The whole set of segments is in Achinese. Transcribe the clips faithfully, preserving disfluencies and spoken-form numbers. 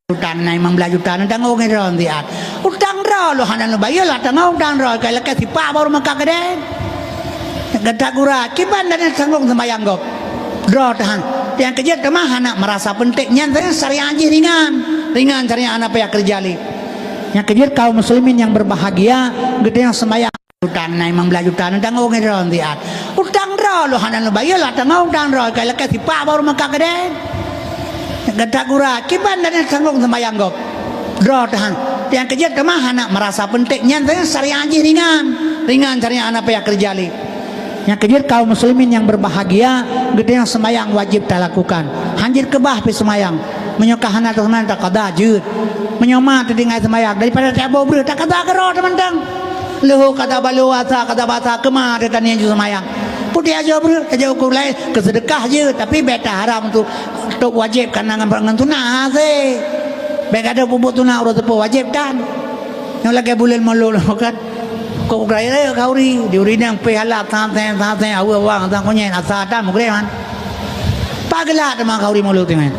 Utang na limong blaih juta, na tanggong droe siat. Utang droe lôn hana lôn bayeue, lah tanggong utang droe, ka lakée sipak baru meukat keudeh. Gata gura, kiban dan tanggong sembahyang gob. Droe tahan. Nyang keujeuet teuma hana merasa penting. Nyan saja syariat jih ringan. Ringan syariat hana payah keureuja lé. Nyang keujeuet kaum muslimin yang berbahagia, geutanyoe sembahyang. Utang na limong blaih juta, na tanggong droe siat. Utang droe lôn hana lôn bayeue, lah tanggong utang droe, ka lakée sipak baru meukat keudeh. Gata gura, kiban dan tanggong sembahyang gob. Droe tahan. Nyang keujeuet teuma hana merasa penting. Nyan saja syariat jih ringan. Ringan syariat hana payah keureuja lé. Nyang keujeuet kaum muslimin yang berbahagia, geutanyoe sembahyang wajib talakukan. Hanjeuet keubah pih sembahyang. Meunyoe ka hana taseumbahyang, takada jeuet. Meunyoe ma teutinggai sembahyang, daripada taboh breuh, takada keudroe teumantong. Leuhô kada baloe asa, kada basa keuma teuh taniet ju seumayang. Putéh ajoe breuh, ajoe ukeue laén, keuseudeukah jeuet, tapi bék taharab untuk tôb wajéb kana ngon, ngon sunat hase. Bék gadôh peubuet sunat uroe teupeu wajéb tan. Nyoe lagée buleuen mulod kan. Kok ukeue laén khauri, di ureueng nyang pih halap, santeng, santeng, aweue awang, santeng konyét, asa tan meugreh man. Pageulak teuma khauri mulod teungoh.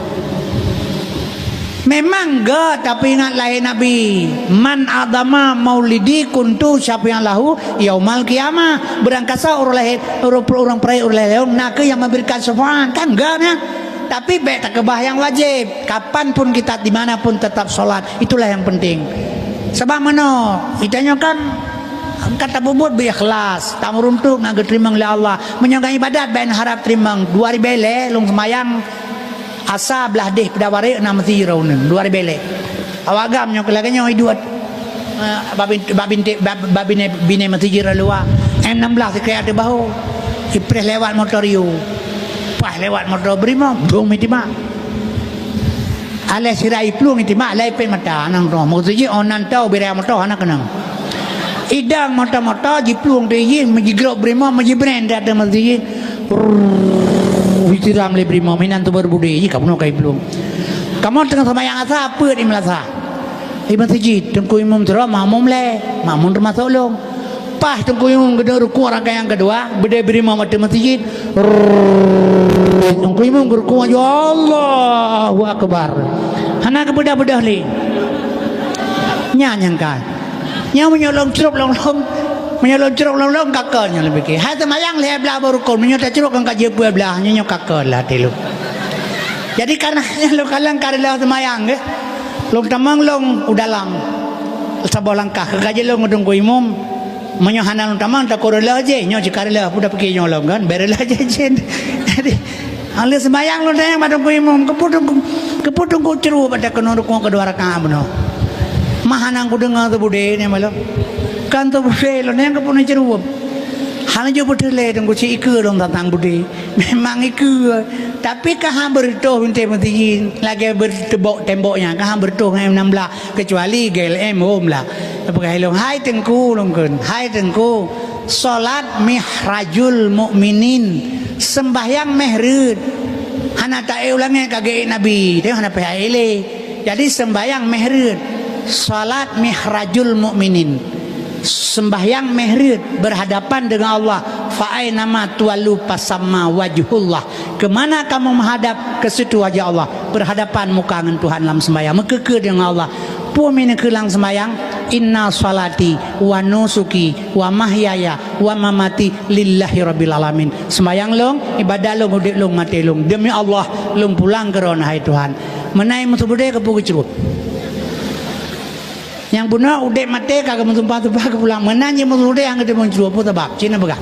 Memang gét, tapi ingat lahé Nabi, "Man adama maulidi kuntu syafi'an lahu yaumal qiyamah." Beurangkasa ureueng lahé, ureueng, ureueng peuraya ureueng lahé lôn, nakeuh nyang memberikan syafaat. Kan gét nyan. Tapi bék takeubah nyang wajéb. Kapan pun kita, di mana pun tetap salat. Itulah yang penting. Sabab meunoe, geutanyoe kan ka tapubuet beu ikhlas, tameuruntuk ngon geuteurimong lé Allah. Meunyoe ngon ibadat bék harab teurimong. Dua ribée lhée lôn seumayang Asa blah deh peudawa rek na meusi jih droeneuh, dua ribée lhée. Awak agam nyoe keu lagée nyoe iduek. Eh, bak bin-, bak binti-, bak, bak binéh, binéh meusi jih rot luwa. M enam belas sikrék ateueh bahô. Ipreh lewat moto Rio. Paih lewat moto Brimob, dong meusimak. Alah sira iplueng meusimak, alah ipét mata, anang droe. Meusi jih, oh, nan tau bira moto, hana keunong. Idang moto-moto, jiplueng teuh jih, meujigrok Brimob, meujibreng di ateueh meusi jih. Rrrr, disiram lé Brimob, inan teubeureubeudé, jih ka bunoe ka iplueng. Kamoe teungoh seumayang asa, peuet di meulasa. Di meuseujid, Teungku Imum sidroe, makmum lhée, makmum teumasok lôn. Paih Teungku Imum geuneuk rukuk rakaat nyang keudua, beudé Brimob ateueh meuseujid. Rrrr, Teungku Imum geurukuk, ya Allahu Akbar. Hana geubeudah-beudah lé. Nyan nyang ka. Nyoe meunyoe lôn crok lôn-lôn, meunyoe lôn crok lôn-lôn, ka kon nyoe lôn pike. Hai seumayang lhée blaih boh rukon, meunyoe tacrok kan ka jeuet peuet blaih, nyoe, nyoe ka kon lah até lôn. Jadi, kareuna nyan lôn kalon ka reuloh seumayang, geuh. Lôn tamong lôn u dalam saboh langkah, ka jeuet lôn ngon Teungku Imum. Meunyoe hana lôn tamong, takot reuloh jih, nyoe cit ka reuloh, peue tapike nyoe lôn kan, bék reuloh jih jén. Jadi, Aleuh seumayang lôn tanyong bak Teungku Imum, "Keupeue Teungku, keupeue Teungku crok bak takeunoe rukuk keudua rakaat bunoe?" Mah hana kudeungoe teuh beudé nyan bak lôn. Kan teuh beudé lôn tanyong keupeue neucrok. Hana jeuet beutôi lé Teungku, cit ikeue lôn tantang beudé. Memang ikeue. Tapi ka han beureutoh bintéh meuseujid, lagée beuteubok tembok nyan, ka han beureutoh ngon M enam belas. Keucuali G L M hom lah. Peugah lôn, "Hai Teungku," lôn kheun, "Hai Teungku, solat mihrajul mukminin, seumbahyang méh reuet. Hana taék u langét ka geuék Nabi, teuh hana payah ék lé. Jadi seumbahyang méh reuet. Solat mihrajul mukminin. Seumbahyang méh reuet berhadapan dengan Allah. Fa ainama tuwallu fasamma wajhullah." Kemana kamu menghadap, ke situ wajah Allah. Berhadapan muka ngon Tuhan lam sembahyang. Meukeukeuh deungon Allah. Peue meuneukeuh lam sembahyang, "Inna salati wa nusuki wa mahyaya wa mamati lillahi rabbil alamin." Sembahyang lôn, ibadat lôn, udeb lôn, maté lôn, demi Allah, lôn pulang keu Droeneuh, hai Tuhan. Meunan meuseubut keupeue geucrok. Nyang bunoe udeb maté ka geumeusumpah-sumpah keu pulang. Meunan jih meusudah nyang geuteumeung cue, peue sabab? Cina peugah.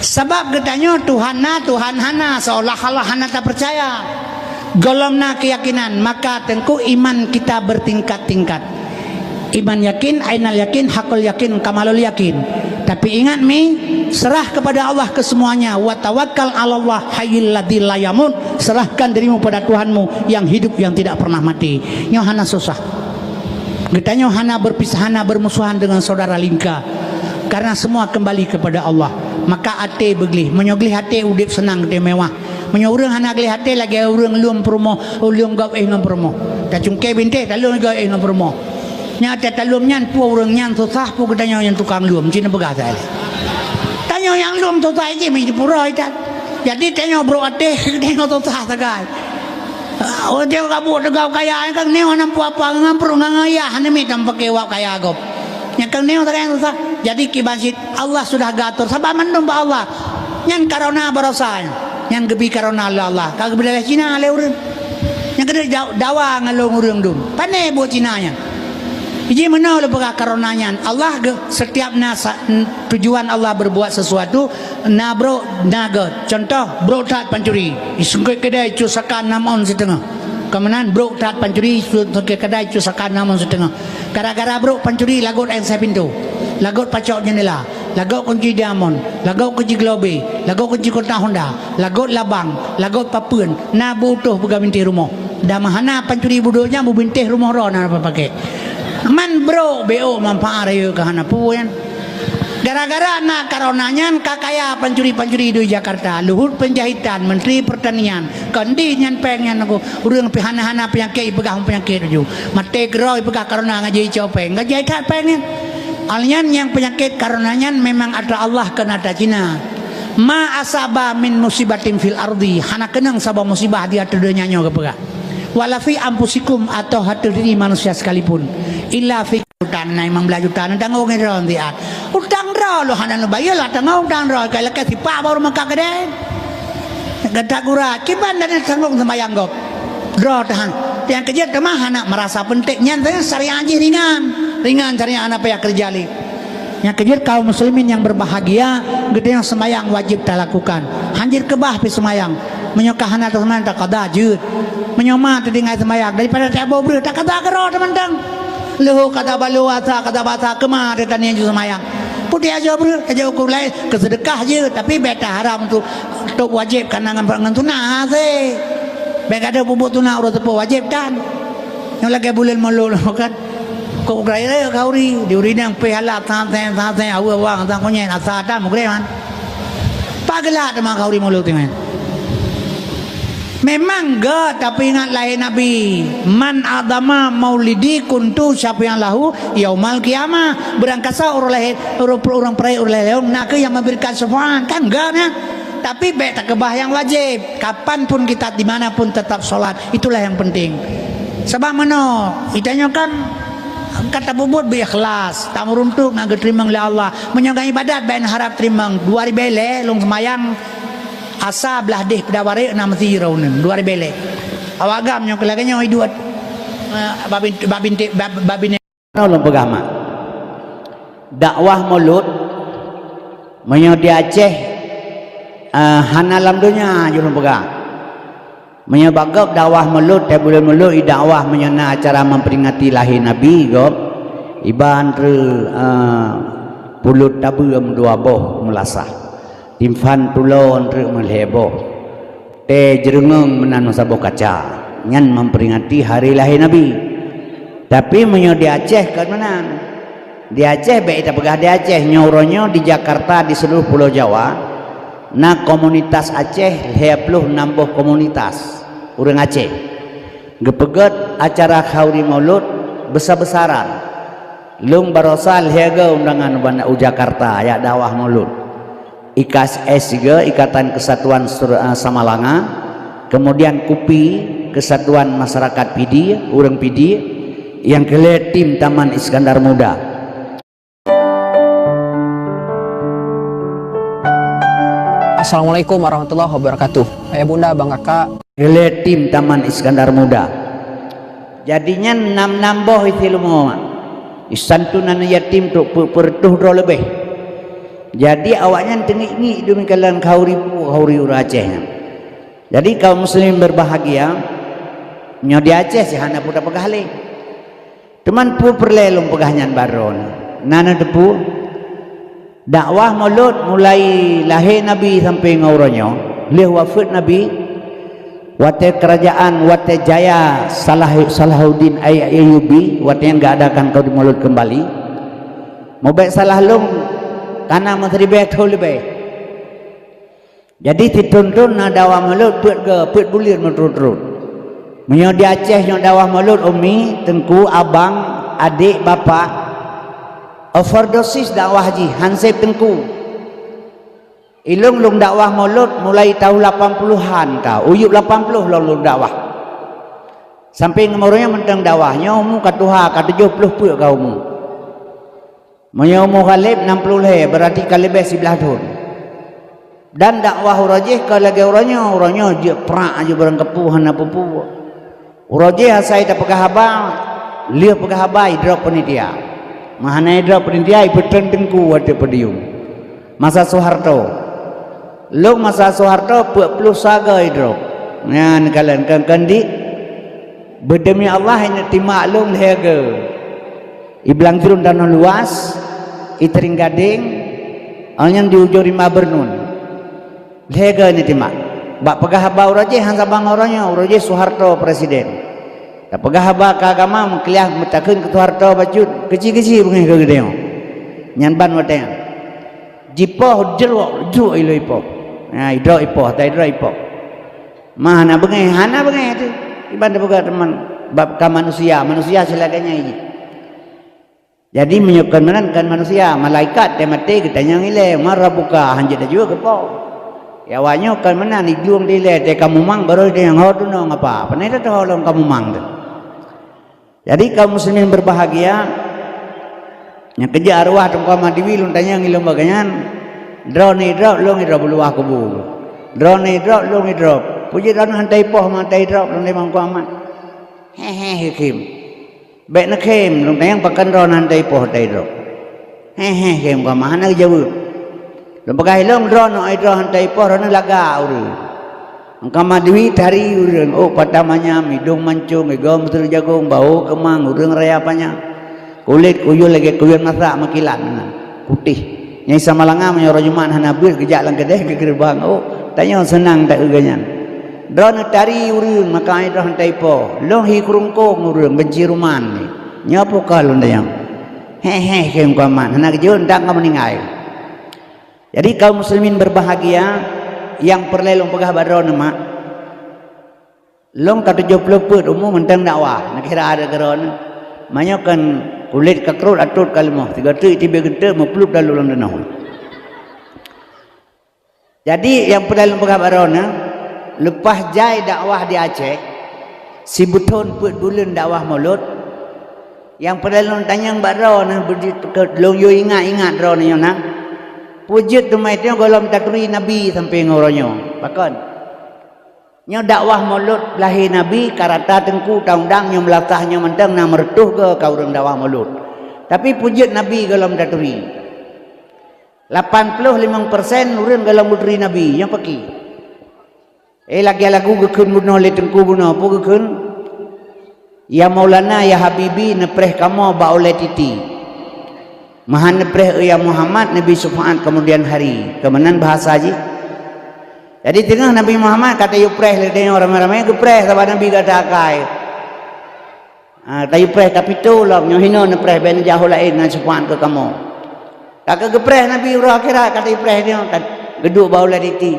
Sabab geutanyoe Tuhan na, Tuhan hana, seolah-olah hana tapeucaya. Gohlom na keuyakinan, maka teungku iman kita bertingkat-tingkat. Iman yakin, ainal yakin, hakul yakin, kamalul yakin. Tapi ingat mi, serah kepada Allah kesemuanya. Wa tawakkal 'alallah hayyil ladzi la yamut. Serahkan dirimu pada Tuhanmu yang hidup, yang tidak pernah mati. Nyoe hana susah. Geutanyoe hana berpisah, hana bermusuhan dengan saudara lingka, karena semua kembali kepada Allah. Maka até beugleh. Meunyoe gleh até, udeb seunang, udeb mewah. Meunyoe ureuëng hana gleh até, lagée ureuëng lom peurumoh, lom gob éh ngon peurumoh. Tacungké bintéh, talom gob éh ngon peurumoh. Nyan até talom nyan, peue ureuëng nyan susah, peue geutanyoe nyang tukang lom, cina peugah sagai. Tanyoe nyang lom susah jih, meuji pura itat. Jadi tanyoe brok até, tanyoe susah sagai. Oh, teuka buet teuga kaya, nyang keuneuk hana peue-apa, ngon pruet ngon ayah, hana miet tameupakè wab kaya gob. Nyang keuneuk sagai susah. Jadi kiban cit Allah sudah geuatur, sabab mandum bak Allah. Nyan karona barosa nyan. Nyang geubi karona lé Allah. Ka geubri lé Cina lé ureueng. Nyang keudua da-, dawa ngon lôn ureueng dum. Pane buet Cina nyan. Jimeunoe lôn peugah karona nyan. Allah geu-, setiap na sa-, tujuan Allah berbuat sesuatu, na brok, na gét. Contoh, brok that pancuri. Disungkot keudai cut saka nam ôn siteungoh. Keumudian brok that pancuri, sungkot keudai cut saka nam ôn siteungoh. Gara-gara brok pancuri lagot ék asai pintoe, lagot pacok jeundela, lagot kunci diamond, lagot kunci globe, lagot kunci kota Honda, lagot labang, lagot papeuen, na beutoh peugah bintéh rumoh. Dan hana pancuri budoe nyan beubintéh rumoh droe na pakai. Man brok beu manfaat rayeuk ka hana peue nyan. Gara-gara na karona nyan ka kaya pancuri-pancuri di Jakarta, Luhut Panjaitan, Menteri Pertanian, kon di nyan péng nyan aku, ureueng pi hana-hana peunyakét ipeugah peunyakét laju. Maté keudroe ipeugah karona ngaji icok péng, ngaji that péng nyan. Hal nyan nyang peunyakét karona nyan memang atra Allah keu atra Cina. Ma asaba min musibatin fil ardi, hana keunong saboh musibah di ateueh donya nyoe geupeugah. Wala fi anfusikum, atau ateueh diri manusia sekalipun. Illa fi Utang na limong blaih juta, na tanggong droe siat. Utang droe lôn hana neubayeue, lah tanggong utang droe, ka lakèe sipak baru meukat keudè. Gata gura, kiban dan tanggong seumayang gob. Droe tahan. Nyang keujeuet teuma hana merasa penting. Nyan saja syariat jih ringan. Ringan syariat hana payah keureuja lé. Nyang keujeuet kaum muslimin yang berbahagia, geutanyoe seumayang wajéb talakukan. Hanjeuet keubah pih seumayang. Meunyoe ka hana taseumayang, takada jeuet. Meunyoe ma teutinggai seumayang, daripada taboh breuh, takada keudroe teumantong. Leuhô ka tabaloe, asa ka tabasa, keuma teuh tanieng ju seumayang. Putéh ajoe breuh, ajoe ukeue laén, keuseudeukah jeuet, tapi bèk taharap untuk, untuk wajéb kana ngon, ngon sunat hase. Bèk gadoh peubuet sunat uroe seupôt wajéb tan. Nyang lagèe buleuen Molot kan. Kok grai-grai khauri, di ureueng inong pih alat, saseng, saseng, aweue, awang, sang kunyét, asa tan meugreh man. Pageulak teuma khauri Molot teuma. Memang gèt, tapi ingat lahé Nabi, "Man adama maulidi kuntu syafi'an lahu yaumal qiyamah." Beurangkasa ureueng lahé, ureueng, ureueng peuraya ureueng lahé lôn, nakeuh nyang memberikan syafaat, kan gèt nyan. Tapi bèk takeubah nyang wajéb. Kapan pun kita, di mana pun tetap sholat, itulah yang penting. Sabab meunoe, geutanyoe kan ka tapeubuet beu ikhlas, tameuruntuk ngon geuteurimong lé Allah. Meunyoe ngon ibadat bèk neuharab teurimong, dua ribèe lhèe lôn seumayang Asa blah deh peudawa rayek na meusi droeneuh dua ribèe lhèe. Awak agam nyoe keu lagèe nyoe iduek, eh, babin-, babinti-, bab-, babine-, Nyoe lôn peugah mak. Dakwah Molot, meunyoe di Aceh, eh, hana lam donya jeuet lôn peugah. Meunyoe bak gob dakwah Molot, tiep buleuen Molot, i dakwah meunyoe na acara memperingati lahé Nabi gob, iban treuk, eh, pulot tabeuem dua boh meulasah. Timphan tulôn treuk meulhèe boh. Tée jeureungeung meunan meusaboh kaca. Nyan memperingati hari lahé Nabi. Tapi meunyoe di Aceh kon meunan. Di Aceh bèk tapeugah di Aceh, nyoe uroe nyoe di Jakarta, di seluruh Pulo Jawa, na komunitas Aceh lhèe ploh nam boh komunitas ureueng Aceh. Geupeugèt acara khauri Maulud besar-besaran. Lôn barosa lhèe goe undangan u Jakarta jak dakwah Maulud. I K S S juga, Ikatan Kesatuan Sur-, eh, Samalanga, kemudian KUPI, Kesatuan Masyarakat Pidie, ureueng Pidie, nyang keu lhèe tim Taman Iskandar Muda. Assalamualaikum warahmatullahi wabarakatuh. Ayah bunda, bang kakak. Keu lhèe tim Taman Iskandar Muda. Jadi nyan nam-nam boh isi leumo mak. Isantunan yatim tu pe-, peureutôh droe leubeh. Jadi awaknyan teungiek-ngiek demi kalon khauri pu-, khauri ureueng Aceh nyan. Jadi kaum muslimin berbahagia, nyoe di Aceh sih hana peue tapeugah lé. Teuma peue peureulèe lôn peugah nyan baroe nyoe. Na neuteupeue? Dakwah Maulud mulai lahé Nabi sampai ngon uroe nyoe, lheueh wafeuet Nabi, watèe kerajaan, watèe jaya Salah-, Salahuddin Ay-, Ayyubi, watèe nyan geuadakan khauri Maulud keumbali. Meubèk salah lôn, ka na meusiribèe thôn leubeh. Jadi, sithôn-thôn na dakwah Maulud peuet ge-, peuet buleuen meuturot-turot. Meunyoe di Aceh nyoe dakwah Maulud, umi, teungku, abang, adék, bapak, overdosis dakwah jih, han sép teungku. Ilôn lôn dakwah Maulud mulai tahun lapan puluhan ka, u yup lapan puluh lôn, lôn dakwah. Sampoe ngon uroe nyoe mantong dakwah, nyoe umu ka tuha, ka tujoh ploh peuet ka umu. Meunyoe umu Khalid nam ploh lhée, beurati ka leubeh siblaih thon. Dan dakwah uroe jih ka lagée uroe nyoe, uroe nyoe jeuet prak aju barang kapeue hana peue-peue. Uroe jih asai tapeugah haba, lheueh peugah haba idrop panitia. Meuh hana idrop panitia, ipeutreun teungku ateueh podium. Masa Soeharto. Lôn masa Soeharto peuet ploh saga idrop. Nyan kalon kon-kon di Beudemi Allah, ineuk timak lôn lhée goe. I Blang Jruen tanoh luwas, i Tring Gadeng, awak nyan di ujong Rimba Beureunuen. Lhée goe ineuk timak. Bak peugah haba uroe jih han saban ngon uroe nyoe, uroe jih Soeharto presiden. Tapeugah haba keu agama, meukuliah meutakheun keu Soeharto bacut, keuci-keuci beungéh keu geutanyoe. Nyan ban watée nyan. Jipoh jrok, jrok ilée ipoh. Ha, idrop ipoh, ta idrop ipoh. Meuh hana beungéh, hana beungéh teuh. Iban teupeugah teuma bab ka manusia, manusia silagée nyan jih. Jadi meunyoe kon meunan kon manusia, malaikat teuh maté geutanyong ilée, "Man rabbuka?" Hanjeuet tajaweueb keu po. Ya awak nyoe kon meunan, idong di ilée teuh ka mumang, barô itanyong, "Ho tunong apa?" Pane teuh ho lom ka mumang teuh. Jadi kaum muslimin berbahagia, nyang keujak arwah Teungku Ahmad Diwi lôn tanyong ilôn bak gobnyan, droeneuh idrop, lôn idrop u luwa kubu. Droeneuh idrop, lôn idrop. Peue jeuet droeneuh han taipoh, han taidrop, lôn tanyong Teungku Ahmad. He he he khém. Bék neukhém, lôn tanyong pakon droeneuh han taipoh, han taidrop. He he khém Teungku Ahmad, hana geujaweueb. Lôn peugah ilôn droeneuh idrop han taipoh, droeneuh lagak ureuëng. Teungku Ahmad Diwi tari ureuëng, ôk pata manyam, idong mancong, igoe meuteurjagong, bahu keumang, ureuëng raya panyang, kulét kuyueng lagée kuyueng masak meukilat meunan, putéh. Nyang Isa Malanga meunyoe uroe Jumat hana beuet geujak lam keudè geugeureubeuen ôk, tanyoe seunang taeu gobnyan. Droeneuh tari ureuëng, maka droeneuh han taipoh, lôn hi keurungkong ureuëng, banci ruman. Nyoe peue ka lôn tanyong. He he khém Teungku Ahmad, hana geujaweueb, ndak ka meuninggai. Jadi kaum muslimin berbahagia, nyang peureulée lôn peugah bak droeneuh mak, lôn ka tujoh ploh peuet umu mantong dakwah, neukira ada keu droeneuh. Meunyoe kon kulét ka krot, atot ka leumoh, sigoe teuk itibée geunteuk meuplup dalu lam danau. Jadi nyang peureulée lôn peugah bak droeneuh, leupah jai dakwah di Aceh, sibeuthon peuet buleuen dakwah mulod, nyang peureulée lôn tanyong bak droeneuh, beujeuet keu lôn yue ingat-ingat droeneuh nyoe na, peue jeuet teuma tanyoe gohlom taturi Nabi sampoe ngon uroe nyoe? Pakon? Nyoe dakwah mulod lahé Nabi ka rata teungku, ta undang nyoe meulasah nyoe mantong na meureutôh goe ka ureuëng dakwah mulod. Tapi peue jeuet Nabi gohlom taturi? Lapan ploh limong persen ureuëng gohlom geuturi Nabi, nyoe pakri. Eh, lagée lagu geukheun bunoe lé teungku bunoe, peue geukheun? "Ya Maulana, ya Habibi, neupreh kamoe bak ulée titi. Meuhan neupreh, ya Muhammad, neubi syufaat keumudian hari." Keu meunan bahasa jih. Jadi teungoh Nabi Muhammad ka tayue preh lé tanyoe ramé-ramé, geupreh sabab Nabi gata akai. Ha, tayue preh, tapi tôh lom, nyoe hinoe neupreh, bék neujak ho laén ngon syufaat keu kamoe. Ka keuh geupreh Nabi uroe akhirat, ka tayue preh nyoe, ka geuduek bak ulée titi.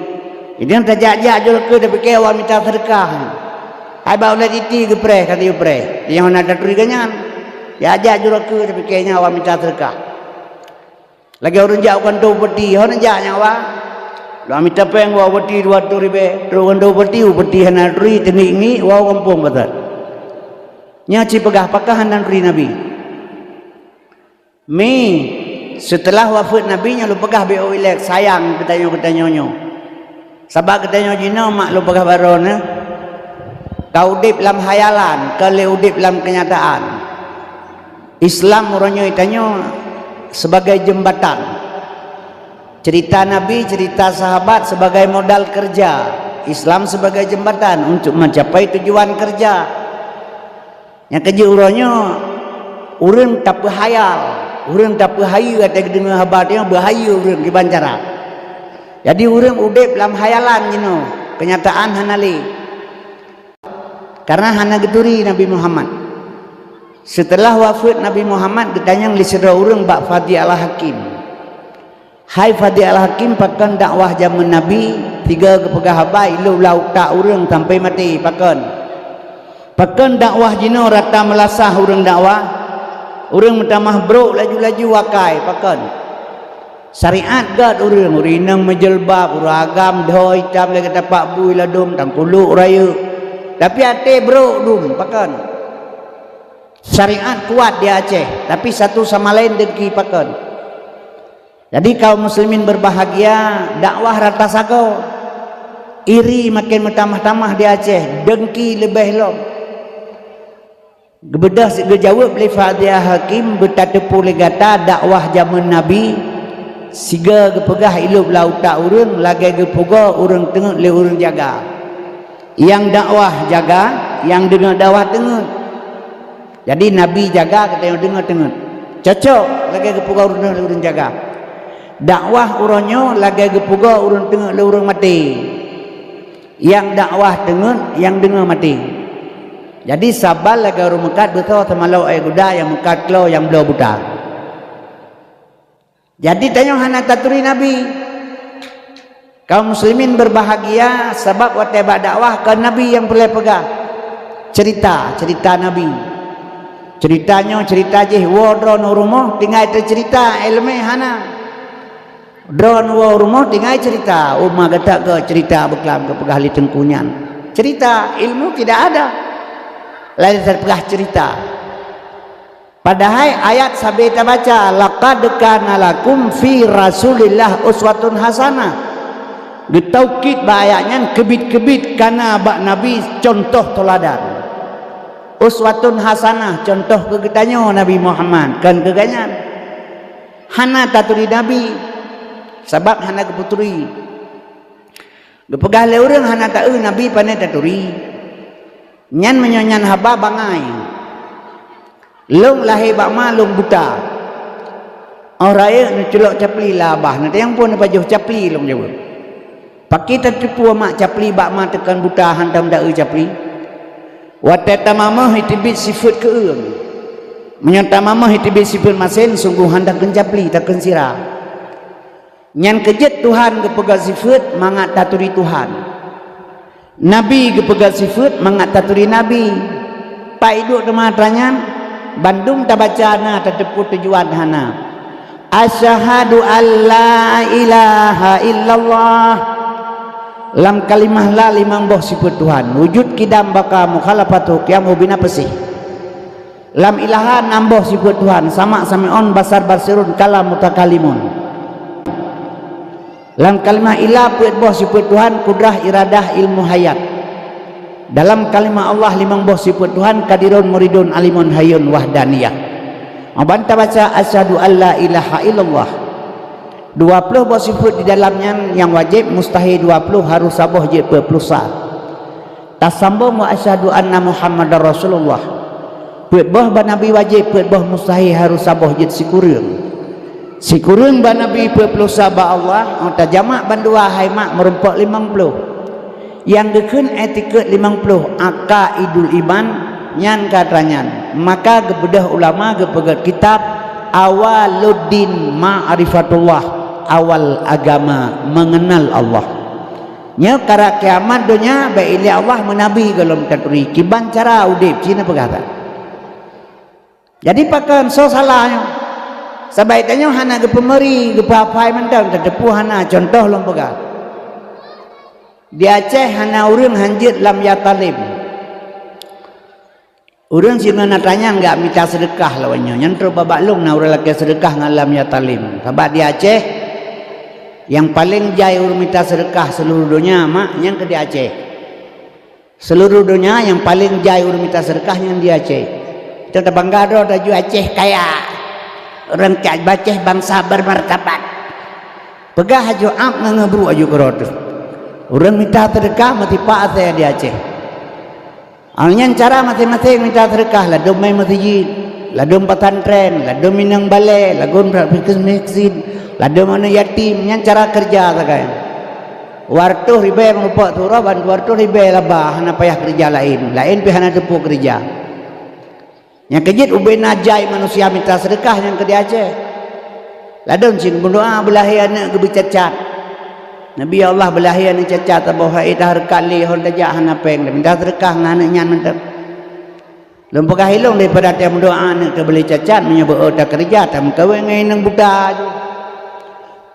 Jadi tajak-jak jroh keue, tapike awak mita seudeukah. Hai bak ulée titi geupreh, ka tayue preh. Nyang hana taturi gobnyan. Jak-jak jroh keue, tapike nyan awak mita seudeukah. Lagée ureuëng jak u kantô bupati, ho neujak nyan awak. Lôn mita péng bak bupati dua reutôh ribée, trok u kantô bupati, bupati hana turi, teungiek-ngiek, woe u gampông patat. Nyoe ci peugah, pakon hana turi Nabi? Mi, seuteulah wafeuet Nabi nyoe lôn peugah bék ilée sayang keu tanyoe, keu tanyoe nyoe. Sabab geutanyoe jinoe mak lôn peugah bak droeneuh, ka udeb lam hayalan, ka lé udeb lam keunyataan. Islam uroe nyoe tanyoe sebagai jeumbatan. Cerita Nabi, cerita sahabat sebagai modal kerja. Islam sebagai jembatan untuk mencapai tujuan kerja. Nyang keujeuet uroe nyoe, ureuëng tapeuhayal, ureuëng tapeuhayeue watée geudeungoe haba nyoe, beuhayeue ureuëng kiban cara. Jadi ureuëng udeb lam hayalan jinoe, keunyataan hana lé. Karena hana geuturi Nabi Muhammad. Seuteulah wafeuet Nabi Muhammad, geutanyong lé sidroe ureuëng bak Fadhi Al-Hakim. Hai Fadhi Al-Hakim, pakon dakwah jamén Nabi, sigoe geupeugah haba ilôb lam utak ureuëng sampoe maté, pakon? Pakon dakwah jinoe rata meulasah ureuëng dakwah? Ureuëng meutamah brok laju-laju akai, pakon? Syariat gét ureuëng, ureuëng inong meujilbab, ureuëng agam dho itam lagée tapak bui ladôm, tangkulok rayeuk. Tapi até brok dum, pakon. Syariat kuat di Aceh, tapi satu sama lain dengki, pakon. Jadi kaum muslimin berbahagia, dakwah rata sagoe. Iri makin meutamah-tamah di Aceh, dengki leubeh lom. Geubeudôh si geujaweueb lé Fadiah Hakim, beutateupeue lé gata dakwah jameun Nabi, sigoe geupeugah ilôb lam utak ureuëng lagée geupugoe ureuëng teungeut lé ureuëng jaga. Nyang dakwah jaga, nyang deungoe dakwah teungeut. Jadi Nabi jaga, geutanyoe deungoe teungeut. Cocok lagée geupugoe ureuëng teungeut lé ureuëng jaga. Dakwah uroe nyoe lagée geupugoe ureuëng teungeut lé ureuëng maté. Nyang dakwah teungeut, nyang deungoe maté. Jadi saban lagée ureuëng meukat beusoe, seumalok ék guda, nyang meukat klo, nyang bloe buta. Jadi tanyoe hana taturi Nabi. Kaum muslimin berbahagia sabab watée bak dakwah kon Nabi nyang peureulée peugah. Cerita, cerita Nabi. Cerita nyoe cerita jih, woe droeneuh rumoh tinggai teucerita, iéleumé hana. Droeneuh woe rumoh tinggai cerita, uma gata keu cerita beuklam geupeugah lé teungku nyan. Cerita, ilmu tidak ada. Laén teupeugah cerita. Padahai ayat sabe tabaca, "Laqad kana lakum fi Rasulillah uswatun hasanah." Geutaukid bak ayat nyan keubiet-keubiet kana bak Nabi cuntoh teuladan. Uswatun hasanah, cuntoh keu geutanyoe Nabi Muhammad, kon keu gobnyan. Hana taturi Nabi, sabab hana geupeuturi. Geupeugah lé ureuëng hana taeu Nabi, pane taturi. Nyan meunyoe nyan haba bangai. Lôn lahé bak ma lôn buta. Óh rayeuk neuculok capli lam babah, neutanyong peue neupajoh capli lôn jaweueb. Pakri tateupeue mak capli bak ma teukon buta hántom taeu capli? Watée tamamah iteubiet sifeuet keueung. Meunyoe tamamah iteubiet sifeuet masén, sunggoh hán takon capli, takon sira. Nyan keuh jeuet Tuhan geupeugah sifeuet mangat taturi Tuhan. Nabi geupeugah sifeuet mangat taturi Nabi. Pat iduek teuma atra nyan, bandum tabaca na tateupeue tujuan hana. Asyhadu an la ilaha illallah. Lam kalimah la limong boh sifeuet Tuhan. Wujud, kidam, baqa, mukhalafatu, qiyam, bina, peusih. Lam ilaha nam boh sifeuet Tuhan, sama, sami'un, basar, basirun, kalam, mutakalimun. Lam kalimah ilah peuet boh sifeuet Tuhan, kudrah, iradah, ilmu, hayat. Dalam kalimah Allah limong boh sifeuet Tuhan, kadirun, muridun, alimun, hayyun, wahdaniyah. Ban tabaca asyhadu an la ilaha illallah. Dua ploh boh sifeuet di dalam nyan nyang wajéb, mustahé dua ploh, harôh saboh jeuet peuet ploh sa. Tasambong wa asyhadu anna Muhammadar Rasulullah. Peuet boh bak Nabi wajéb, peuet boh mustahé, harôh saboh jeuet sikureueng. Sikureueng bak Nabi, peuet ploh sa bak Allah, óh tajamak bandua hai mak meurumpok limong ploh. Nyang geukheun i'tiqad limong ploh, aqaidul iman, nyan ka atra nyan. Maka geubeudôh ulama geupeugét kitab Awaluddin Ma'rifatullah, awal agama mengenal Allah. Nyoe karab kiamat donya, bék ilée Allah meunabi gohlom taturi, kiban cara udeb, ci neupeugah that. Jadi pakon soe salah nyoe? Sabab tanyoe hana geupeumeuri, geupeuhafai mantong, tateupeue hana, cuntoh lôn peugah. Di Aceh hana ureuëng hanjeuet lam Yatalem. Ureuëng sinan na tanyang gak mita seudeukah lawan nyoe. Nyan trok babak lôn na ureuëng lakée seudeukah ngon lam Yatalem. Sabab di Aceh, nyang paleng jai ureuëng mita seudeukah seuluruh donya, mak, nyan keuh di Aceh. Seuluruh donya nyang paleng jai ureuëng mita seudeukah nyan di Aceh. Kita tabangga droe taju Aceh kaya. Ureuëng ka Aceh bansa bermartabat. Peugah aju am ngon ngeubruek aju keudroe teuh. Ureuëng mita seudeukah meusipak asée di Aceh. Awak nyan cara maséng-maséng mita seudeukah, ladôm mé meuseujid, ladôm pesantren, ladôm inong balée, ladôm miskin, ladôm aneuëk yatim, nyan cara keureuja sagai. Dua reutôh ribée meureumpok surah, ban dua reutôh ribée laba, hana payah keureuja laén, laén pih hana teupeu keureuja. Nyang keujeuet ubena jai manusia mita seudeukah nyang keu di Aceh. Ladôm cit meudoá beulahé aneuëk geubeucacat. Nabi Allah beulahé aneuëk cacat saboh hai dah reukat lé hon tajak hana péng, mita seudeukah ngon aneuëk nyan mantong. Lôn peugah ilong daripada teuh meudoá aneuëk teuh beulahé cacat, meunyoe beu-o takeureuja tameukawen ngon inong buta aju.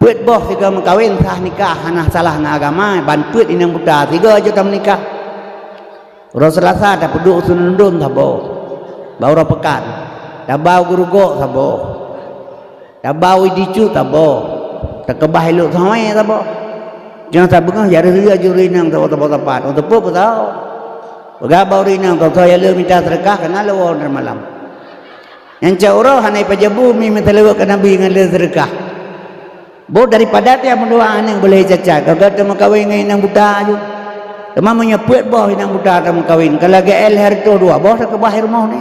Peuet boh sigoe meukawen sah nikah hana salah ngon agama, ban peuet inong buta sigoe aju tameunikah. Uroe Seulasa tapeuduek u Seunundom saboh, bak uroe peukan, taba u Geurugok saboh, taba u Idicut saboh, takeubah ilok Sawée saboh. Nyang sabeungöh jak reuh aju rinang saboh-saboh sapat, untuk peue peusahô. Peugah bak ureueng inong, "Toh-toh ya le mita seudeukah, keunan lôn woe ngon malam." Nyang cok uroe hana ipajoh bu mi meuseuleuweue keu Nabi ngon le seudeukah. Boh daripada tiep meudoa aneuk boleh cacat, gaga teumeukawen ngon inong buta aju. Teuma meunyoe peuet boh inong buta teumeukawen, ka lagée lhèe reutôh dua boh takeubah i rumoh ni.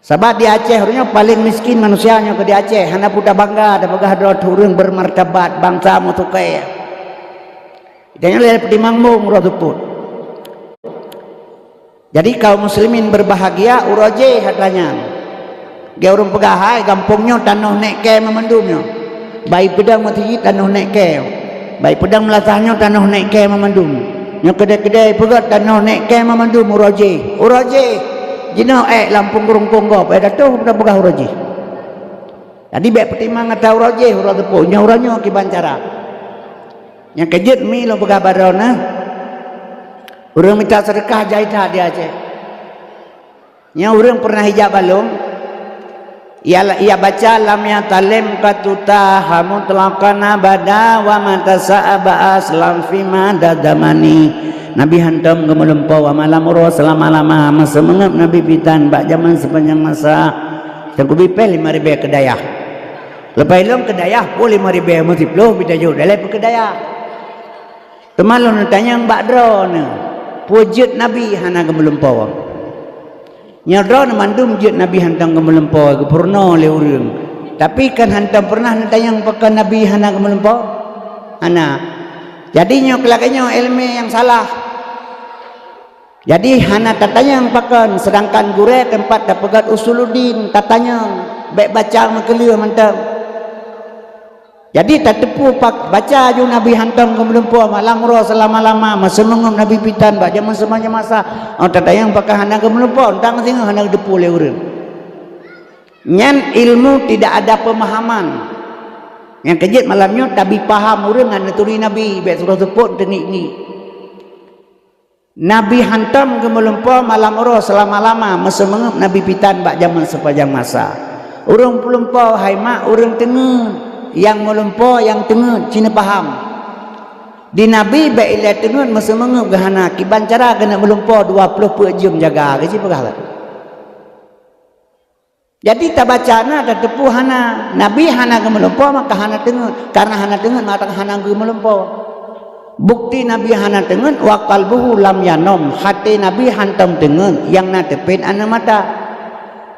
Sabab di Aceh uroe nyoe paleng miskin manusia nyoe keu di Aceh, hana peue tabangga tapeugah droe ureueng beumartabat, bansa meusukée. Geutanyoe lé peutimang mong uroe seupôt. Jadi kaum muslimin berbahagia uroe jéh atra nyan. Geu ureueng peugah hai gampông nyoe tanoh nék kée meumandum nyoe. Bak i Peudong meuseujid tanoh nék kée. Bak i Peudong meulasah nyoe tanoh nék kée meumandum. Nyoe keudée-keudée peugah tanoh nék kée meumandum uroe jéh. Uroe jéh. Jinoe ék lam pungkong-pungkong gob, ék tatoh tapeugah uroe jéh. Jadi bék peutimang atra uroe jéh uroe seupôt, nyoe uroe nyoe kiban cara. Nyang keujeuet mi lôn peugah baroe na, ureueng mita seudeukah jai that di Aceh. Nyoe ureueng peureunah ijak balong, ia, ia baca lam ya talem katuta hamutlaqan abada wa mata sa'aba aslam fi mada zamani. Nabi hantom geumeulumpo wa malam uroe seulama-lama, meuseumeungeup Nabi pitan bak jameun sepanjang masa. Teungku bipéh lima ribée keu dayah. Leupah ilong keu dayah pun lima ribée meusiploh bidayuh dalai peukeudaya. Teuma lôn neutanyong bak droeneuh, peue jeuet Nabi hana geumeulumpo? Nyoe droeneuh mandum jeuet Nabi hantom geumeulumpo, geupeurunoe lé ureueng. Tapi kan hantom peureunah neutanyong pakon Nabi hana geumeulumpo? Hana. Jadi nyoe keu lagée nyoe iéleumé nyang salah. Jadi hana tatanyong pakon, seudangkan gurée teumpat tapeugét usuluddin tatanyong, bék baca meukeuleueh mantong. Jadi tateupeue pak baca aju Nabi hantom geumeulumpo malam uroe seulama-lama, meuseumeungeup Nabi pitan bak jameun seumanja masa. Oh tatanyong pakon hana geumeulumpo, tang singoh hana geuteupeue lé ureueng. Nyan ilmu tidak ada pemahaman. Nyang keujeuet malam nyoe tabi paham ureueng ngon neuturi Nabi, bék suroh seupôt teunik-nik. Nabi hantom geumeulumpo malam uroe seulama-lama, meuseumeungeup Nabi pitan bak jameun seupajang masa. Ureueng peulumpo hai mak ureueng teungeut, nyang meulumpo nyang teungeut ci neupaham. Di Nabi bék ilée teungeut meuseumeungeup geuhana, kiban cara keuneuk meulumpo dua ploh peuet jeuem jaga, geuci peugah lom. Jadi tabaca na tateupeue hana. Nabi hana geumeulumpo maka hana teungeut. Karena hana teungeut maka hana geumeulumpo. Bukti Nabi hana teungeut, wa qalbuhu lam yanom, haté Nabi hantom teungeut, nyang na teupet aneuëk mata.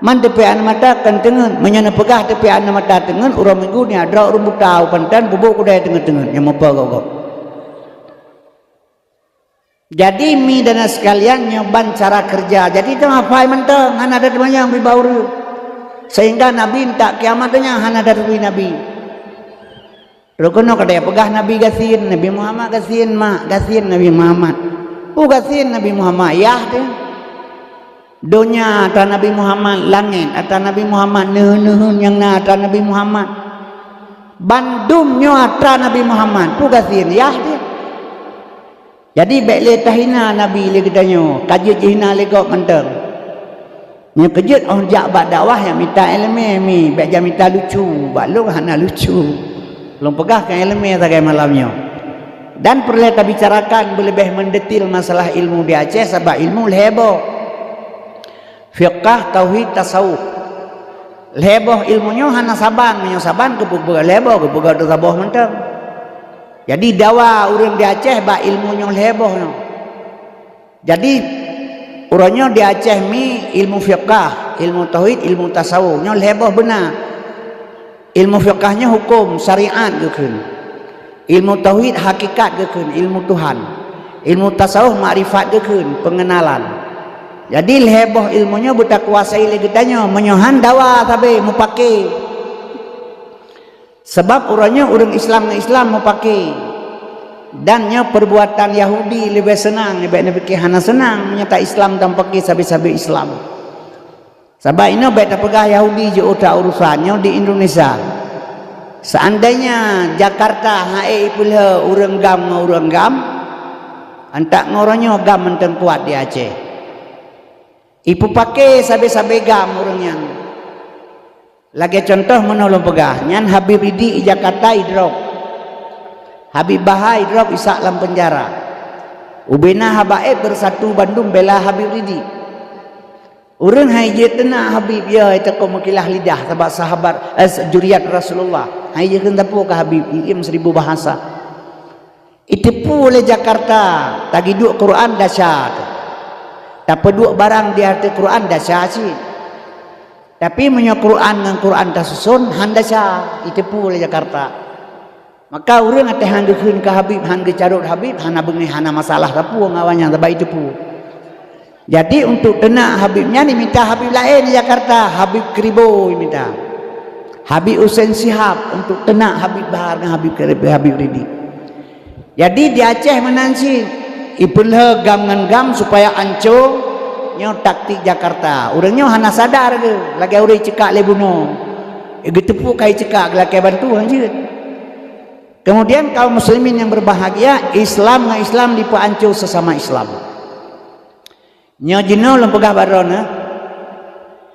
Man teupet aneuëk mata kon teungeut, meunyoe neupeugah teupet aneuëk mata teungeut, uroe Minggu nyan droe ureuëng buta u panton peubuet kudai teungeut-teungeut nyang meupo gob-gob. Jadi mi dan sekalian nyoe ban cara kerja. Jadi teuhafai mantong, hana ada teumanyong bak ureuëng. Sehingga Nabi ntak kiamat donya hana ada turi Nabi. Rukun ka dia peugah Nabi gasien, Nabi Muhammad gasien mak, gasien Nabi Muhammad. Peue gasien Nabi Muhammad, yah teuh. Donya atra Nabi Muhammad, langét atra Nabi Muhammad, neuheun-neuheun nyang na atra Nabi Muhammad. Bandum nyoe atra Nabi Muhammad, peue gasien, yah teuh. Jadi bék lé tahina Nabi lé geutanyoe, ka jeuet jihina lé gob mantong. Nyoe keujeuet óh jak bak dakwah nyang mita iéleumé mi, bék jak mita lucu, bak lôn hana lucu. Lôn peugah keu iéleumé sagai malam nyoe. Dan peureulée tabicarakan beuleubeh meudetil masalah ilmu di Aceh, sabab ilmu lhée boh. Fiqah, tauhid, tasawuf. Lhée boh ilmu nyoe hana saban, meunyoe saban geupeugah lhée boh, geupeugah dua saboh mantong. Jadi dawa ureuëng di Aceh bak ilmu nyoe lhée boh nyoe. Jadi uroe nyoe di Aceh mi ilmu fiqah, ilmu tauhid, ilmu tasawuf nyoe lhée boh beuna. Ilmu fiqah nyoe huköm syariat geukheun. Ilmu tauhid hakikat geukheun, ilmu Tuhan. Ilmu tasawuf makrifat geukheun, pengenalan. Jadi lhée boh ilmu nyoe beutakuasai lé geutanyoe, meunyoe han dawa sabe meupaké. Sabab uroe nyoe ureuëng Islam ngon Islam meupaké. Dan nyoe perbuatan Yahudi leubeh seunang, bék neupike hana seunang meunyoe ta Islam dan paké sabe-sabe Islam. Sabab inoe bék tapeugah Yahudi jiôh that urusan nyoe di Indonesia. Seandainya Jakarta han ék ipeulheueh ureuëng GAM ngon ureuëng GAM, Antak ngon uroe nyoe GAM mantong kuat di Aceh. Ipeupaké sabe-sabe GAM ureuëng nyan. Lagée cuntoh meunoe lôn peugah, nyan Habib Ridik i Jakarta idrop. Habib Bahar idrop, isak lam peunjara. Ubena haba ék bersatu bandum bela Habib Ridik. Ureuëng hai jeuet teunak Habib, ya, itu keu meukilah lidah sabab sahabat, eh, juriat Rasulullah. Hai jeuet kheun teupeu keu Habib, iem seribu bahasa. Iteupeue lé Jakarta, tagiduek Quran desya teuh. Tapeuduek barang di ateueh Quran desya cit. Tapi meunyoe Quran ngon Quran tasuson, han desya, iteupeue lé Jakarta. Maka ureuëng até han geukheun keu Habib, han geucarot Habib, hana beungéh, hana masalah sapeue ngon awaknyan, sabab iteupeue. Jadi, untuk teunak Habib nyan, imita Habib laén di Jakarta, Habib Kribo imita. Habib Hussein Shihab untuk teunak Habib Bahar ngon Habib Kribo, Habib Ridik. Jadi, di Aceh meunan cit, ipeulheueh GAM ngon GAM supaya anco, nyoe taktik Jakarta. Ureuëng nyoe hana sadar geuh, lagée ureuëng cekak lé bunoe. Geuteupeue kai cekak, geulakée bantu, hanjeuet. Kemudian, kaum muslimin yang berbahagia, Islam ngon Islam dipeuanco sesama Islam. Nyoe jinoe lôn peugah baroe neuh,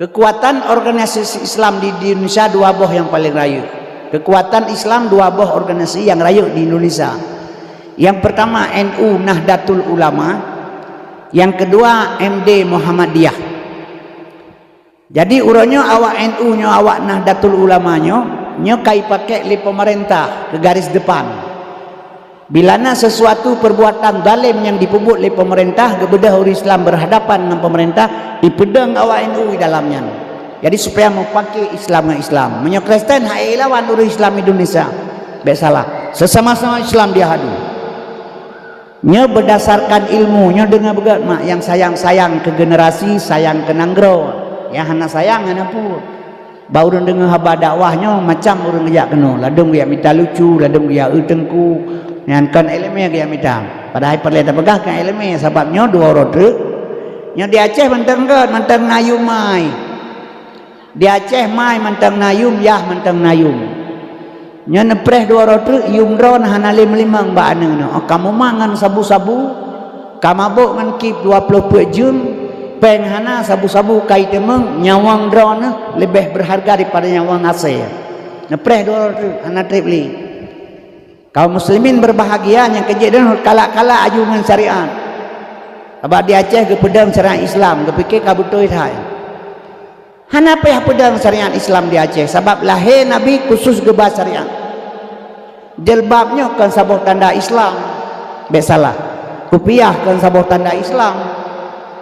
keukuatan organisasi Islam di, di Indonesia dua boh nyang paleng rayeuk. Keukuatan Islam dua boh organisasi nyang rayeuk di Indonesia. Nyang peurtama N U Nahdlatul Ulama, nyang keudua M D Muhammadiyah. Jadi, uroe nyoe awak N U nyoe, awak Nahdlatul Ulama nyoe, nyoe ka ipakék lé peumeurintah keu garis depan. Bila na sesuatu perbuatan zalem nyang jipeubuet lé peumeurintah, geubeudôh ureuëng Islam berhadapan ngon peumeurintah, ipeudong awak N U di dalam nyan. Jadi, supaya meupaké Islam ngon Islam. Meunyoe Kristen, hai lawan ureuëng Islam Indonesia. Bék salah. Sesama-sama Islam dia hadu. Nyoe berdasarkan ilmu, nyoe deungoe beugét mak, nyang sayang-sayang keu generasi, sayang keu nanggroe. Nyang hana sayang, hana peue. Bak ureuëng deungoe haba dakwah nyoe, macam ureuëng geujak keunoe. Ladôm geujak mita lucu, ladôm geujak eu teungku. Nyan kon iéleumé geujak mita. Padahai peureulée tapeugah kon iéleumé, sabab nyoe dua uroe treuk. Nyoe di Aceh mantong gét, mantong na yum mai. Di Aceh mai mantong na yum, yah mantong na yum. Nyoe neupreh dua uroe treuk, yum droeneuh hana lé meulimong bak aneuëk nyoe. Kamoe mangan sabu-sabu, ka mabök ngon kib dua ploh peuet jeuem, péng hana, sabu-sabu ka iteumeung, nyawöng droeneuh leubeh beurharga daripada nyawöng asée. Neupreh dua uroe treuk, hana treb lé. Kaum muslimin berbahagia, nyang keujeuet dan kalak-kalak aju ngon syariat. Sabab di Aceh geupeudong syariat Islam, geupike ka beutôi that. Hana payah peudong syariat Islam di Aceh, sabab lahé Nabi khusus geuba syariat. Jilbab nyoe kon saboh tanda Islam. Bék salah. Kupiah kon saboh tanda Islam.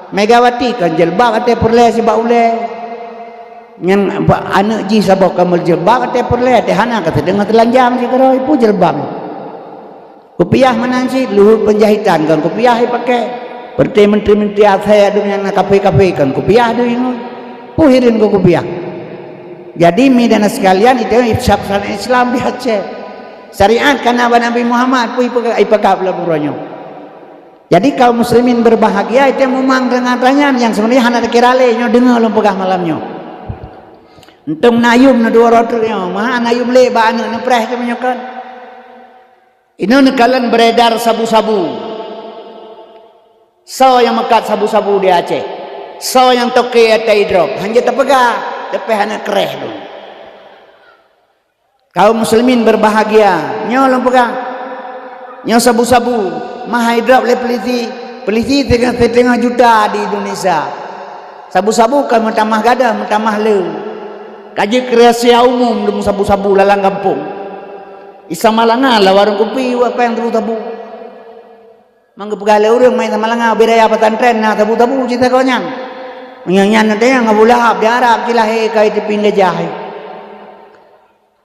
Megawati kon jilbab até peureulée sibak ulée. Nyan aneuëk jih saboh kon meujilbab até peureulée, até hana ka teudeungoe teulanjang sigoe ipu jilbab. Kupiah meunan cit, luhut peunjahitan kon kupiah ipaké. Peureuté menteri-menteri asai adeueng nyang na kafé-kafé kon kupiah deuh ingon. Peue hireuen kon kupiah. Jadi, mi dan sekalian, itu syariat Islam di Aceh. Syariat ka na bak Nabi Muhammad, peue ipeugah, ipeugah bulan buroe nyoe. Jadi, kaum muslimin berbahagia, itu memang dengan tanya yang sebenarnya hana dikira lé nyoe, deungoe lôn peugah malam nyoe. Entong na yum na dua uroe treuk nyoe, maha na yum lé bak aneuëk neupreh cuma nyoe kon. Inoe neukalon beredar sabu-sabu. Soe nyang meukat sabu-sabu di Aceh? Soe nyang toke ata idrop? Hanjeuet tapeugah, teupeh hana kreh lom. Kaum muslimin berbahagia, nyoe lôn peugah. Nyoe sabu-sabu, maha idrop lé peulisi. Peulisi teungoh, teungoh juta di Indonesia. Sabu-sabu ka meutamah gadoh, meutamah le. Ka jeuet keu rahsia umum dum sabu-sabu lalang gampông. Isa malanga la warong kupi, wa péng teupeu tabu. Mang geupeugah lé ureuëng mai Samalanga, ubé raya pesantren na tabu-tabu cit sagoe nyan. Meunyoe nyan na teunyang Abu Lahab di Arab jilahé kai teupin gajah.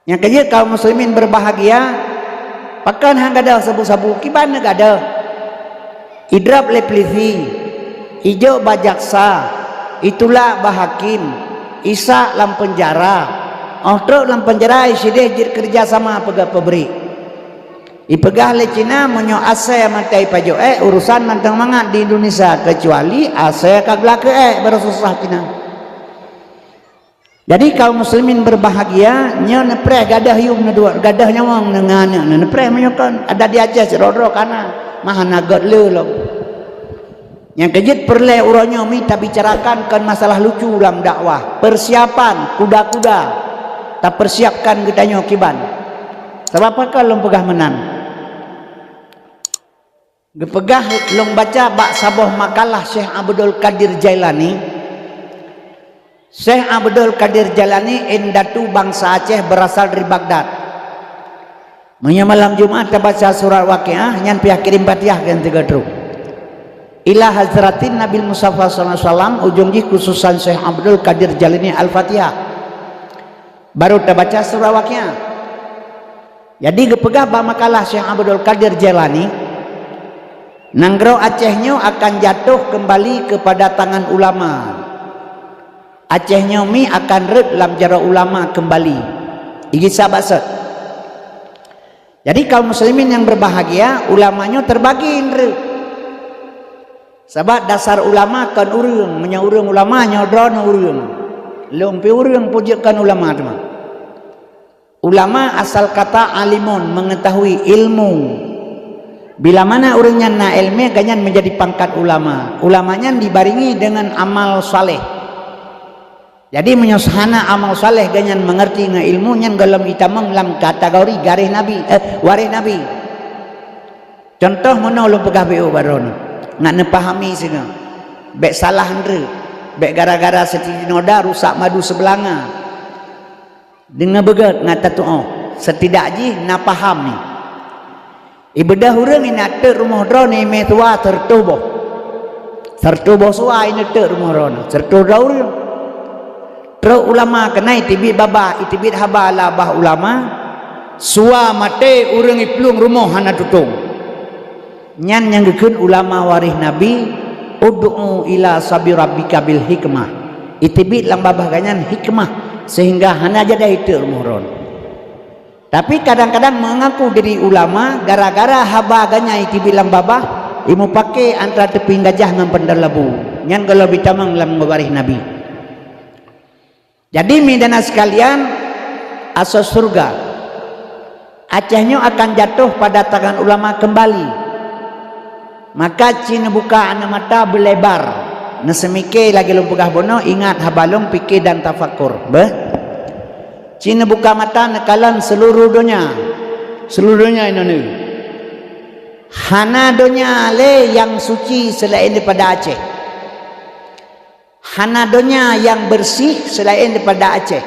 Nyang keujeuet kaum muslimin berbahagia, pakon han gadoh sabu-sabu, kiban na gadoh. Idrop lé peulisi, ijok bak jaksa, itulak bak hakim, isak lam peunjara. Óh trok lam peunjara, isideh jeuet keureuja sama peugah pabrik. Ipeugah lé Cina, meunyoe asée mantong ipajok ék, urusan mantong mangat di Indonesia, keucuali asée ka geulakée ék, baru susah Cina. Jadi, kaum muslimin berbahagia, nyoe neupreh gadoh yum neuduek, gadoh nyawöng ngon aneuëk neupreh meunyoe kon. Adat di Aceh sidroe-droe kana, mah hana göt le lom. Nyang keujeuet peureulée uroe nyoe mi tabicarakan kon masalah lucu lam dakwah. Persiapan kuda-kuda. Tapersiapkan geutanyoe kiban. Sabab pakon lôn peugah meunan? Geupeugah lôn baca bak saboh makalah Syekh Abdul Qadir Jailani. Syekh Abdul Qadir Jailani indatu bansa Aceh, berasal dari Baghdad. Meunyoe malam Jumat tabaca surat Waqiah, nyan pih kirém Fatihah keu sigoe trok. Ila hadratin Nabil Mustafa sallallahu alaihi wasallam, ujong jih khususan Syekh Abdul Qadir Jailani Al-Fatihah. Baru tabaca surat Waqiah. Jadi geupeugah bak makalah Syekh Abdul Qadir Jailani, nanggroe Aceh nyoe akan jatuh kembali kepada tangan ulama. Aceh nyoe mi akan rhot lam jaroe ulama kembali. Igisa bak sot. Jadi kaum muslimin yang berbahagia, ulama nyoe terbagi rhot. Sabab dasar ulama kon ureuëng, meunyoe ureuëng ulama nyoe droeneuh ureuëng. Lôn pih ureuëng peue jeuet kon ulama teuma. Ulama asal kata alimun, mengetahui ilmu. Bila mana ureuëng nyan na ilmu, gobnyan menjadi pangkat ulama. Ulama nyan dibarengi dengan amal saleh. Jadi meunyoe hana amal saleh gobnyan mengerti ngon ilmu, nyan gohlom itamong lam kategori garéh Nabi, eh, waréh Nabi. Contoh meunoe lôn peugah beu baroe nyoe, ngat neupahami singoh. Bék salah rhot, bék gara-gara siti noda rusak madu seubelanga. Deungoe beugét ngat tatuoh, seutidak jih na paham nyoe. Ibeudôh ureuëng ineuk teuk rumoh droeneuh imé suwa seureutoh boh. Seureutoh boh suwa ineuk teuk rumoh droeneuh, seureutoh droe ureuëng. Trok ulama keunoe iteubiet babah, iteubiet haba lam babah ulama, suwa maté ureuëng iplueng rumoh hana tutong. Nyan nyang geukheun ulama waréh Nabi, "Ud'u ila sabi rabbika bil hikmah." Iteubiet lam babah gobnyan hikmah, sehingga hana jadi iteuk rumoh droeneuh. Tapi kadang-kadang mengaku diri ulama, gara-gara haba gobnyan iteubiet lam babah, imupake antara teuping gajah ngon pandan labu. Nyan gohlom itamong lam waréh Nabi. Jadi, mi dan sekalian, asoe syeuruga, Aceh nyoe akan jatuh pada tangan ulama kembali. Maka ci neubuka aneuk mata beulebar, neuseumike lagée lôn peugah bunoe, ingat haba lôn, pike dan tafakur. Beuh? Ci neubuka mata neukalon seuluruh donya. Seuluruh donya inoe. Hana donya lé nyang suci seulaén daripada Aceh. Hana donya nyang beureuséh seulaén daripada Aceh.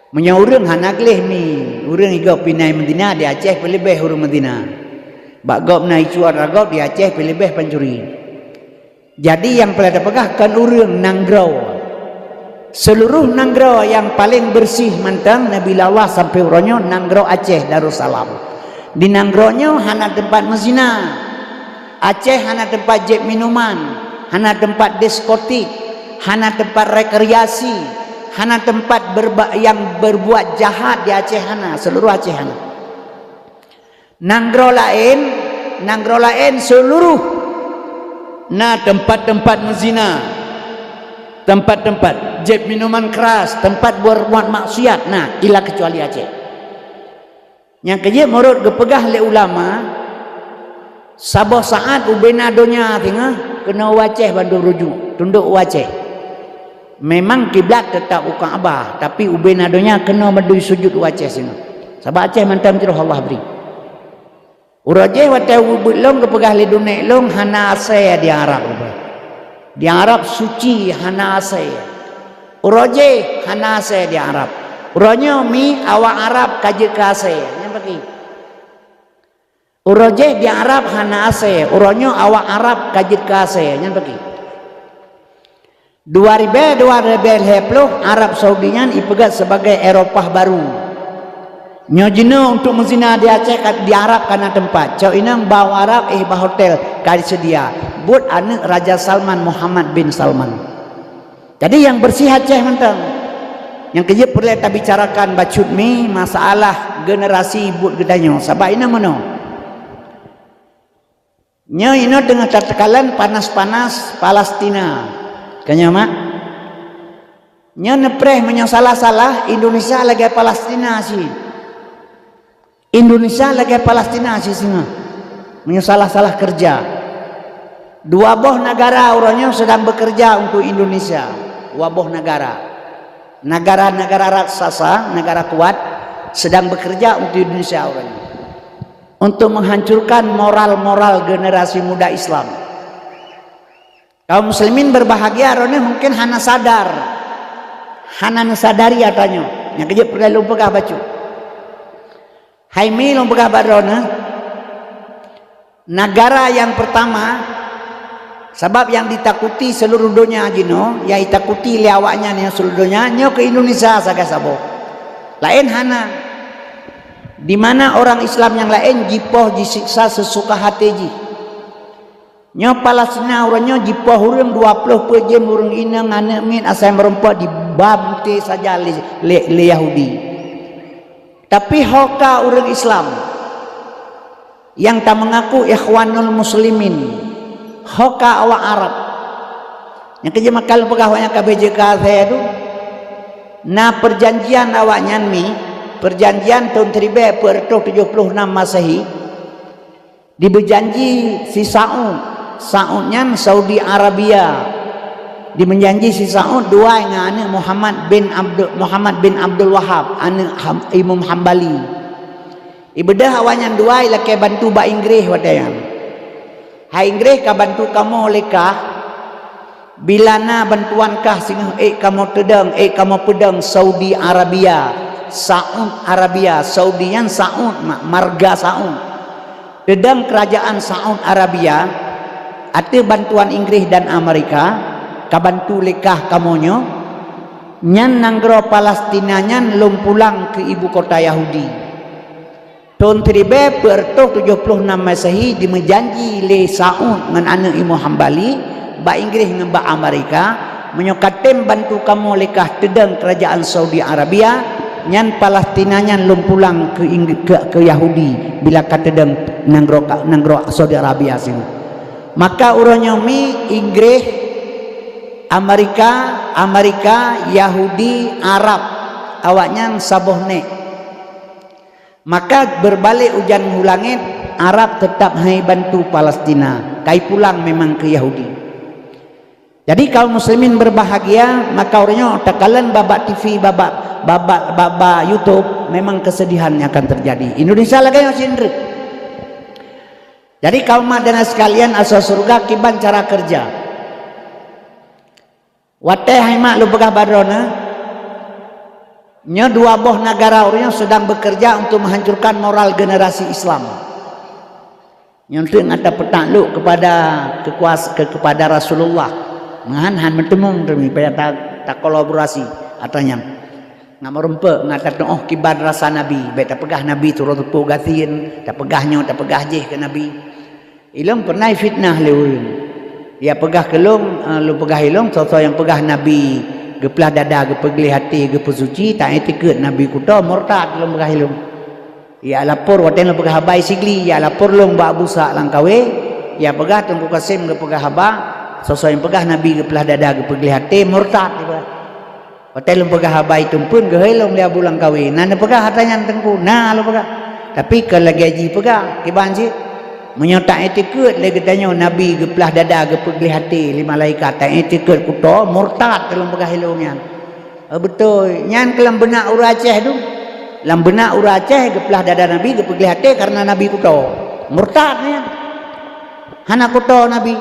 Meunyoe ureuëng hana gleh mi, ureuëng igob pinai Madinah di Aceh peuleubeh ureuëng Madinah. Bak gob na icuat ragab di Aceh peuleubeh pancuri. Jadi nyang peureulée tapeugah kon ureuëng, nanggroe. Seuluruh nanggroe nyang paleng beureuséh mantong Nabi Allah sampoe uroe nyoe nanggroe Aceh Darussalam. Di nanggroe nyoe hana teumpat meuzina. Aceh hana teumpat jép minuman, hana teumpat diskotik, hana teumpat rekreasi, hana teumpat berba-, nyang berbuat jahat di Aceh hana, seuluruh Aceh hana. Nanggroe laén, nanggroe laén seuluruh na teumpat-teumpat meuzina, teumpat-teumpat jép minuman keuras, teumpat berbuat maksiat na, ila keucuali Aceh. Nyang keujeuet meunurot geupeugah lé ulama, saboh saát ubena donya singoh keunoe u Aceh bandum rujuk, tundok u Aceh. Memang kiblat teutap u Ka'bah, tapi ubena donya keunoe meudui sujut u Aceh singoh. Sabab Aceh mantong jroh Allah bri. Uroe jéh watée ubeuet lôn geupeugah lé dunek lôn hana asée di Arab. Di Arab suci hana asée. Uroe jéh hana asée di Arab. Uroe nyoe mi awak Arab ka jeuet keu asée. Nyan paki. Uroe jéh di Arab hana asée. Uroe nyoe awak Arab ka jeuet keu asée. Nyan paki. Dua ribée, dua ribée lhée ploh, Arab Saudi nyan ipeugét sibagai Eropah baru. Nyoe jinoe untuk meuzina di Aceh ka, di Arab ka na teumpat. Cok inong ba u Arab, éh, ba hotel ka diseudia. Buet aneuëk Raja Salman, Muhammad bin Salman. Jadi nyang beureuséh Aceh mantong. Nyang keujeuet peureulée tabicarakan bacut mi masalah generasi buet geutanyoe. Sabab inong meunoe. Nyoe inoe teungoh tateukalon panas-panas Palestina. Ka nyoe mak? Nyoe neupreh meunyoe salah-salah, Indonesia lagée Palestina cit. Indonesia lagée Palestina cit singoh. Meunyoe salah-salah keureuja. Dua boh negara uroe nyoe sedang bekerja untuk Indonesia. Dua boh negara. Negara-negara raksasa, negara kuat, sedang bekerja untuk Indonesia uroe nyoe. Untuk menghancurkan moral-moral generasi muda Islam. Kaum muslimin berbahagia, uroe nyoe mungkin hana sadar. Hana neusadari atra nyoe. Nyang keujeuet peureulée lôn peugah bacut. Hai mi lôn peugah bak droeneuh, negara yang pertama, sabab yang ditakuti seluruh donya jinoe, yang ditakuti lé awaknyan nyang seluruh donya, nyoe keu Indonesia sagai saboh. Laén hana. Di mana orang Islam nyang laén jipoh jisiksa sesuka hati jih. Nyoe Palestina uroe nyoe jipoh ureuëng dua ploh peuet jeuem ureuëng inong aneuëk miet asai meurumpok dibam teuh saja lé, lé, lé Yahudi. Tapi ho ka ureuëng Islam nyang tameungaku Ikhwanul Muslimin, ho ka awak Arab. Nyang keujeuet maka lôn peugah awaknyan ka B J K asai tu, na perjanjian awaknyan mi, perjanjian thon siribée peuet reutôh tujoh ploh nam Masehi, Dibeujanji si Saud, Saud nyan Saudi Arabia. Dibeujanji si Saud duai ngon aneuëk Muhammad bin Abdul, Muhammad bin Abdul Wahab, aneuëk Ham-, Imam Hambali. Ibeudôh awaknyan duai lakée bantu bak Inggréh watée nyan. Hai Inggréh ka bantu kamoe lé kah, Bila na bantuan kah singoh ék kamoe teudong, ék kamoe peudong Saudi Arabia, Saud Arabia, Saudi nyan Saud, ma-, marga Saud. Teudong keurajaan Saud Arabia, ateueh bantuan Inggréh dan Amerika, ka bantu lé kah kamoe nyoe, nyan nanggroe Palestina nyan lom pulang keu ibu kota Yahudi. Thon siribée peuet reutôh tujoh ploh nam Masehi dimeujanji lé Saud ngon aneuëk Imam Hambali bak Inggréh ngon bak Amerika, meunyoe ka tem bantu kamoe lé kah teudong keurajaan Saudi Arabia, nyan Palestina nyan lom pulang keu Inggréh, keu, keu Yahudi bila ka teudong nanggroe ka, nanggroe Saudi Arabia sinan. Maka uroe nyoe mi Inggréh, Amerika, Amerika, Yahudi, Arab, awaknyan saboh nék. Maka beurbalek ujeuen u langét, Arab teutab hai bantu Palestina, kai pulang memang keu Yahudi. Jadi kaum muslimin berbahagia, maka uroe nyoe takalon babak T V, babak, babak, babak YouTube, memang kesedihan yang akan terjadi. Indonesia lagée nyoe cit. Jadi kaum mak dan sekalian, asoe syeuruga kiban cara kerja. Watée hai mak lôn peugah bak droeneuh, nyoe dua boh negara ureuëng sedang bekerja untuk menghancurkan moral generasi Islam. Nyoe teuk ngat tapeutak lok kepada kekuas-, ke-, kepada Rasulullah. Meuhan han meuteumong teumi payah ta-, takolaborasi atra nyan. Ngat meurumpok ngat tatuoh kiban rasa Nabi, bék tapeugah Nabi turot teupeu gasien, tapeugah nyoe tapeugah jéh keu Nabi. Ilong pernah fitnah lé ureuëng. Ya peugah keu lôn, eh, lôn peugah ilong, soe-soe nyang peugah Nabi geuplah dada, geupeugleh até, geupeusuci, ta-iktikeuet Nabi kuto, murtad lôn peugah ilong. Ya lapor watée lôn peugah haba Sigli, ya lapor lôn bak Abu Sa Langkawe, ya peugah Teungku Kasim geupeugah haba, soe-soe nyang peugah Nabi geuplah dada, geupeugleh até, murtad, ya peugah. Watée lôn peugah haba itumpeun geuhôi lom lé Abu Langkawe. Na neupeugah atra nyan Teungku? Na lôn peugah. Tapi kon lagée jih peugah, kiban cit. Meunyoe ta-iktikeuet lé geutanyoe Nabi geuplah dada, geupeugleh até lé malaikat, ta-iktikeuet kuto, murtad lôn peugah ilong nyan. Oh, beutôi. Nyan keu lam beunak ureuëng Aceh tu. Lam beunak ureuëng Aceh geuplah dada Nabi, geupeugleh até karena Nabi kuto. Murtad nyan. Hana kuto Nabi.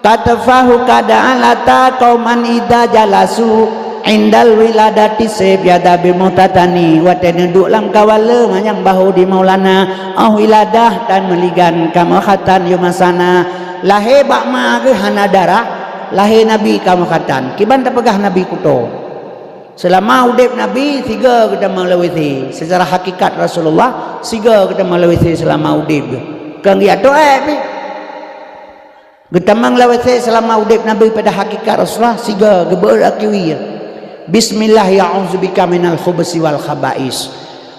Katafahu kada alata kauman ida jalasu indal wiladati seb yada bimutatani. Watée neuduek lam kawala manyang bahu di Maulana, oh wiladah tan meuligan kamoe khatan yumasana. Lahé bak ma geuh hana darah, lahé Nabi kamoe khatan. Kiban tapeugah Nabi kuto. Seulama udeb Nabi, siga geutamong lam W C. Secara hakikat Rasulullah, siga geutamong lam W C seulama udeb geuh. Kon geuatoe pih. Geutamong lam W C seulama udeb Nabi pada hakikat Rasulullah, siga geubeuet akiwi. Bismillah, ya a'udzubika minal khubusi wal khaba'is.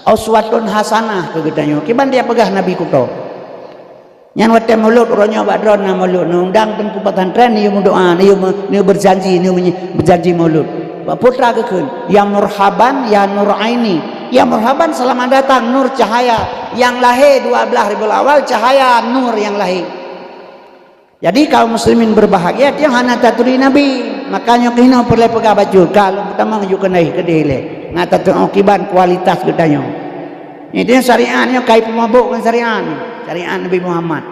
Uswatun hasanah keu geutanyoe. Kiban dia peugah Nabi kuto. Nyan watée mulod uroe nyoe bak droeneuh na mulod, neuundang teungku pesantren, neuyue meudoa, neuyue me-, neuyue beujanji, neuyue menye-, beujanji mulod. Bak putra geukheun, "Ya murhaban, ya nur aini." Ya murhaban, selamat datang, nur cahaya. Nyang lahé dua belas Rabiul Awal, cahaya nur nyang lahé. Jadi kaum muslimin berbahagia, tiang hana taturi Nabi. Makanya keunoe peureulée peugah bacut, ka lôn peutamong juk keunoe keudeh lé. Ngat tatu'oh kiban kualitas geutanyoe. Nyan syariat nyoe kai peumabok ngon syariat. Syariat Nabi Muhammad.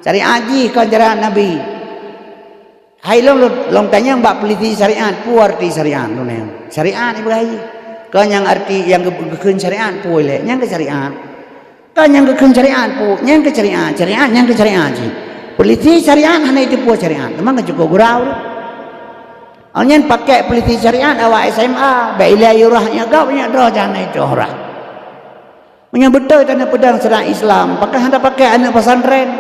Syariat jih kon syariat Nabi. Hai lôn, lôn, lôn tanyong bak peulisi syariat, peue arti syariat lôn nyan. Syariat ibu hai. Kon nyang arti nyang geu-, geukheun syariat peue lé? Nyang keu syariat. Kan nyang geukheun syariat peue, nyang keu syariat, syariat nyang keu syariat cit. Peulisi syariat hana jiteupeue syariat, teuma ka cukôp gurau. Awak nyan pakai peulisi syariat awak S M A, bèk ilée yue rhah nyak gob nyak droe, jangan itu orang. Meunyoe beutôi tanyoe peudong syariat Islam, pakon hana pakai aneuk pesantren?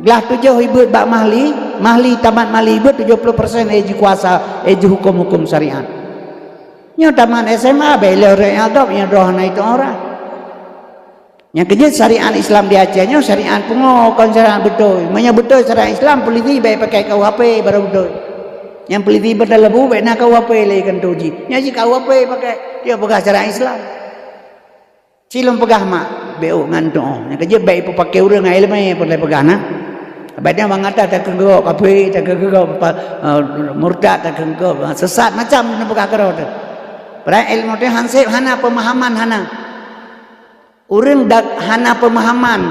Glah tujoh ibeuet bak mahli, mahli tamat mahli ibeuet tujoh puluh persen eh jikuasa, eh jihuköm-huköm syariat. Nyoe tamat S M A, bèk ilée ureueng nyang gob nyak droe hana itu orang. Nyang keujeuet syariat Islam di Aceh nyoe syariat pungo, kon syariat beutôi. Meunyoe beutôi syariat Islam, peulisi bèk pakai K U H P barô beutôi. Nyang peulisi beutaleubô bèk na K U H P lé keuneuk jih. Nyan jih K U H P pakai, dia peugah syariat Islam. Silom peugah mak, bèk ôk ngan tu'oh. Nyang keujeuet bèk ipeupakai ureueng ngon iéleumé, peue lé peugah na. Bèk nyan bak gata takheun keu gob kafé, takheun keu gob pa-, eh, murtad, takheun keu gob sesat, macam na peugah keudroe teuh. Padahai iéleumé teuh han sép, hana peumahaman, hana. Ureueng dak hana peumahaman,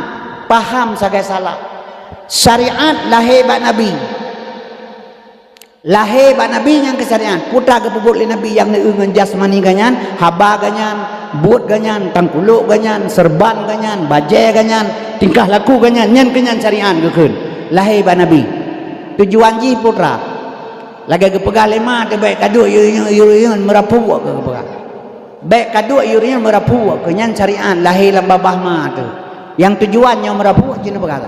paham sagai salah. Syariat lahé bak Nabi. Lahé bak Nabi nyang keu syariat. Peue ta geupeubuet lé Nabi nyang neueu ngon jasmani geuh nyan, haba geuh nyan, buet geuh nyan, tangkulôk geuh nyan, seureuban geuh nyan, bajèe geuh nyan, tingkah laku geuh nyan, nyan keuh nyan syariat geukheun. Lahé bak Nabi. Tujuan jih peue ta? Lagèe geupeugah lé ma teuh, bèk kaduek yue-, yue-, yue-, meurapuk keu geupeugah. Bèk kaduek yue-, yue-, meurapuk keu nyan syariat lahé lam babah ma teuh. Nyang tujuan nyoe meurapuk cit neupeugah.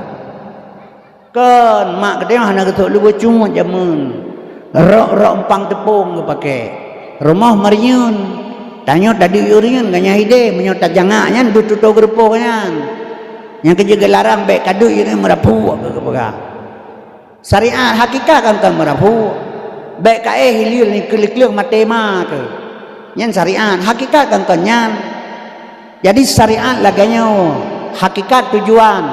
Kon, mak geutanyoe hana geusok lubôh cut jameun. Rok-rok umpang teupông geupaké. Rumoh meurieun. Tanyoe taduek ureueng nyan ganyang idéh, meunyoe tajangak nyan deuh tutoe geurupoh nyan. Nyang keujeuet geularang bèk kaduek ureueng meurapuk keu geupeugah. Syariat hakikat kan kon meurapuk. Bèk kaéh hileuen kleueng-kleueng maté ma teuh. Nyan syariat, hakikat kan kon nyan. Jadi syariat lagèe nyoe, hakikat tujuan.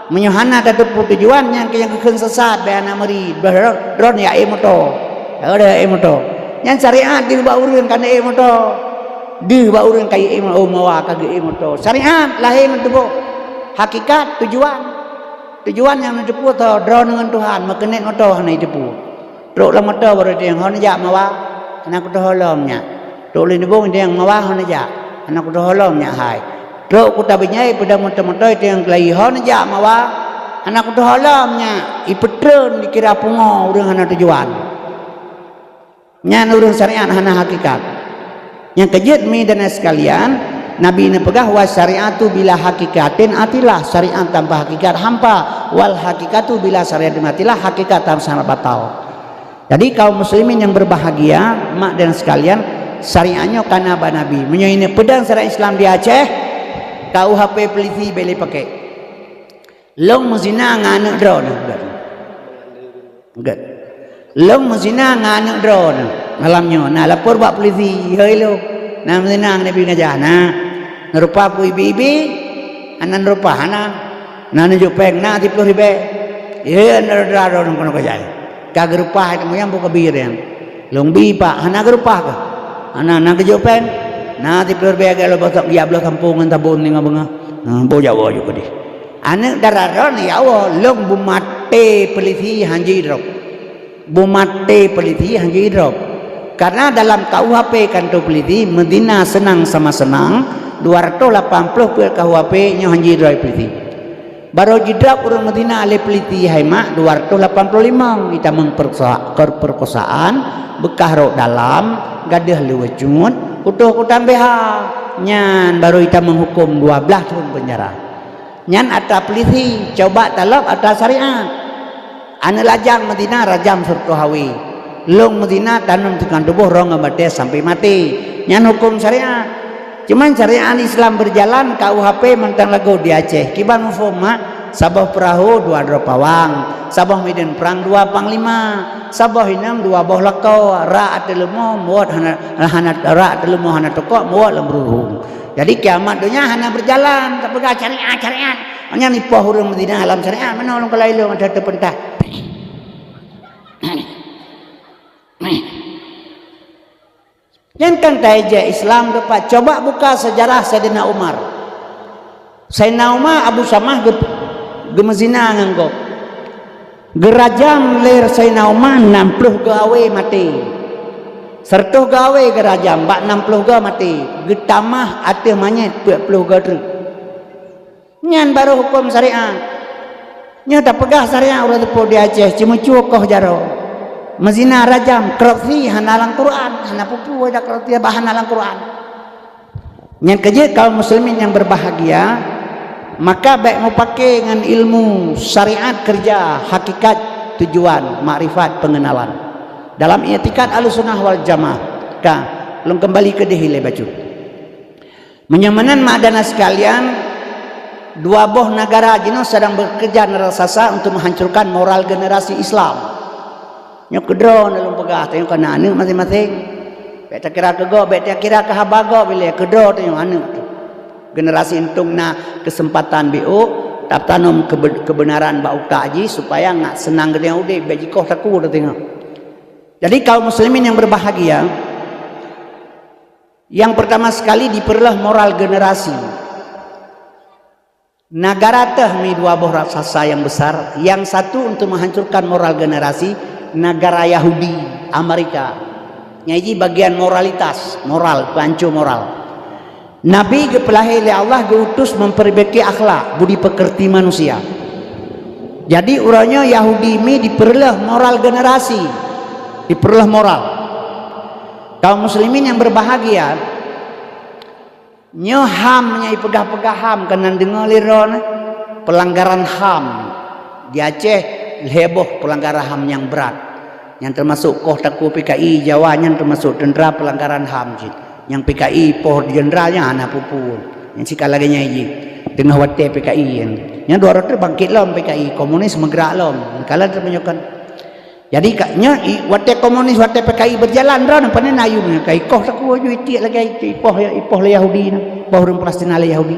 Meunyoe hana tateupeue tujuan, nyan keuh nyang geukheun sesat, bèk hana meuri, droe-droe ya ék moto. Droe-droe ya ék moto. Nyan syariat deuh bak ureueng ka na ék moto. Deuh bak ureueng ka ék moto, oh, mawa ka geuék moto. Syariat lahé ngon tuboh. Hakikat tujuan. Tujuan nyang neuteupeue tho droeneuh ngon Tuhan, meukeunét moto hana jiteupeue. Trok lam moto barô teuh, "Ho neujak mawa?" "Hana kutoh lom nyak." Trok lé nibong teuh, "Mawa ho neujak?" "Hana kutoh lom nyak hai." Trok kuta beunjai peudong moto-moto teuh keulayi, "Ho neujak mawa?" "Hana kutoh lom nyak." Ipeutreun dikira pungo ureueng hana tujuan. Nyan ureueng syariat hana hakikat. Nyang keujeuet mi dan sekalian, Nabi neupeugah, "Wa syariatu bila hakikatin atilah," syariat tanpa hakikat hampa, "Wal hakikatu bila syariatin atilah," hakikat tanpa syariat batal. Jadi kaum muslimin yang berbahagia, mak dan sekalian, syariat nyoe kana bak Nabi. Meunyoe ineuk peudong syariat Islam di Aceh, K U H P peulisi bèk lé pakai. Lôn meuzina ngon aneuk droeneuh. Gét. Lôn meuzina ngon aneuk droeneuh. Malam nyoe na lapor bak peulisi, "Hei lôn, na meuzina ngon Nabi Ngajah na. Neurupa peue ibi-ibi, hana neurupa hana. Na neujok péng na siplôh ribèe." "Hei aneuk droeneuh keunoe kajai. Ka geurupa hai teumuyang buka bir nyan." "Lôn bi pak, hana geurupa keuh?" "Hana, na geujok péng." "Na siplôh ribèe lagèe lôn bosok giak bloe sampông ngon sabon ninggai beungoh." "Hm, boh jawoe ju keudeh." Aneuk dara droeneuh ya Allah, lôn beumaté peulisi han jidrob. Beumaté peulisi han jidrob. Karena dalam K U H P kantô peulisi, meuzina seunang sama seunang, dua ratus lapan puluh peuet K U H P nyoe han jidrob peulisi. Barô jidrob ureueng meuzina lé peulisi hai mak dua ratus lapan puluh lima, itamong perkosa-, per-, perkosaan, beukah rhot dalam, gadôh leuweuh cut, putôh kutang B H. Nyan barô itamong huköm dua blaih thôn peunjara. Nyan atra peulisi, coba talop atra syariat. Aneuk lajang meuzina rajam sireutôh hawé. Lôn meuzina tanom tikang tuboh rhot ngon batèe sampoe maté. Nyan huköm syariat. Cuman syariat Islam berjalan, K U H P mantong lagoe di Aceh. Kiban muphom mak, saboh peurahô dua droe pawang, saboh mideuen prang dua panglima, saboh inong dua boh lakoe, rak ateueh leumo muwot hana, hana, rak ateueh leumo hana tukok muwot lam ruruhong. Jadi kiamat donya hana berjalan, tapeugah syariat-syariat. Nyan ipoh ureuëng Madinah lam syariat, meunoe lôn kalon ilôn ada teupeutah. Nyan kan taijak Islam teumpat. Coba buka sejarah Saidina Umar. Saidina Umar Abu Samah geu-, geumeuzina ngon gob. Geurajam lé Saidina Umar nam ploh gawée maté. Seureutoh gawée geurajam, bak nam ploh goe maté. Geutamah ateueh manyét peuet ploh goe treuk. Nyan baru huköm syariat. Nyoe tapeugah syariat uroe teupeu di Aceh, ceumeucue koh jaroe. Meuzina rajam, korupsi hana lam Quran, hana peue-peue dak korupsi bah hana lam Quran. Nyan keuh jeuet kaum muslimin yang berbahagia, maka bék mupake ngon ilmu syariat kerja hakikat tujuan makrifat pengenalan. Dalam i'tikad Ahlussunnah wal Jamaah, ka lôn kembali keudeh ilée bacut. Meunyoe meunan mak dana sekalian, dua boh negara jinoe sedang bekerja raksasa untuk menghancurkan moral generasi Islam. Nyoe keudroe na lôn peugah, tanyoe kana aneuëk maséng-maséng. Bék takira keu gob, bék takira keu haba gob ilée, keudroe tanyoe aneuëk. Generasi entong na kesempatan biôk, tatanom kebe-, kebenaran bak utak jih supaya ngat seunang geutanyoe udeb, bék jikoh takue tanyoe. Jadi kaum muslimin yang berbahagia, yang pertama sekali diperleueh moral generasi. Negara teuh mi dua boh raksasa yang besar, yang satu untuk menghancurkan moral generasi, negara Yahudi, Amerika. Nyang jih bagian moralitas, moral, peuancô moral. Nabi geupeulahé lé Allah geuutus memperbaiki akhlak, budi pekerti manusia. Jadi uroe nyoe Yahudi mi diperleueh moral generasi, diperleueh moral. Kaum muslimin yang berbahagia, nyoe HAM nyang ipeugah-peugah HAM keunan deungoe lé droeneuh. Pelanggaran HAM di Aceh lhée boh pelanggaran HAM nyang brat. Nyang teumasok koh takue PKI Jawa nyan teumasok teuntra pelanggaran HAM cit. Nyang PKI poh jenderal nyan hana peue-peue. Nyang cit ka lagée nyan jih. Teungoh watée PKI nyan. Nyan dua ratus bangkit lom PKI, komunis meugrak lom. Kalon teumeunyoe kan. Jadi ka, nyoe i, watée komunis, watée PKI berjalan, droeneuh pane na ayum nyoe, ka ikoh takue ju itiek lagée ipoh, ipoh lé Yahudi nyan, ipoh ureuëng Palestina lé Yahudi.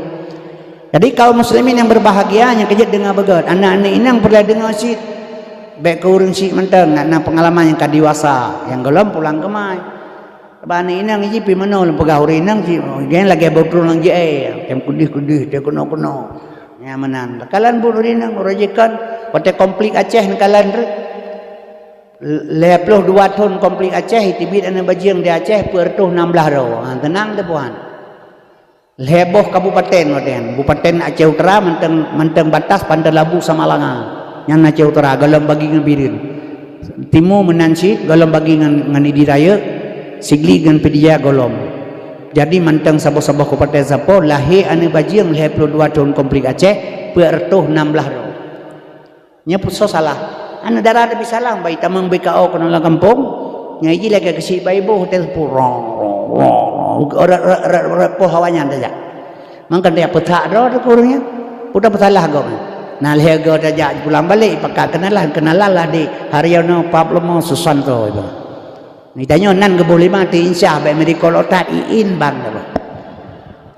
Jadi kaum muslimin yang berbahagia, nyang keu jeuet deungoe beugét, aneuëk-aneuëk inong peureulée deungoe cit. Bék keu ureuëng cit mantong, na, na pengalaman nyang ka dewasa, nyang gohlom pulang keumai. Bak aneuëk inong jih pih meunoe lôn peugah ureuëng inong cit, gen lagée boh droeneuh nyang jiéh, tem keudeh-keudeh, tem keunoe-keunoe. Nyan meunan. Kalon buet ureuëng inong, uroe jih kon, watée konflik Aceh neukalon treuk. Lhée ploh dua thon konflik Aceh, iteubiet aneuëk bajeueng di Aceh peuet reutôh nam blaih droe. Ha, teunang teuh Tuhan. Lhée boh kabupaten watée nyan. Kabupaten Aceh Utara mantong, mantong batas Pantai Labu Samalanga. Nyan Aceh Utara, gohlom bagi ngon Bireuen. Timu meunan cit, gohlom bagi ngon, ngon Idi Rayeuk, Sigli ngon Pidie Jaya gohlom. Jadi mantong saboh-saboh kabupaten sapo lahé aneuëk bajeueng lhée ploh dua thon konflik Aceh, peuet reutôh nam blaih droe. Nyan peue soe salah? Aneuëk dara teubi salah, bai tamong B K O keunoe lam gampông. Nyang jih lagée keuchik bai boh teuh purong, rong, rong, rong. Rot, rot, rot, rot, poh awaknyan tajak. Mangkon tajak peutak droe teuh keu ureuëng nyan. Peue tapeusalah gob nyan? Na lhée goe tajak pulang balek, pakat keunalan, keunalan lah di Haryono Pablomo Susanto iba. Geutanyoe nan geuboh lima ti insya bék meurikol otat iin bang dah.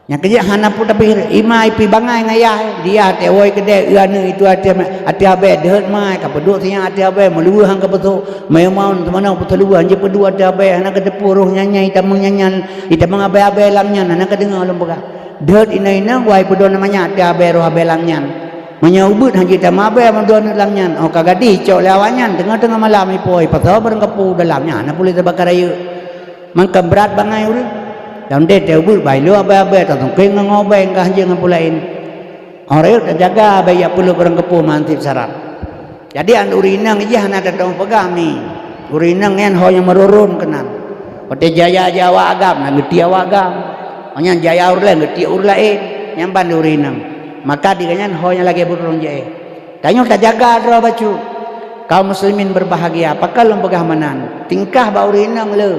Nyang keujeuet hana peue tapi ima ipi bangai ngon yah, dia teuh woi keudeh, eu aneuëk itu ateueh, ateueh abée deuhet mai, ka peuduek siang ateueh abée, meuluweuh han ka peusok, meumon teumanoe peuteuluweuh, jeuet peuduek ateueh abée, hana ka teupeu roh nyan nyan, itamong nyan nyan, itamong abée-abée lam nyan, hana ka deungoe lôn peugah. Deuhet inong-inong, wai peudong na manyak ateueh abée roh abée lam nyan. Meunyoe ubeuet han jeuet tamong abée meudong aneuëk lam nyan, oh ka gadih cok lé awaknyan, teungoh-teungoh malam ipo, ipasoe barang kapeue dalam nyan, hana puléh teubakar rayeuk. Mangkon brat bangai ureuëng. Dan deh teuh ubeuet bai lé abée-abée, tatungkeng ngon ngobeng ka hanjeuet ngon peue laén. Orang rayeuk tajaga abée jak peuleueh barang kapeue mantip syarat. Jadi, an ureuëng inong jih hana tatong peugah mi. Ureuëng inong nyan ho nyang meururun keunan. Watée jaya-jaya awak agam, na geutiek awak agam. Ho nyang jaya ureuëng laén, geutiek ureuëng laén. Nyan ban ureuëng inong. Maka di gobnyan ho nyang lagée beururun jih. Tanyoe tajaga droe bacut. Kaum muslimin berbahagia, pakon lôn peugah meunan. Tingkah bak ureuëng inong le.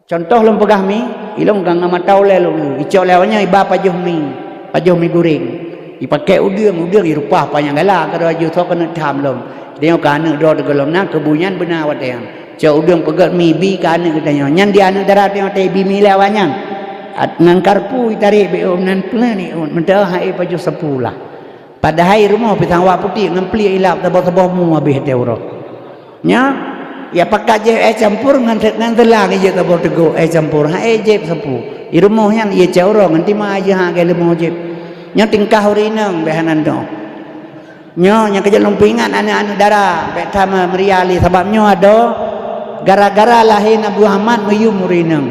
Cuntoh lôn peugah mi, ilôn ka ngon mata ulée lôn, icok lé awaknyan iba pajoh mi, pajoh mi guréng. Ipaké udeueng, udeueng irupah panyang gala, keudroe jih soe keuneuk tham lom. Tanyoe ka aneuëk droe teuh gohlom na, keubu nyan beuna watée nyan. Cok udeueng peugét mi ibi keu aneuëk geutanyoe. Nyan di aneuëk dara tanyoe teuh ibi mi lé awaknyan. At-, ngon karpu itarek beu nan peuleueh ni un, meuteue hai pajoh sapu lah. Padahai rumoh pisang wak putéh ngon pliek ilap saboh-saboh mu habéh teuh uroe. Nyoe, ya pakat jép éh campur ngon se-, ngon seulang ijép saboh teugok éh campur, hai jép sapu. Di rumoh nyan ie cak uroe ngon tima jih ha gée leumo jép. Nyoe tingkah ureueng inong beh nan doh. Nyoe nyang keujeuet lôn peuingat aneuk-aneuk dara, bék that meuria lé, sabab nyoe adoe gara-gara lahé Nabi Muhammad meuyum ureueng inong.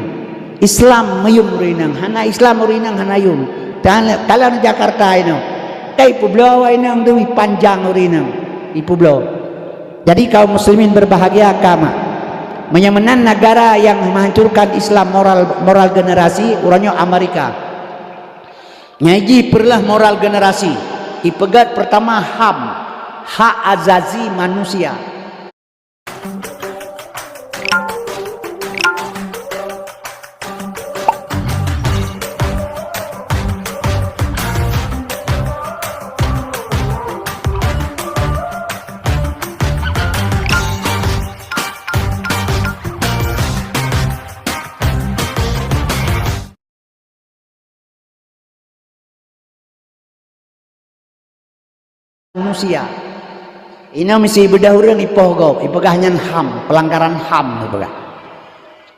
Islam meuyum ureueng inong, hana Islam ureueng inong hana yum. Dan kalau di Jakarta inoe, kai peubloe awak inong tu panjang ureueng inong, ipeubloe. Jadi kaum muslimin berbahagia ka mak. Meunyoe meunan negara yang menghancurkan Islam moral, moral generasi, uroe nyoe Amerika. Nyang jih peureuloh moral generasi, ipeugét peurtama ham, hak azazi manusia. Manusia. Inoe misi beudôh ureuëng ipoh gob, ipeugah nyan ham, pelanggaran ham ipeugah.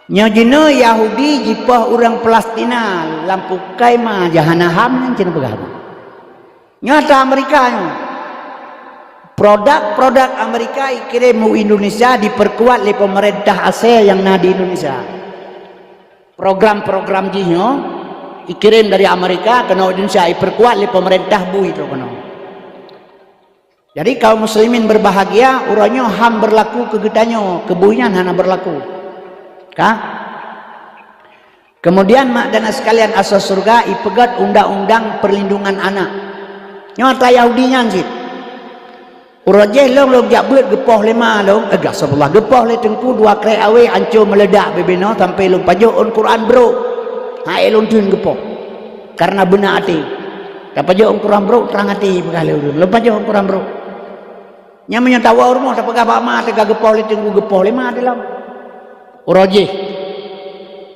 Nyoe jinoe Yahudi jipoh ureuëng Palestina lam pukai ma jahana ham nyan cit peugah. Nyoe ata Amerika nyoe. Produk-produk Amerika ikirém u Indonesia diperkuat lé pemerintah Aceh nyang na di Indonesia. Program-program jih nyoe ikirém dari Amerika keunoe Indonesia, iperkuat lé pemerintah bui droe keunoe. Jadi kaum muslimin berbahagia, uroe nyoe ham berlaku keu geutanyoe, keu bui nyan hana berlaku. Ka? Kemudian mak dan sekalian asoe syurga ipeugét undang-undang perlindungan anak. Nyoe ata Yahudi nyan cit. Uroe jéh lôn, lôn jak beuet geupoh lé ma lôn, eh, astagfirullah, geupoh lé teungku dua krék awé ancô meuleudak bibinoe sampai lôn pajoh ôn Quran brok. Hai lôn theun geupoh. Karena beuna até. Tapajoh ôn Quran brok trang até peugah lé ureuëng. Lôn pajoh ôn Quran brok. Nyang meunyoe tawoe rumoh tapeugah bak ma teuka geupoh lé teungku geupoh lé ma teuh lom. Uroe jéh.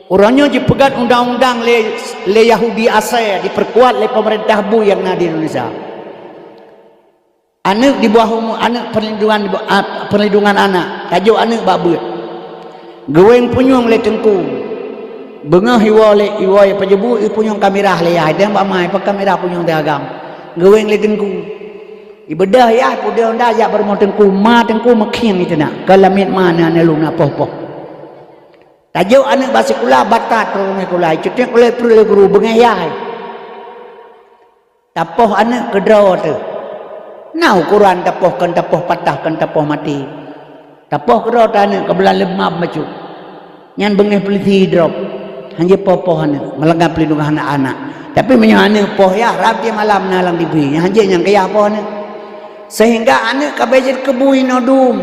Uroe nyoe jipeugét undang-undang lé, lé Yahudi Aceh diperkuat lé pemerintah bui nyang na di Indonesia. Aneuk di bawah umur, aneuk perlindungan, ah, perlindungan anak, tajok aneuk bak beuet. Geuwéng punyueng lé teungku. Beungoh iwoe lé, iwoe pajebu, ipunyueng kamirah lé yah, idang bak ma, ipa kamirah punyueng teuagam. Geuwéng lé teungku. Ibeudôh yah, ipeudôh nda jak bak rumoh teungku, ma teungku meukhieng iteunak. Ka lamiet ma na, na lôn na poh-poh. Tajok aneuk bak sikula, batat rumoh sikula, icutek ulée pruet lé guru, beungéh yah. Tapoh aneuk keudroe teuh. Na ukoran tapoh, kon tapoh patah, kon tapoh maté. Tapoh keudroe teuh aneuk, ka bulan leumbab bacut. Nyan beungéh peulisi drop. Hanjeuet poh-poh aneuk, meulanggar peulindungan anak-anak. Tapi meunyoe aneuk poh yah, rab di malam na lam T V. Nyan hanjeuet nyang keuyak poh aneuk. Sehingga aneuk ka bèk jeuet keu bui inoe dum.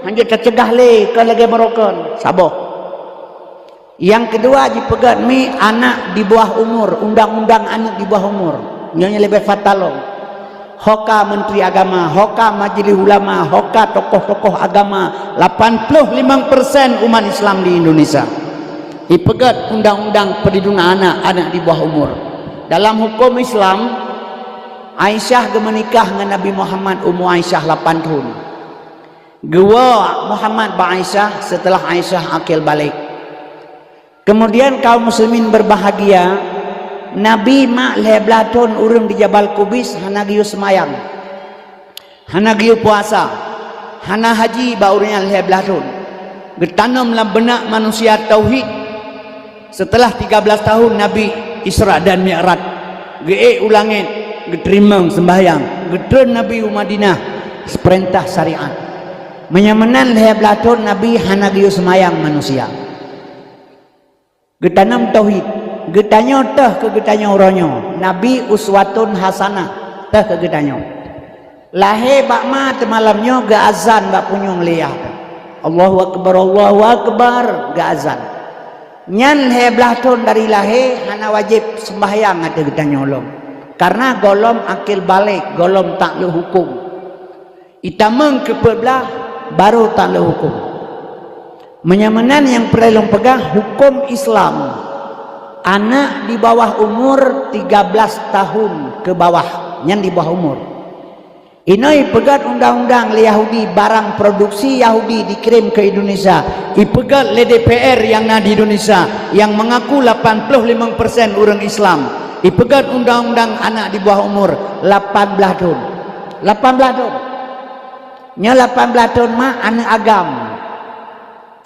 Hanjeuet tacegah lé, kon lagèe meurokon. Saboh. Nyang keudua jipeugét mi anak di bawah umur, undang-undang aneuk di bawah umur. Nyoe nyang leubeh fatal lom. Ho ka Menteri Agama, ho ka Majelis Ulama, ho ka tokoh-tokoh agama, lapan ploh limong persen umat Islam di Indonesia. Ipeugét undang-undang perlindungan anak, anak di bawah umur. Dalam hukum Islam, Aisyah geumeunikah ngon Nabi Muhammad umu Aisyah lapan thon. Geuwoe Muhammad bak Aisyah seuteulah Aisyah akil baligh. Keumudian kaum muslimin beubahgia, Nabi mak lhèe blaih thon ureueng di Jabal Kubais hana geuyue seumayang, hana geuyue puasa, hana haji bak ureueng nyan lhèe blaih thon. Geutanom lam beunak manusia tauhid. Seuteulah tiga blaih tahun Nabi Isra dan Mi'raj, geuék u langét, geuteurimong seumbahyang, geutreun Nabi u Madinah, seupeurintah syariat. Meunyoe meunan lhèe blaih thon Nabi hana geuyue seumayang manusia. Geutanom tauhid. Geutanyoe teuh keu geutanyoe uroe nyoe, Nabi uswatun hasanah teuh keu geutanyoe. Lahé bak ma teumalam nyoe geuazan bak punyueng lé yah. Allahu akbar, Allahu akbar, geuazan. Nyan lhèe blaih thon dari lahé hana wajéb seumbahyang ateueh geutanyoe lom. Karena gohlom akil baligh, gohlom taklok huköm. Itamong keu peuet blaih, barô taklok huköm. Meunyoe meunan nyang peureulèe lôn peugah, huköm Islam Anak di bawah umur tiga belas tahun ke bawah, nyan di bawah umur. Inoe ipeugét undang-undang lé Yahudi, barang produksi Yahudi dikirim ke Indonesia. Ipeugét lé D P R nyang na di Indonesia, nyang mengaku lapan puluh lima persen ureuëng Islam. Ipeugét undang-undang anak di bawah umur lapan belas thon. Lapan belas thon. Nyoe lapan belas thon mak, aneuk agam.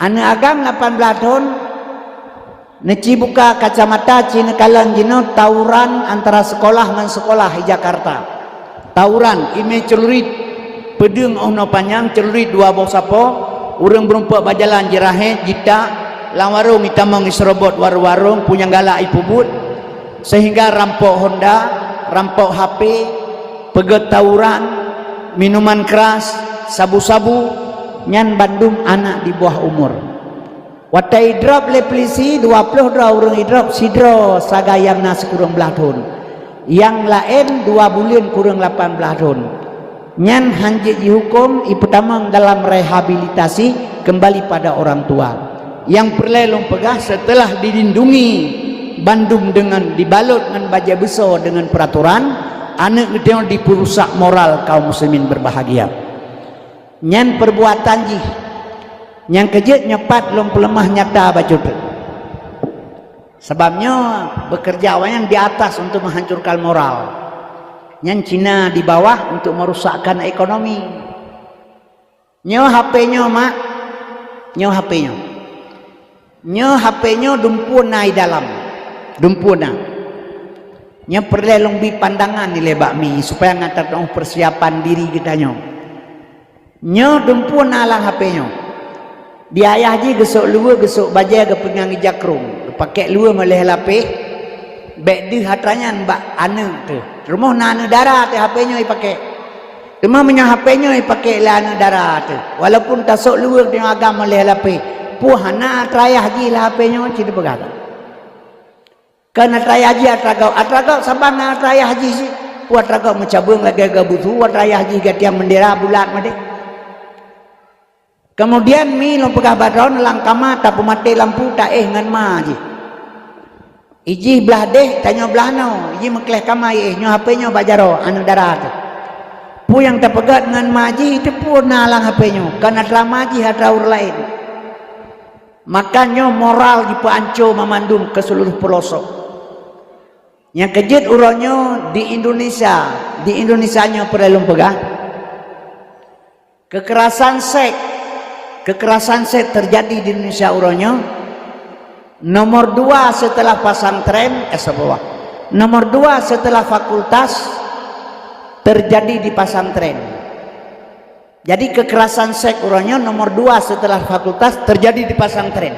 Aneuk agam lapan belas thon, neucibuka kacamata, ci neukalon jinoe tawuran antara sekolah ngon sekolah di Jakarta. Tawuran, imé celurit, peudeueng óh noe panyang, celurit dua boh sapo, ureuëng meurumpok bak jalan jirahe, jitak, lam warong itamong iseurobot warong-warong, punyang galak ipubuet, sehingga rampok Honda, rampok H P, peugét tawuran, minuman keras, sabu-sabu, nyan bandum anak di bawah umur. Watée idrop lé peulisi, dua ploh droe ureuëng idrop, sidroe sagai nyang na sikureueng blaih thon. Nyang laén dua buleuen kureueng lapan blaih thon. Nyan hán jeuet jihuköm, ipeutamong dalam rehabilitasi kembali pada orang tua. Nyang peureulée lôn peugah, seuteulah dilindungi bandum deungon dibalot ngon bajée beusoe deungon peuratoran, aneuk geutanyoe dipeurusak moral kaum muslimin berbahagia. Nyan perbuatan jih. Nyang keujeuet nyoe pat lôn peuleumah nyata bacut. Sabab nyoe bekerja awaknyan di atas untuk menghancurkan moral. Nyan Cina di bawah untuk merusakkan ekonomi. Nyoe H P nyoe, mak. Nyoe H P nyoe. Nyoe H P nyoe dumpeue na di dalam. Dumpeue na. Nyoe peureulée lôn bi pandangan ilée bak mi supaya gata tahu persiapan diri geutanyoe. Nyoe dumpeue na lam H P nyoe. Di ayah jih geusok luweue, geusok bajée, geupeungang ija krong, geupakée luweue meuleh lapéh, bék deuh atra nyan bak aneuk teuh. Rumoh na aneuk dara teuh H P nyoe ipakée. Teuma meunyoe H P nyoe ipakée lé aneuk dara teuh, walaupun tasok luweue deungon agam meuleh lapéh, peue hana atra ayah jih lam H P nyoe, ci teupeugah. Kon atra ayah jih atra gob, atra gob saban na atra ayah jih cit. Peue atra gob meucabeueng lagée geubusu, atra ayah jih gatiang bendera bulat madeh. Kemudian mi lôn peugah bak droeneuh lam kama tapeumaté lampu taéh ngon ma jih. Ijih blaih déh, tanyoe blaih noe, ijih meukleh kama iéh, nyoe H P nyoe bak jaroe, aneuk dara teuh. Peue nyang tapeugét ngon ma jih, teupeue na lam H P nyoe, kon atra ma jih, atra ureuëng laén. Maka nyoe moral jipeuanco mamandum keu seuluruh peulosok. Nyang keujeuet uroe nyoe di Indonesia, di Indonesia nyoe peureulée lôn peugah, kekerasan seks, kekerasan seks terjadi di Indonesia uroe nyoe. Nomor dua setelah pesantren, eh, saboh. Nomor dua setelah fakultas terjadi di pesantren. Jadi kekerasan seks uroe nyoe nomor dua setelah fakultas terjadi di pesantren.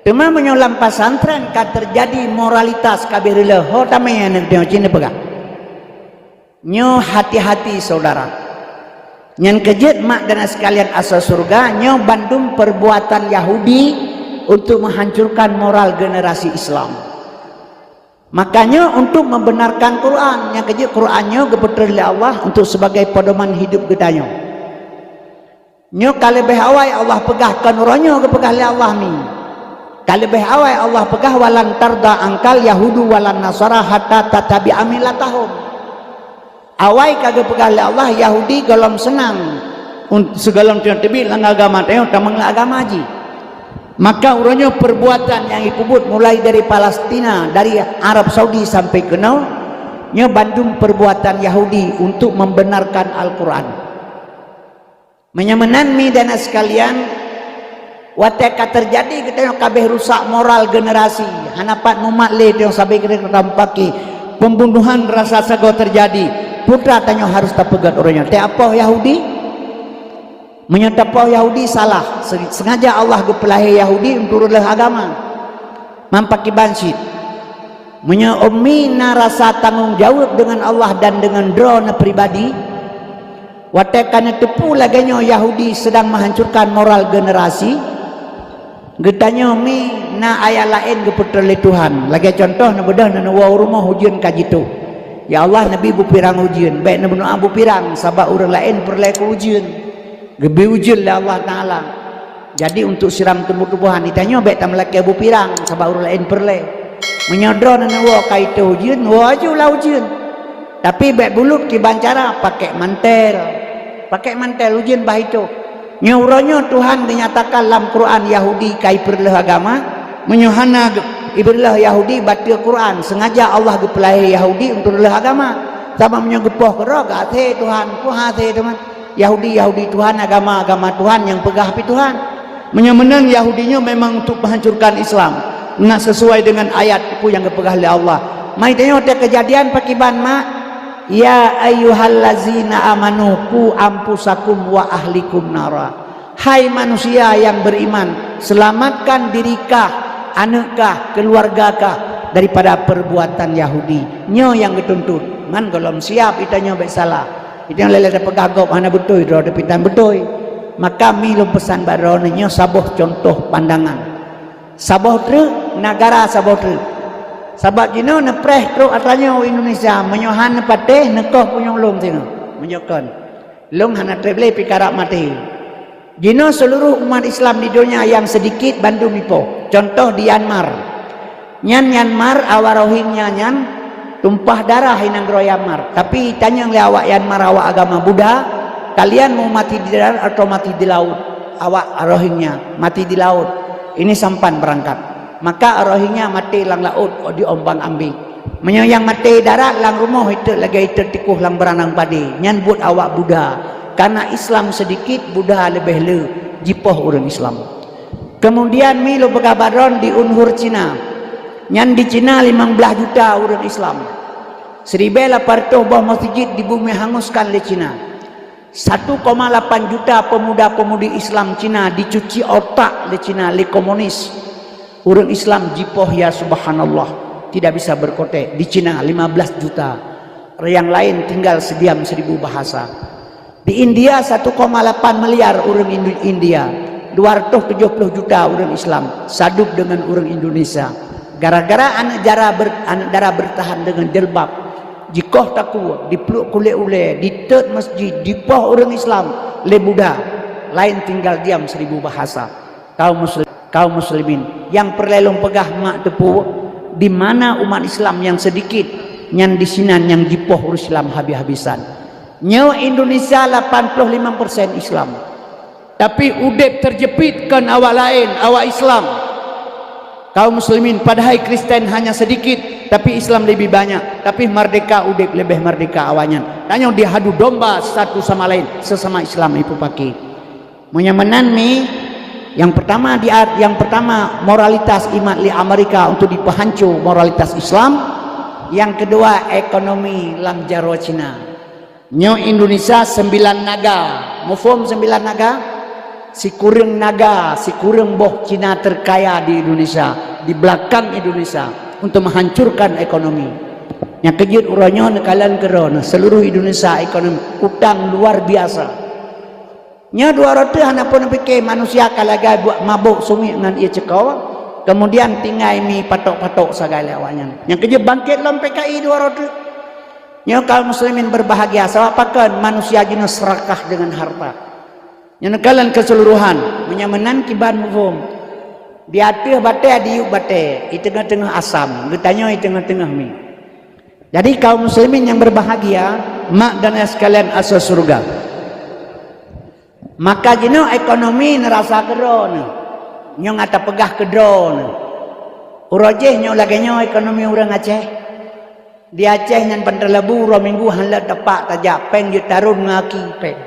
Teuma meunyoe lam pesantren ka terjadi moralitas ka béh reuloh, ho tamé aneuk nyoe cit neupeugah. Nyoe hati-hati saudara. Nyan keujeuet mak dan sekalian asai syeuruga, nyoe bandum perbuatan Yahudi untuk menghancurkan moral generasi Islam. Makanya untuk membenarkan Quran, nyang keujeuet Quran nyoe geupeutrön lé Allah untuk sebagai pedoman hidup geutanyoe. Nyoe ka leubeh awai Allah peugah, kon uroe nyoe geupeugah lé Allah mi. Ka leubeh awai Allah peugah, "Walan tarda angkal yahudu walan nasara hatta tattabi'a millatahum." Awai ka geupeugah lé Allah, Yahudi gohlom seunang un-, sigohlom teungoh teubiet lam agama tanyoe tamong lam agama jih. Maka uroe nyoe perbuatan nyang ipeubuet mulai dari Palestina, dari Arab Saudi sampai keunoe, nyoe bandum perbuatan Yahudi untuk membenarkan Al-Quran. Meunyoe meunan mi dan sekalian, watée ka teujadi geutanyoe ka béh rusak moral generasi, hana pat mumat lé tanyoe sabe keudeh tampaki, pembunuhan rasa sagoe teujadi, peue atra tanyoe harôh tapeugét uroe nyoe? Tapoh Yahudi? Meunyoe tapoh Yahudi salah, se-, sengaja Allah geupeulahé Yahudi untuk reuloh agama. Mampakiban cit. Meunyoe umi na rasa tanggong jaweueb deungon Allah dan deungon droeneuh pribadi, watée ka neuteupeue lagée nyoe Yahudi sedang menghancurkan moral generasi, geutanyoe mi na ayat laén geupeutrön lé Tuhan. Lagée cuntoh neubeudôh neuwoe u rumoh ujeuen ka jitôh. Ya Allah, neubi beupirang ujeuen, bék neubeunoe beupirang sabab ureuëng laén peureulée keu ujeuen. Geubri ujeuen lé Allah Taala. Jadi untuk siram tumbuh-tumbuhan, geutanyoe bék tameulakée beupirang sabab ureuëng laén peureulée. Meunyoe droeneuh neuwoe ka itôh ujeuen, woe aju lam ujeuen. Tapi bék bulut kiban cara, pakai mantel. Pakai mantel ujeuen bah itôh. Nyoe uroe nyoe Tuhan geunyatakan lam Quran Yahudi ka ipeureuloh agama. Meunyoe hana ge-, ipeureuloh Yahudi bateue Quran, sengaja Allah geupeulahé Yahudi untuk reuloh agama. Sabab meunyoe geupoh keudroe, geuhasé Tuhan, peue hasé teuma. Yahudi, Yahudi Tuhan, agama, agama Tuhan nyang peugah pih Tuhan. Meunyoe meunan Yahudi nyoe memang untuk menghancurkan Islam, na sesuai dengan ayat peue nyang geupeugah lé Allah. Mai tanyoe teuh keujadian pakiban mak, "Ya ayyuhallazina amanu qu anfusakum wa ahlikum nara." Hai manusia yang beriman, selamatkan diri kah, aneuk kah, keluarga kah daripada perbuatan Yahudi. Nyoe nyang geutuntut. Man gohlom siab itanyoe bék salah. Itanyoe lé-lé tapeugah gob hana beutôi, droe teuh pih tan beutôi. Maka mi lôn peusan bak droeneuh nyoe saboh contoh pandangan. Saboh treuk, negara saboh treuk. Sabab jinoe neupreh trok atra nyoe Indonesia, meunyoe han neupatéh, neukoh punyueng lom singoh. Meunyoe kon. Lôn hana treb lé pih karab maté. Jinoe seuluruh umat Islam di donya nyang seudikit bandum ipoh. Contoh di Myanmar. Nyan Myanmar awak Rohingya nyan tumpah darah i nanggroe Myanmar. Tapi tanyong lé awak Myanmar awak agama Buddha, kalian mau mati di darat atau mati di laut? Awak Rohingya mati di laut. Ini sampan beurangkat. Maka Rohingya maté lam laôt diombang ambéng. Meunyoe nyang maté darat lam rumoh itot lagée itot tikoh lam beurandang padé, nyan buet awak Buddha. Karena Islam seudikit, Buddha leubeh le jipoh ureuëng Islam. Kemudian mi lôn peugah bak droeneuh di Uyghur Cina. Nyan di Cina limong blaih juta ureuëng Islam. Siribée lapan reutôh boh meuseujid di bumi hanguskan lé Cina. Satu koma lapan juta pemuda-pemudi Islam Cina dicuci otak lé Cina, lé komunis. Ureuëng Islam jipoh, ya subhanallah, tidak bisa berkotek. Di Cina lima belas juta. Yang lain tinggal sediam seribu bahasa. Di India satu koma lapan miliar ureuëng Indu-, India. Dua reutôh tujoh ploh juta ureuëng Islam. Sadup dengan ureuëng Indonesia. Gara-gara aneuk dara ber-, aneuk dara beurtahan dengan jilbab. Jikoh takue, dipluek kulét ulée, ditot meuseujid, jipoh ureuëng Islam lé Buddha, laén tinggal diam seribu bahasa. Kaum muslim, kaum muslimin, nyang peureulée lôn peugah mak teupeu, di mana umat Islam nyang seudikit, nyan disinan nyang jipoh ureuëng Islam habis-habisan. Nyoe Indonesia lapan ploh limong persen Islam. Tapi udeb teujeupiet kon awak laén, awak Islam. Kaum muslimin, padahai Kristen hanya sedikit, tapi Islam lebih banyak, tapi merdeka udeb leubeh merdeka awaknyan. Tanyoe dihadu domba satu sama lain, sesama Islam ipeupaké. Meunyoe meunan mi, yang pertama di, yang pertama moralitas imat lé Amerika untuk dipeuhanco moralitas Islam, yang kedua ekonomi lam jaroe Cina. Nyoe Indonesia sembilan naga. Muphom sembilan naga? Sikureueng naga, sikureueng boh Cina terkaya di Indonesia, di belakang Indonesia untuk menghancurkan ekonomi. Nyang keujeuet uroe nyoe neukalon keudroe, seluruh Indonesia ekonomi utang luar biasa. Nyoe dua reutôh hana pun pike manusia ka lagée buet mabök sumiek ngon ie ceuko, kemudian tinggai mi patok-patok sagai lé awaknyan. Nyang keujeuet bangkét lom P K I dua reutôh. Nyoe kaum muslimin berbahagia, sabab pakon manusia jinoe serakah dengan harta. Nyoe neukalon keseluruhan, meunyoe meunan kiban muphom. Di ateueh batée, di yup batée, di teungoh-teungoh asam, geutanyoe di teungoh-teungoh mi. Jadi kaum muslimin yang berbahagia, mak dan ayah sekalian asal surga. Maka jinoe ekonomi neurasa keudroe neuh. Nyoe nyang tapeugah keudroe neuh. Uroe jéh nyoe lagée nyoe ekonomi ureuëng Aceh. Di Aceh nyan Bantar Lebu uroe Minggu han leuet tapak tajak péng jeuet tarot ngon aki péng.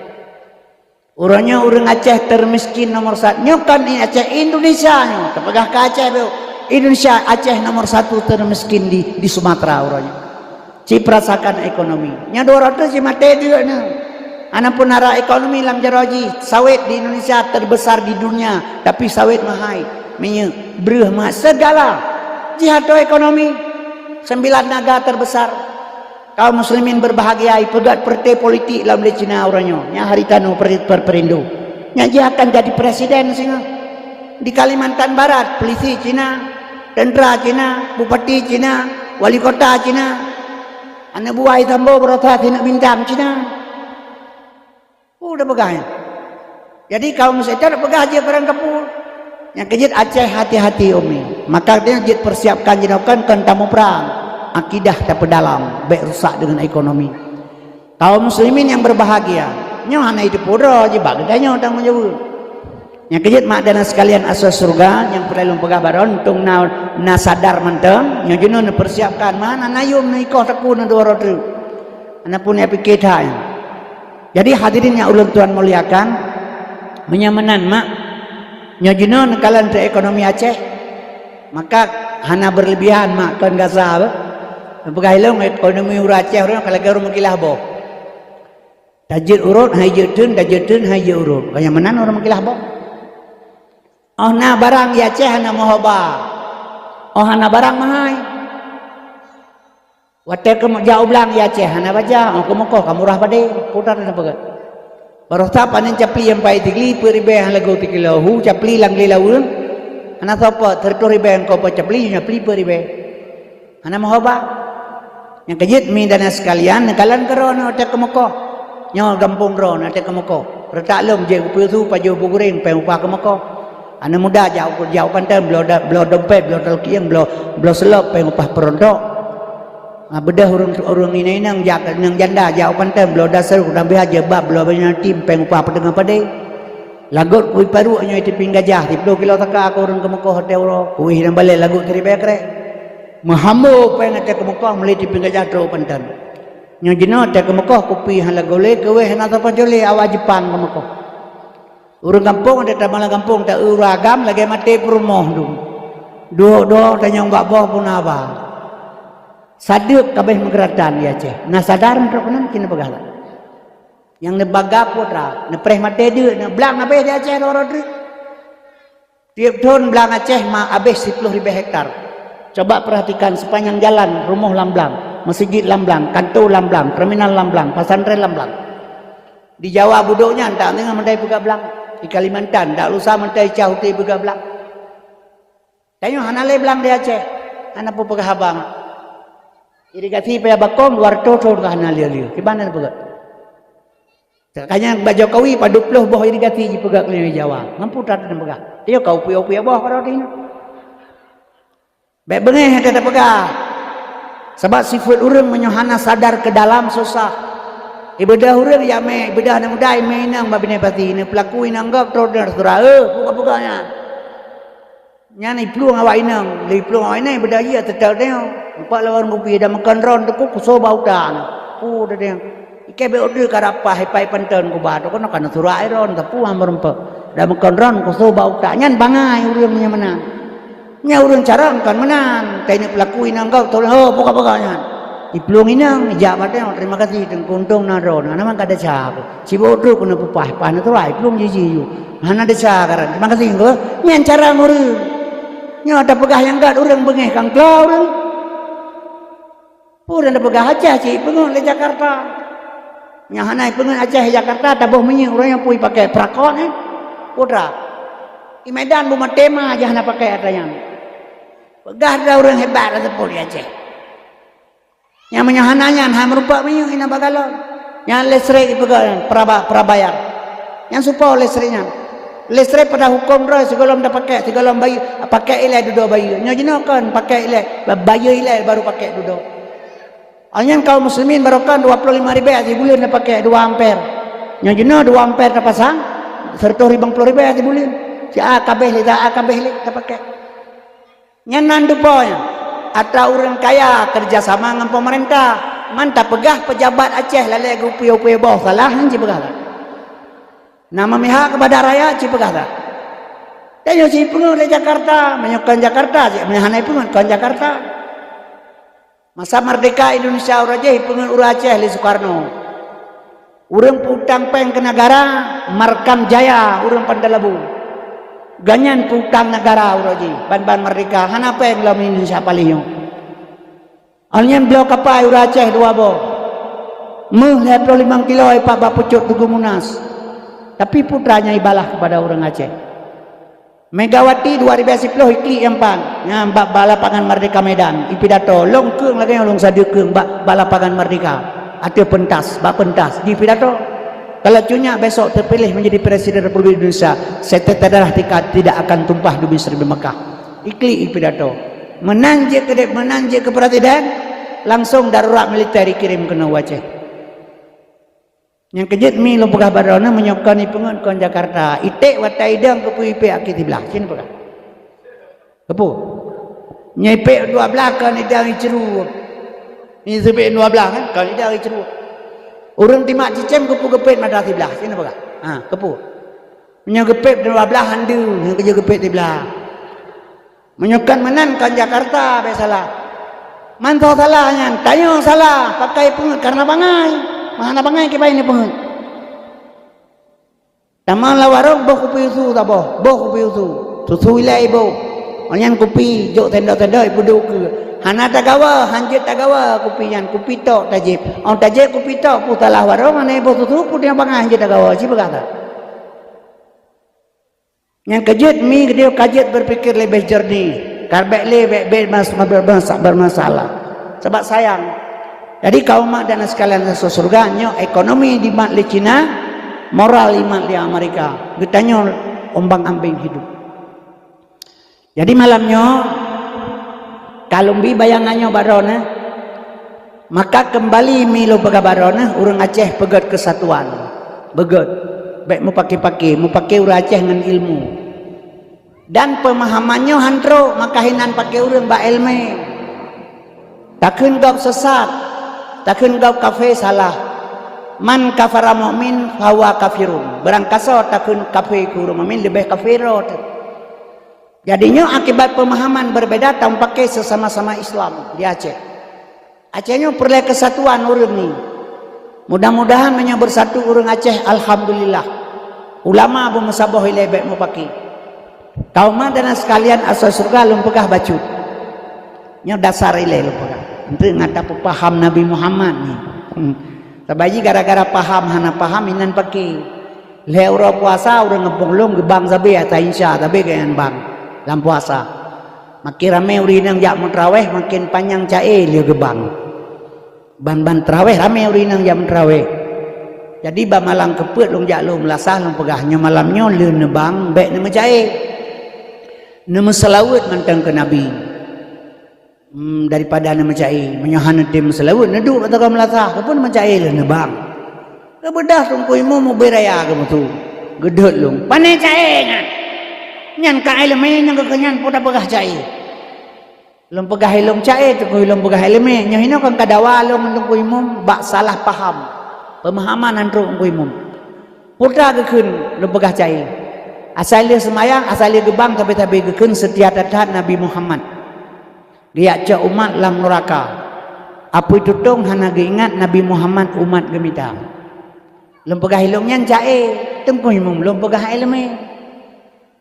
Uroe nyoe ureuëng Aceh termiskin nomor satu. Nyoe kon di Aceh, Indonesia nyoe. Tapeugah keu Aceh beu. Indonesia, Aceh nomor satu termiskin di, di Sumatera uroe nyoe. Ci peurasakan ekonomi. Nyan dua reutôh ci maté duek nyoe. Hana pun arah ekonomi lam jaroe jih. Sawét di Indonesia terbesar di dunia, tapi sawét meuhai, minyeuk, breueh, mat, segala. Jih ateueh ekonomi. Sembilan naga terbesar. Kaum muslimin berbahagia, ipeugét partai politik lam lé Cina uroe nyoe. Nyan hari tanoh per-, per-, perindo. Nyan jih akan jadi presiden singoh. Di Kalimantan Barat, polisi Cina, tentera Cina, bupati Cina, wali kota Cina. Aneuk buah Sambo beurasa sineuk bintang Cina. Peue tapeugah nyan? Jadi kaum muslim tapeugah jih barang kapue. Nyang keujeuet Aceh hati-hati, Umi. Maka dia jeuet persiapkan jinoe kon, kon tamuprang. Akidah tapeudalam, bèk rusak deungon ekonomi. Kaum muslimin yang berbahagia, nyoe hana jiteupeue droe, jibak geutanyoe tanggong jaweueb. Nyang keujeuet mak dan sekalian asoe syeuruga, nyang peureulèe lôn peugah baroe, untông na, na sadar mantong, nyoe jinoe neupersiapkan, mana na yum neuikoh takue na dua droe treuk. Hana peue neupike that nyan. Jadi hadirin nyang ulôn tuan muliakan, meunyoe meunan mak, nyoe jinoe neukalon teuh ekonomi Aceh, maka hana berlebihan mak kon gasa beuh. Peugah ilôn ekonomi ureueng Aceh ureueng ka lagèe ureueng meukilah boh. Tajeuet urot hai jeuet theun, tajeuet theun hai jeuet urot. Ka nyang meunan ureueng meukilah boh. Óh na barang di Aceh hana meuhoba. Óh hana barang meuhai. Watèe keu jak u blang di Aceh hana baja, óh keu meukoh ka murah padé, putar na peugah. Barosa panen capli nyang pai tigli peuet ribèe han lagoe tikilo, hu capli lam glé laweueng, hana soe peuet, seureutôh ribèe ko peuet capli, capli peuet ribèe. Hana meuhoba. Nyang keujeuet mi dan sekalian, neukalon keudroe nyoe watèe keu meukoh. Nyoe gampông droe nyoe watèe keu meukoh. Reutak lom jeuet keupeue su pajoh bugureng péng upah keu meukoh. Aneuk muda jak, jak u kantô, bloe da-, bloe dompet, bloe taleukieng, bloe, bloe seulop péng upah peurontok. Ah, beudôh ureueng, ureueng inong-inong jak, inong janda jak u kantô, bloe dasar, udang biha, jilbab, bloe banyu tim, péng upah peuteungoh padé. Lagot kui paruek nyoe tipieng gajah, siploh kilo saka keu ureueng keu meukoh watèe uroe, kuéh nyang balèe lagot siribèe krek. Meuhambo péng watèe keu meukoh meuli tipieng gajah trok u kantô. Nyoe jinoe watèe keu meukoh kupi han lagoe lé, keuwéh hana sapeue jolé awak Jepang keu meukoh. Ureueng gampông watèe tamong lam gampông ta-eu ureueng agam lagèe maté peurumoh dum. Duek-duek tanyong bak boh pun haba. Sadeuk ka abéh meugeuratan di Aceh. Na sadar meutrok keunan keuneuk peugah lom. Nyang neubaga putra, neupreh maté deuek, neublang abéh di Aceh dua droe treuk. Tiep thon blang Aceh ma-, abéh siploh ribèe hektar. Coba perhatikan sepanjang jalan, rumoh lam blang, meuseujid lam blang, kantô lam blang, terminal lam blang, pesantren lam blang. Di Jawa budok nyan dak deungon mandai peugah blang. Di Kalimantan dak lusa mandai cah uté peugah blang. Tanyoe hana lé blang di Aceh, hana peue peugah haba mak. Irigasi payah bakong dua reutôh thon ka hana lé-lé. Kiban na peugah. Makanya bak Jokowi padub ploh boh irigasi jipeugah keu Jawa. Mampu that na peugah. Ayo kau upiek-upiek boh keu roti nyoe. Bèk beungéh ka tapeugah. Sabab sifeuet ureueng meunyoe hana sadar keu dalam susah. Ibadah ureueng ya mé, ibadah aneuk muda mé inong bak binéh pasi, neupeulaku inong gob trok deungon sura, "Eh, peugah-peugah nyan." Nyan iplueng awak inong, lé iplueng awak inong beudaya teutap teuh. Empat lawan kupi dah makan ron teuku kuso bau tan. Pu dah teuh. Ikai be order ka rapah ipai panton kuba tu kena kana surat iron tapi hamba rumpok. Dah makan ron kuso bau tan. Nyan bangai ureueng nyang meunan. Nyan ureueng carông kan meunan. Tapi ni pelaku inong kau tolong oh buka-buka nyan. Iplueng inong, ijak bak teuh, "Terima kasih, Teungku, untông na droeneuh." Nama ka desya aku. Sibok trok keuneuk peupah, pah na turai, iplueng jiji ju. Hana desya karan. "Terima kasih, Teungku." Nyan cara ureueng. Nyoe tapeugah nyang gat ureueng beungéh kangklo ureueng. Peue dan tapeugah Aceh cit peungeut lé Jakarta. Nyang hana peungeut Aceh Jakarta taboh minyeuk ureueng nyang pui pakai perakot, eh. Putra. Di Medan bu maté ma aja hana pakai atra nyan. Peugah dah ureueng hebat dah seupôt di Aceh. Nyang meunyoe hana nyan, hai meurumpok minyeuk inan bak galon. Nyan listrik ipeugah nyan, peraba-, perabayar. Nyan supo listrik nyan. Listrik pada huköm droe sigohlom tapakèk, sigohlom bayeue, pakèk ilèe dudoe bayeue. Nyoe jinoe kon pakèk ilèe, ba-, bayeue ilèe baru pakèk dudoe. Awak nyan kaum muslimin barokon dua ploh limong ribèe sibuleuen tapakèk dua amper. Nyoe jinoe dua amper tapasang, seratus limong ploh ribèe sibuleuen. Si A kabeh lé, si A kabeh lé tapakèk. Nyan nan tupo nyan. Atra ureueng kaya keureuja sama ngon peumeurintah. Man tapeugah peujabat Aceh lalèe geupeue-peue boh salah nyan cipeugah that. Na meumihak keupada rakyat cipeugah that. Tanyoe cipeungeut lé Jakarta, meunyoe kon Jakarta, cit meunyoe hana ipeungeut kon Jakarta. Masa merdeka Indonesia uroe jih ipeungeut ureueng Aceh lé Soekarno. Ureueng peutang péng keu negara, Markam Jaya, ureueng Pantai Labu. Gobnyan peutang negara uroe jih, ban-ban merdeka, hana péng lom Indonesia paléh nyoe. Awak nyan bloe kapai ureueng Aceh dua boh. Méuh lhèe ploh limong kilo ipat bak pucôk Tugu Munas. Tapi putra nyan ibalah keupada ureueng Aceh. Megawati dua ribèe siploh iklik nyang pan, nyang bak, bak lapangan Merdeka Medan, ipidato, lôn keueng lagèe nyoe lôn sadeue keueng bak, bak lapangan Merdeka, ateueh pentas, bak pentas, jipidato. Kalau Cut Nyak besok terpilih menjadi Presiden Republik Indonesia, setetes darah tika tidak akan tumpah di Mesir, di Mekah. Iklik i pidato. Meunan jeuet keu, meunan jeuet keu presiden, langsung darurat militer dikirim keunoe u Aceh. Nyang keujeuet mi lôn peugah baroe nyoe, meunyoe kon i Peungeuet kon Jakarta, iték watèe idong keupeue ipék akhé siblah. Ci neupeugah. Keupeue? Nyoe ipék dua blaih kon idong i Ceurue. Nyoe ipék dua blaih kan, kon idong i Ceurue. Ureueng timak cicém keupeue geupék mata siblah. Ci neupeugah. Ha, keupeue? Meunyoe geupék dua blaih han deuh, nyang keujeuet geupék siblah. Meunyoe kon meunan kon Jakarta, bèk salah. Mantong salah nyan, tanyoe salah, pakon Peungeuet karena bangai. Meuhana bangai kiban i Peungeuet. Tamong lam warông boh kupi susu saboh, boh kupi susu. Susu ilèe iboh. Óh nyan kupi jok sendok-sendok ipeuduek keue. Hana tagawa, hanjeuet tagawa kupi nyan, kupi tok tajieb. Óh tajieb kupi tok, peue salah warông, hana iboh susu, peue tanyoe bangai hanjeuet tagawa, ci peugah that. Nyang keujeuet mi geutanyoe ka jeuet berpikir leubeh jernih. Ka bèk lé bèk-bèk mas-, bermas-, bermasalah. Sabab sayang. Jadi kaum mak dan sekalian, syedara syeuruga, nyoe ekonomi dimat lé Cina, moral dimat lé Amerika. Geutanyoe ombang-ambing hidup. Jadi malam nyoe, ka lôn bi bayangan nyoe bak droeneuh, maka keumbali mi lôn peugah bak droeneuh, ureueng Aceh peugöt keusatuan. Beugöt. Bèk mupake-pake, mupake ureueng Aceh ngon ilmu. Dan peumahaman nyoe han trok, maka hinan pake ureueng bak èleumèe. Takheun gob sesat, takheun gob kafé salah. "Man kafara mu'min fahuwa kafirun." Barang kasoe takheun kafé keu ureueng mukmin, leubeh kafé droe teuh. Jadi nyoe akibat peumahaman berbeda tameupaké seusama-sama Islam di Aceh. Aceh nyoe peureulèe keusatuan ureueng nyoe. Mudah-mudahan meunyoe beusatu ureueng Aceh, alhamdulillah. Ulama beumeusaboh ilèe bèk mupake. Kaum mak dan sekalian, asoe syeuruga lôn peugah bacut. Nyoe dasar ilèe lôn peugah. Eunteuk ngat tapeupaham Nabi Muhammad nyoe. Hmm. Sabab jih gara-gara paham hana paham inan pake. Lhèe uroe puasa ureueng gampông lôn geubang sabé ata insya sabé geuyan bang lam puasa. Makin ramé ureueng inong jak meutraweh, makin panyang ca-e lheueh geubang. Ban-ban traweh ramé ureueng inong jak meutraweh. Jadi bak malam keupeuet lôn jak lôn meulasah lôn peugah, "Nyoe malam nyoe lheueh neubang bèk neumeuca-e. Neumeuseulaweuet mantong keu Nabi." Hmm, daripada neumeuca-e. Meunyoe hana tem meuseulaweuet, neuduek ateueh meulasah, keupeue neumeuca-e lheueh neubang. Geubeudoh Teungku Imum ubé raya geumeusu. Geudhôt lôn, "Pané ca-e nyan? Nyan ka èleumèe nyang keu nyan peue tapeugah ca-e?" Lôn peugah ilôn ca-e, Teungku Imum peugah èleumèe. Nyoe hinoe kon ka dawa lôn ngon Teungku Imum bak salah paham. Peumahaman han trok Teungku Imum. Peue geukheun lôn peugah ca-e? Asai lheueh seumayang, asai lheueh geubang, sabé-sabé geukheun seutia that-that Nabi Muhammad. Geujak cok umat lam nuraka. Apui tutong hana geuingat Nabi Muhammad umat geumita. Lôn peugah ilôn nyan ca-e, Teungku Imum lôn peugah èleumèe.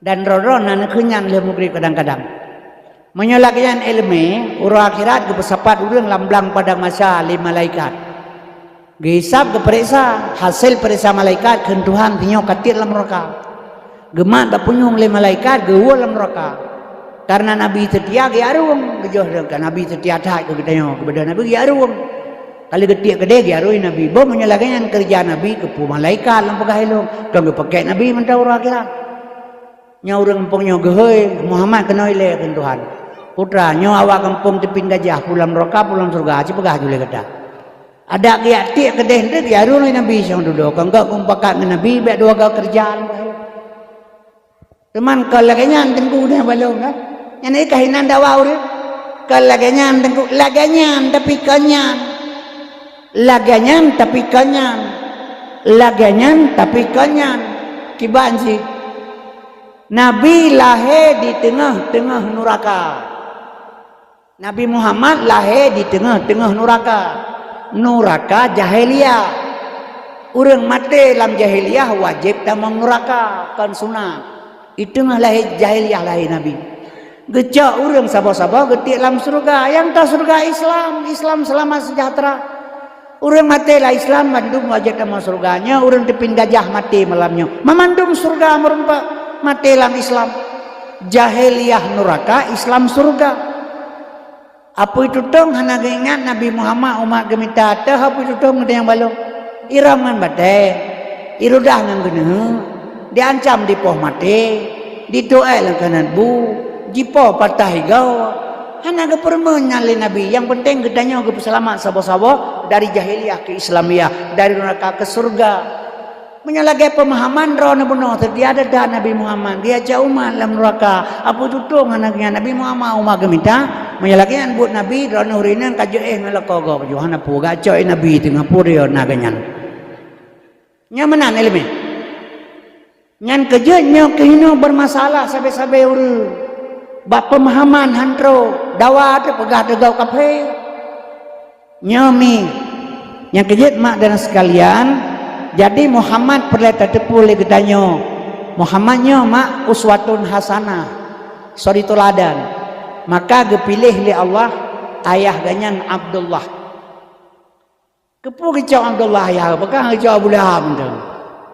Dan droe-droe na neukheun nyan lheueh mugrib kadang-kadang. Meunyoe lagèe nyan èleumèe, uroe akhirat geupeusapat ureueng lam blang padang mahsyar lé malaikat. Geuhisab, geupareksa, hasé pareksa malaikat kheun Tuhan, "Sinyoe ka tiek lam nuraka." Geumat bak punyueng lé malaikat, geuwoe lam nuraka. Kareuna Nabi seutia geujak rhueng, geujok rhueng keu Nabi seutia that keu geutanyoe, keupada Nabi geujak rhueng. Ka lheueh geutiek keudeh geujak rhoi Nabi. Boh meunyoe lagèe nyan keureuja Nabi, keupeue malaikat lôn peugah ilôn, kon geupakèk Nabi mantong uroe akhirat. Nyoe ureueng gampông nyoe geuhôi, "Muhammad keunoe ilèe," kheun Tuhan. "Putra, nyoe awak gampông Teupin Gajah, peue lam nuraka, peue lam syeuruga, ci peugah ju lé gata." Adak geujak tiek keudeh, geujak rhoi lé Nabi sang dudoe, kon geuh geumupakat ngon Nabi bèk dua goe keureuja lom. Teuma kon lagèe nyan Teungku nyan bak lôn, kan? Nyan ka hinan dawa ureueng. Kon lagèe nyan Teungku, lagèe nyan tapi kon nyan. Lagèe nyan tapi kon nyan. Lagèe nyan tapi kon nyan. Kiban cit. Nabi lahé di teungoh-teungoh nuraka. Nabi Muhammad lahé di teungoh-teungoh nuraka. Nuraka jahiliyah. Ureueng maté lam jahiliyah wajéb tamong nuraka, kon sunat. Di teungoh lahé jahiliyah lahé Nabi. Geucok ureueng saboh-saboh geutiek lam syeuruga. Nyang ka syeuruga Islam, Islam seulamat seujahteura. Ureueng maté lam Islam, mandum wajéb tamong syeuruga. Nyoe ureueng Teupin Gajah maté malam nyoe. Mamandum syeuruga meureumpok maté lam Islam. Jahiliyah nuraka, Islam syeuruga. Apui tutong hana geuingat Nabi Muhammad umat geumita, teuh apui tutong geutanyoe bak lôn. Irong ngon batèe. Irudah ngon geuneuk, diancam dipoh maté, ditu'oh lam kanat bu, jipo patah igoe. Hana geupeurumeun nyan lé Nabi. Nyang peunteng geutanyoe geupeuseulamat saboh-saboh dari jahiliyah keu Islamiyah, dari neuraka keu syeuruga. Meunyoe lagée peumahaman droeneuh bunoe, seutia dada Nabi Muhammad, geujak umat lam neuraka. Apu tutong hana geuhnyan Nabi Muhammad umat geumita. Meunyoe lagée nyan buet Nabi, droeneuh ureuëng inong ka jeuet ngon lakoe gob, hana peue geucok Nabi teungoh peue na geuhnyan. Nyoe meunan iéleumé. Nyan keujeuet nyoe keuhinoe beurmasalah sabe-sabe ureuëng. Bak peumahaman han trok, dawa teupeugah teugoe kafé. Nyoe mi. Nyang keujeuet mak dan sekalian, jadi Muhammad peureulée tateupeue lé geutanyoe. Muhammad nyoe mak uswatun hasanah, suri teuladan. Maka geupiléh lé Allah ayah geuhnyan Abdullah. Keupeue geucok Abdullah ayah, pakon geucok Abu Lahab mantong?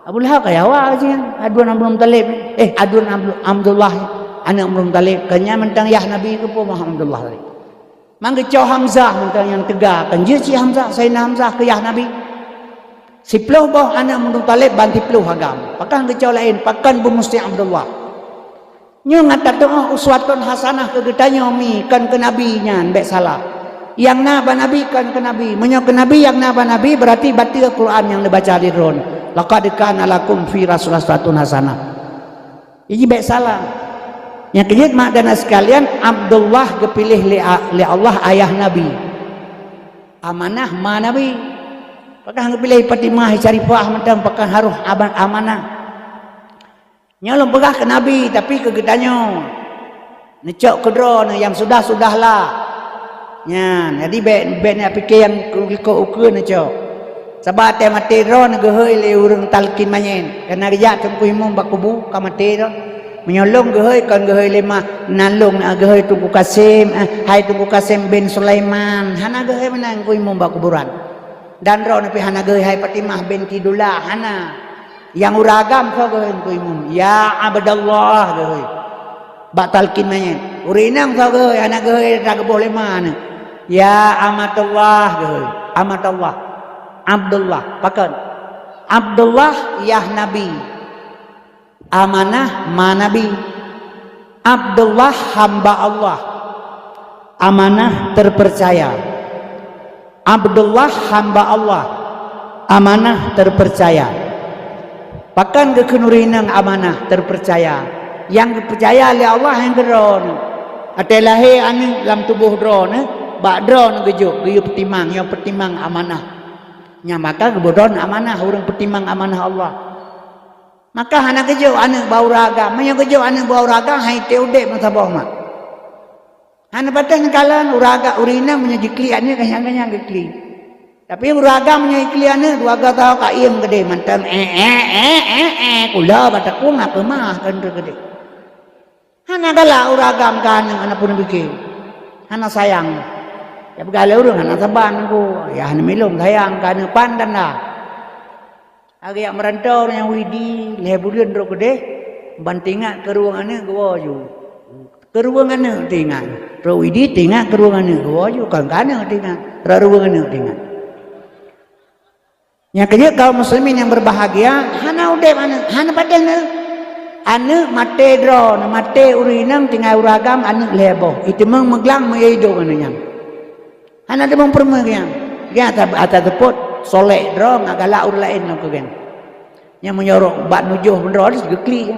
Abu Lahab ka yawa cit, aduen Abdul Muthalib, eh, aduen Abdul, Abdullah, aneuk Abdul Muthalib, keu nyan mantong yah Nabi keupeue meuh Abdullah tadi. Mang geucok Hamzah mantong nyang teuga, kan jeuet cit Hamzah, Saidina Hamzah keu yah Nabi. Siploh boh aneuk Abdul Muthalib ban siploh agam. Pakon geucok laén, pakon beumusti Abdullah. Nyoe ngat tateuoh uswatun hasanah keu geutanyoe mi, kon keu Nabi nyan, bék salah. Nyang na bak Nabi kon keu Nabi. Meunyoe keu Nabi nyang na bak Nabi, beurati bateue Quran nyang neubaca di droeneuh. Laqad kana lakum fi Rasulillah uswatun hasanah. Jadi bék salah. Nyang keujeuet mak dan sekalian, Abdullah geupiléh lé a-, lé Allah ayah Nabi. Amanah ma Nabi. Pakon geupiléh Fatimah Syarifah mantong, pakon harôh aba-, amanah. Nyoe lôn peugah keu Nabi, tapi keu geutanyoe. Neucok keu droeneuh nyang sudah-sudahlah. Nyan, jadi bék, bék neupike nyang likot ukeue neucok. Sabab watée maté droeneuh geuhôi lé ureuëng talkin manyét. Kana geujak Teungku Imum bak kubu, ka maté droe. Meunyoe lôn geuhôi kon geuhôi lé ma, nan lôn, ah, geuhôi Teungku Kasim, ah, hai Teungku Kasim bin Sulaiman. Hana geuhôi meunan Teungku Imum bak kuburan. Dan droeneuh pih hana geuhôi hai Fatimah binti Dullah, hana. Nyang ureuëng agam soe geuhôi Teungku Imum? Ya Abdallah geuhôi. Bak talkin manyét. Ureuëng inong soe geuhôi, hana geuhôi, tageuboh lé ma aneuk. Ya Amatullah geuhôi. Amatullah. Abdullah. Pakon? Abdullah yah Nabi. Amanah ma Nabi. Abdullah hamba Allah. Amanah terpercaya. Abdullah hamba Allah, amanah terpercaya. Pakon geukheun ureuëng inong amanah terpercaya? Nyang geupeucaya lé Allah nyang keu droeneuh. Watée lahé aneuk lam tuboh droeneuh, bak droeneuh geujok, geuyue peutimang, nyoe peutimang amanah. Nyang maka geuboh droeneuh amanah, ureuëng peutimang amanah Allah. Maka hana geujok aneuk bak ureuëng agam. Meunyoe geujok aneuk bak ureuëng agam, hai teu udeb meusaboh mak. Hana patéh neukalon ureuëng agam, ureuëng inong meunyoe jiklik aneuk, kanyang-kanyang jiklik. Tapi ureuëng agam meunyoe jiklik aneuk, dua gata ka iem keudeh mantong, eh, eh, eh, eh, eh, kula bak takong, aku mah, kan tu keudeh. Hana galak ureuëng agam keu aneuk, hana peuneupike. Hana sayang. Ya peugah lé ureuëng, hana saban ku. Ya hana milong sayang keu aneuk, pan dan dah. Lagée jak meurantau nyang Widi, lhée buleuen rot keudeh, ban teuingat keu ruweueng aneuk geuwoe ju. Keu ruweueng aneuk teuingat. Rot Widi teuingat keu ruweueng aneuk geuwoe ju, kon keu aneuk teuingat, rot ruweueng aneuk teuingat. Nyang keujeuet kaum muslimin nyang berbahagia, hana udeb aneuk, hana patéh aneuk. Aneuk maté droe, maté ureuëng inong tinggai ureuëng agam aneuk lhée boh. Iteumong meuglang meuidong aneuk nyan. Hana teumong peurumoh geuh nyan. Geuh ata, ata teupot solek droe ngon galak ureuëng laén ngon keu geuh. Nyang meunyorok bak nujoh droe geuklik.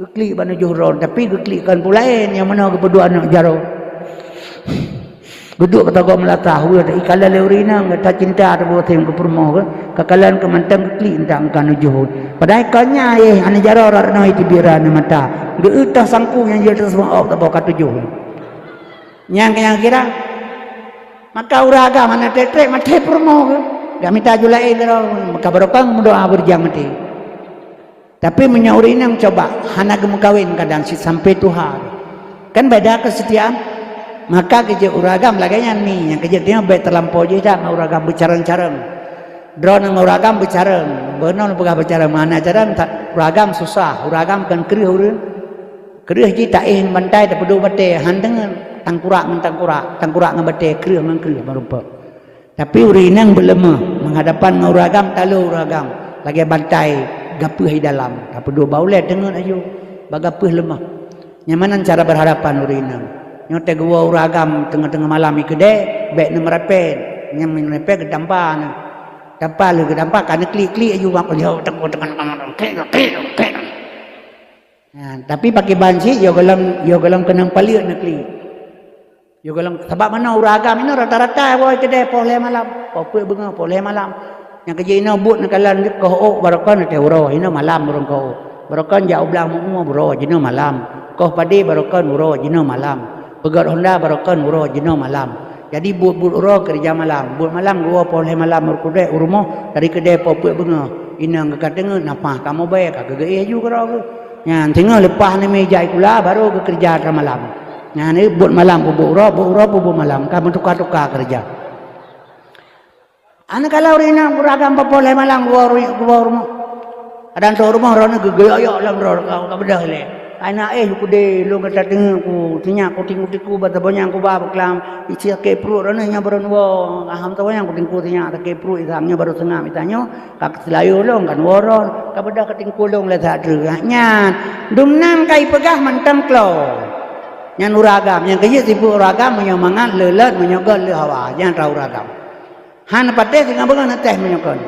Geuklik bak nujoh droe, tapi geuklik kon peue laén nyang meunoe geupeuduek aneuk jaroe. Geuduek keu tagoe meulatah, weueh ikalon lé ureuëng inong, gata cinta teuboh tem keu peurumoh geuh, kakalon keu mantong geuklik ndak ka nujoh. Padahai kon nyan, eh, aneuk jaroe rot noe teubiet aneuk mata. Geueu toh sangku nyang jeuet teuseumaob taboh ka tujoh. Nyang, nyang kira, maka ureuëng agam hana trek-trek maté peurumoh geuh. Gak mita ju laén keudroe, maka barokong meudoá beurijang maté. Tapi meunyoe ureuëng inong coba hana geumeukawen kadang cit sampai tuha, kan beda keusetiaan. Maka geujeuet ureuëng agam lagée nyan mi, nyang keujeuet nyoe bék teulampau jih dak ngon ureuëng agam beucarong-carong. Droeneuh ngon ureuëng agam beucarong, beunoe peugah beucarong, mana carong, ta-, ureuëng agam susah, ureuëng agam kan kreueh ureuëng. Kreueh jih taéh ngon bantai, tapeuduek batée, han deungon tangkurak ngon tangkurak, tangkurak ngon batée, kreueh ngon kreueh meurumpok. Tapi ureuëng inong beuleumah, meuhadapan ngon ureuëng agam, talo ureuëng agam. Lagée bantai gapeueh di dalam, tapeuduek bak ulée teungeut aju, bak gapeueh leumah. Nyan meunan cara berhadapan ureuëng inong. Nyoe teuh geuwoe ureuëng agam teungoh-teungoh malam i keudè, bék neumeurapet. Nyang meurapet geutampa na. Tampa lheueh geutampa ka neuklik-klik aju bak ulée teungoh-teungoh malam. Klik, klik, klik. Nah, tapi pakriban cit, yo golom, yo golom keunong paleuet neuklik. Yo golom, sabab meunoe ureuëng agam inoe rata-rata woe keudè poh lhée malam, poh peuet beungoh, poh lhée malam. Nyang keujeuet inoe buet neukalon koh ôk barokon teuh uroe, inoe malam ureuëng koh ôk. Barokon jak u blang meu-umu uroe jinoe malam. Koh padé barokon uroe jinoe malam. Peugöt honda barokon uroe jinoe malam. Jadi buet-buet uroe keureuja malam. Buet malam geuwoe poh lhée malam ureuëng keudè u rumoh, dari keudè poh peuet beungoh. Inong geuh ka teungeut, nafah ka mubée, ka geugeuéh aju keudroe geuh. Nyan singoh leupah neumi jak sikula baru geukeureuja atra malam. Nyan buet malam peubuet uroe, buet uroe peubuet malam, ka meutuka-tuka keureuja. Aneuk kala ureuëng inong ureuëng agam poh lhée malam geuwoe ru-, geuwoe rumoh. Kadang trok rumoh droeneuh geugeuyok-yok lam droe ka, ka beudôh lé. Aneuk éh, ku deh, lôn ka tateungeut ku, sinyak ku tiku-tiku bak saboh nyang ku ba beuklam, isi sakét pruet droeneuh nyoe baru neuwoe. Aham saboh nyang ku tiku sinyak sakét pruet, isam nyoe baru seungab, isam nyoe ka seulayu lôn kan woe droe, ka beudôh ka tiku lôn lé that treuk. Nyan, dumnan ka ipeugah mantong klo. Nyan ureuëng agam, nyang keujeuet sifeuet ureuëng agam, meunyoe mangat le lôt, meunyoe göt le hawa, nyan atra ureuëng agam. Hana patéh singoh beungoh neutéh meunyoe kon.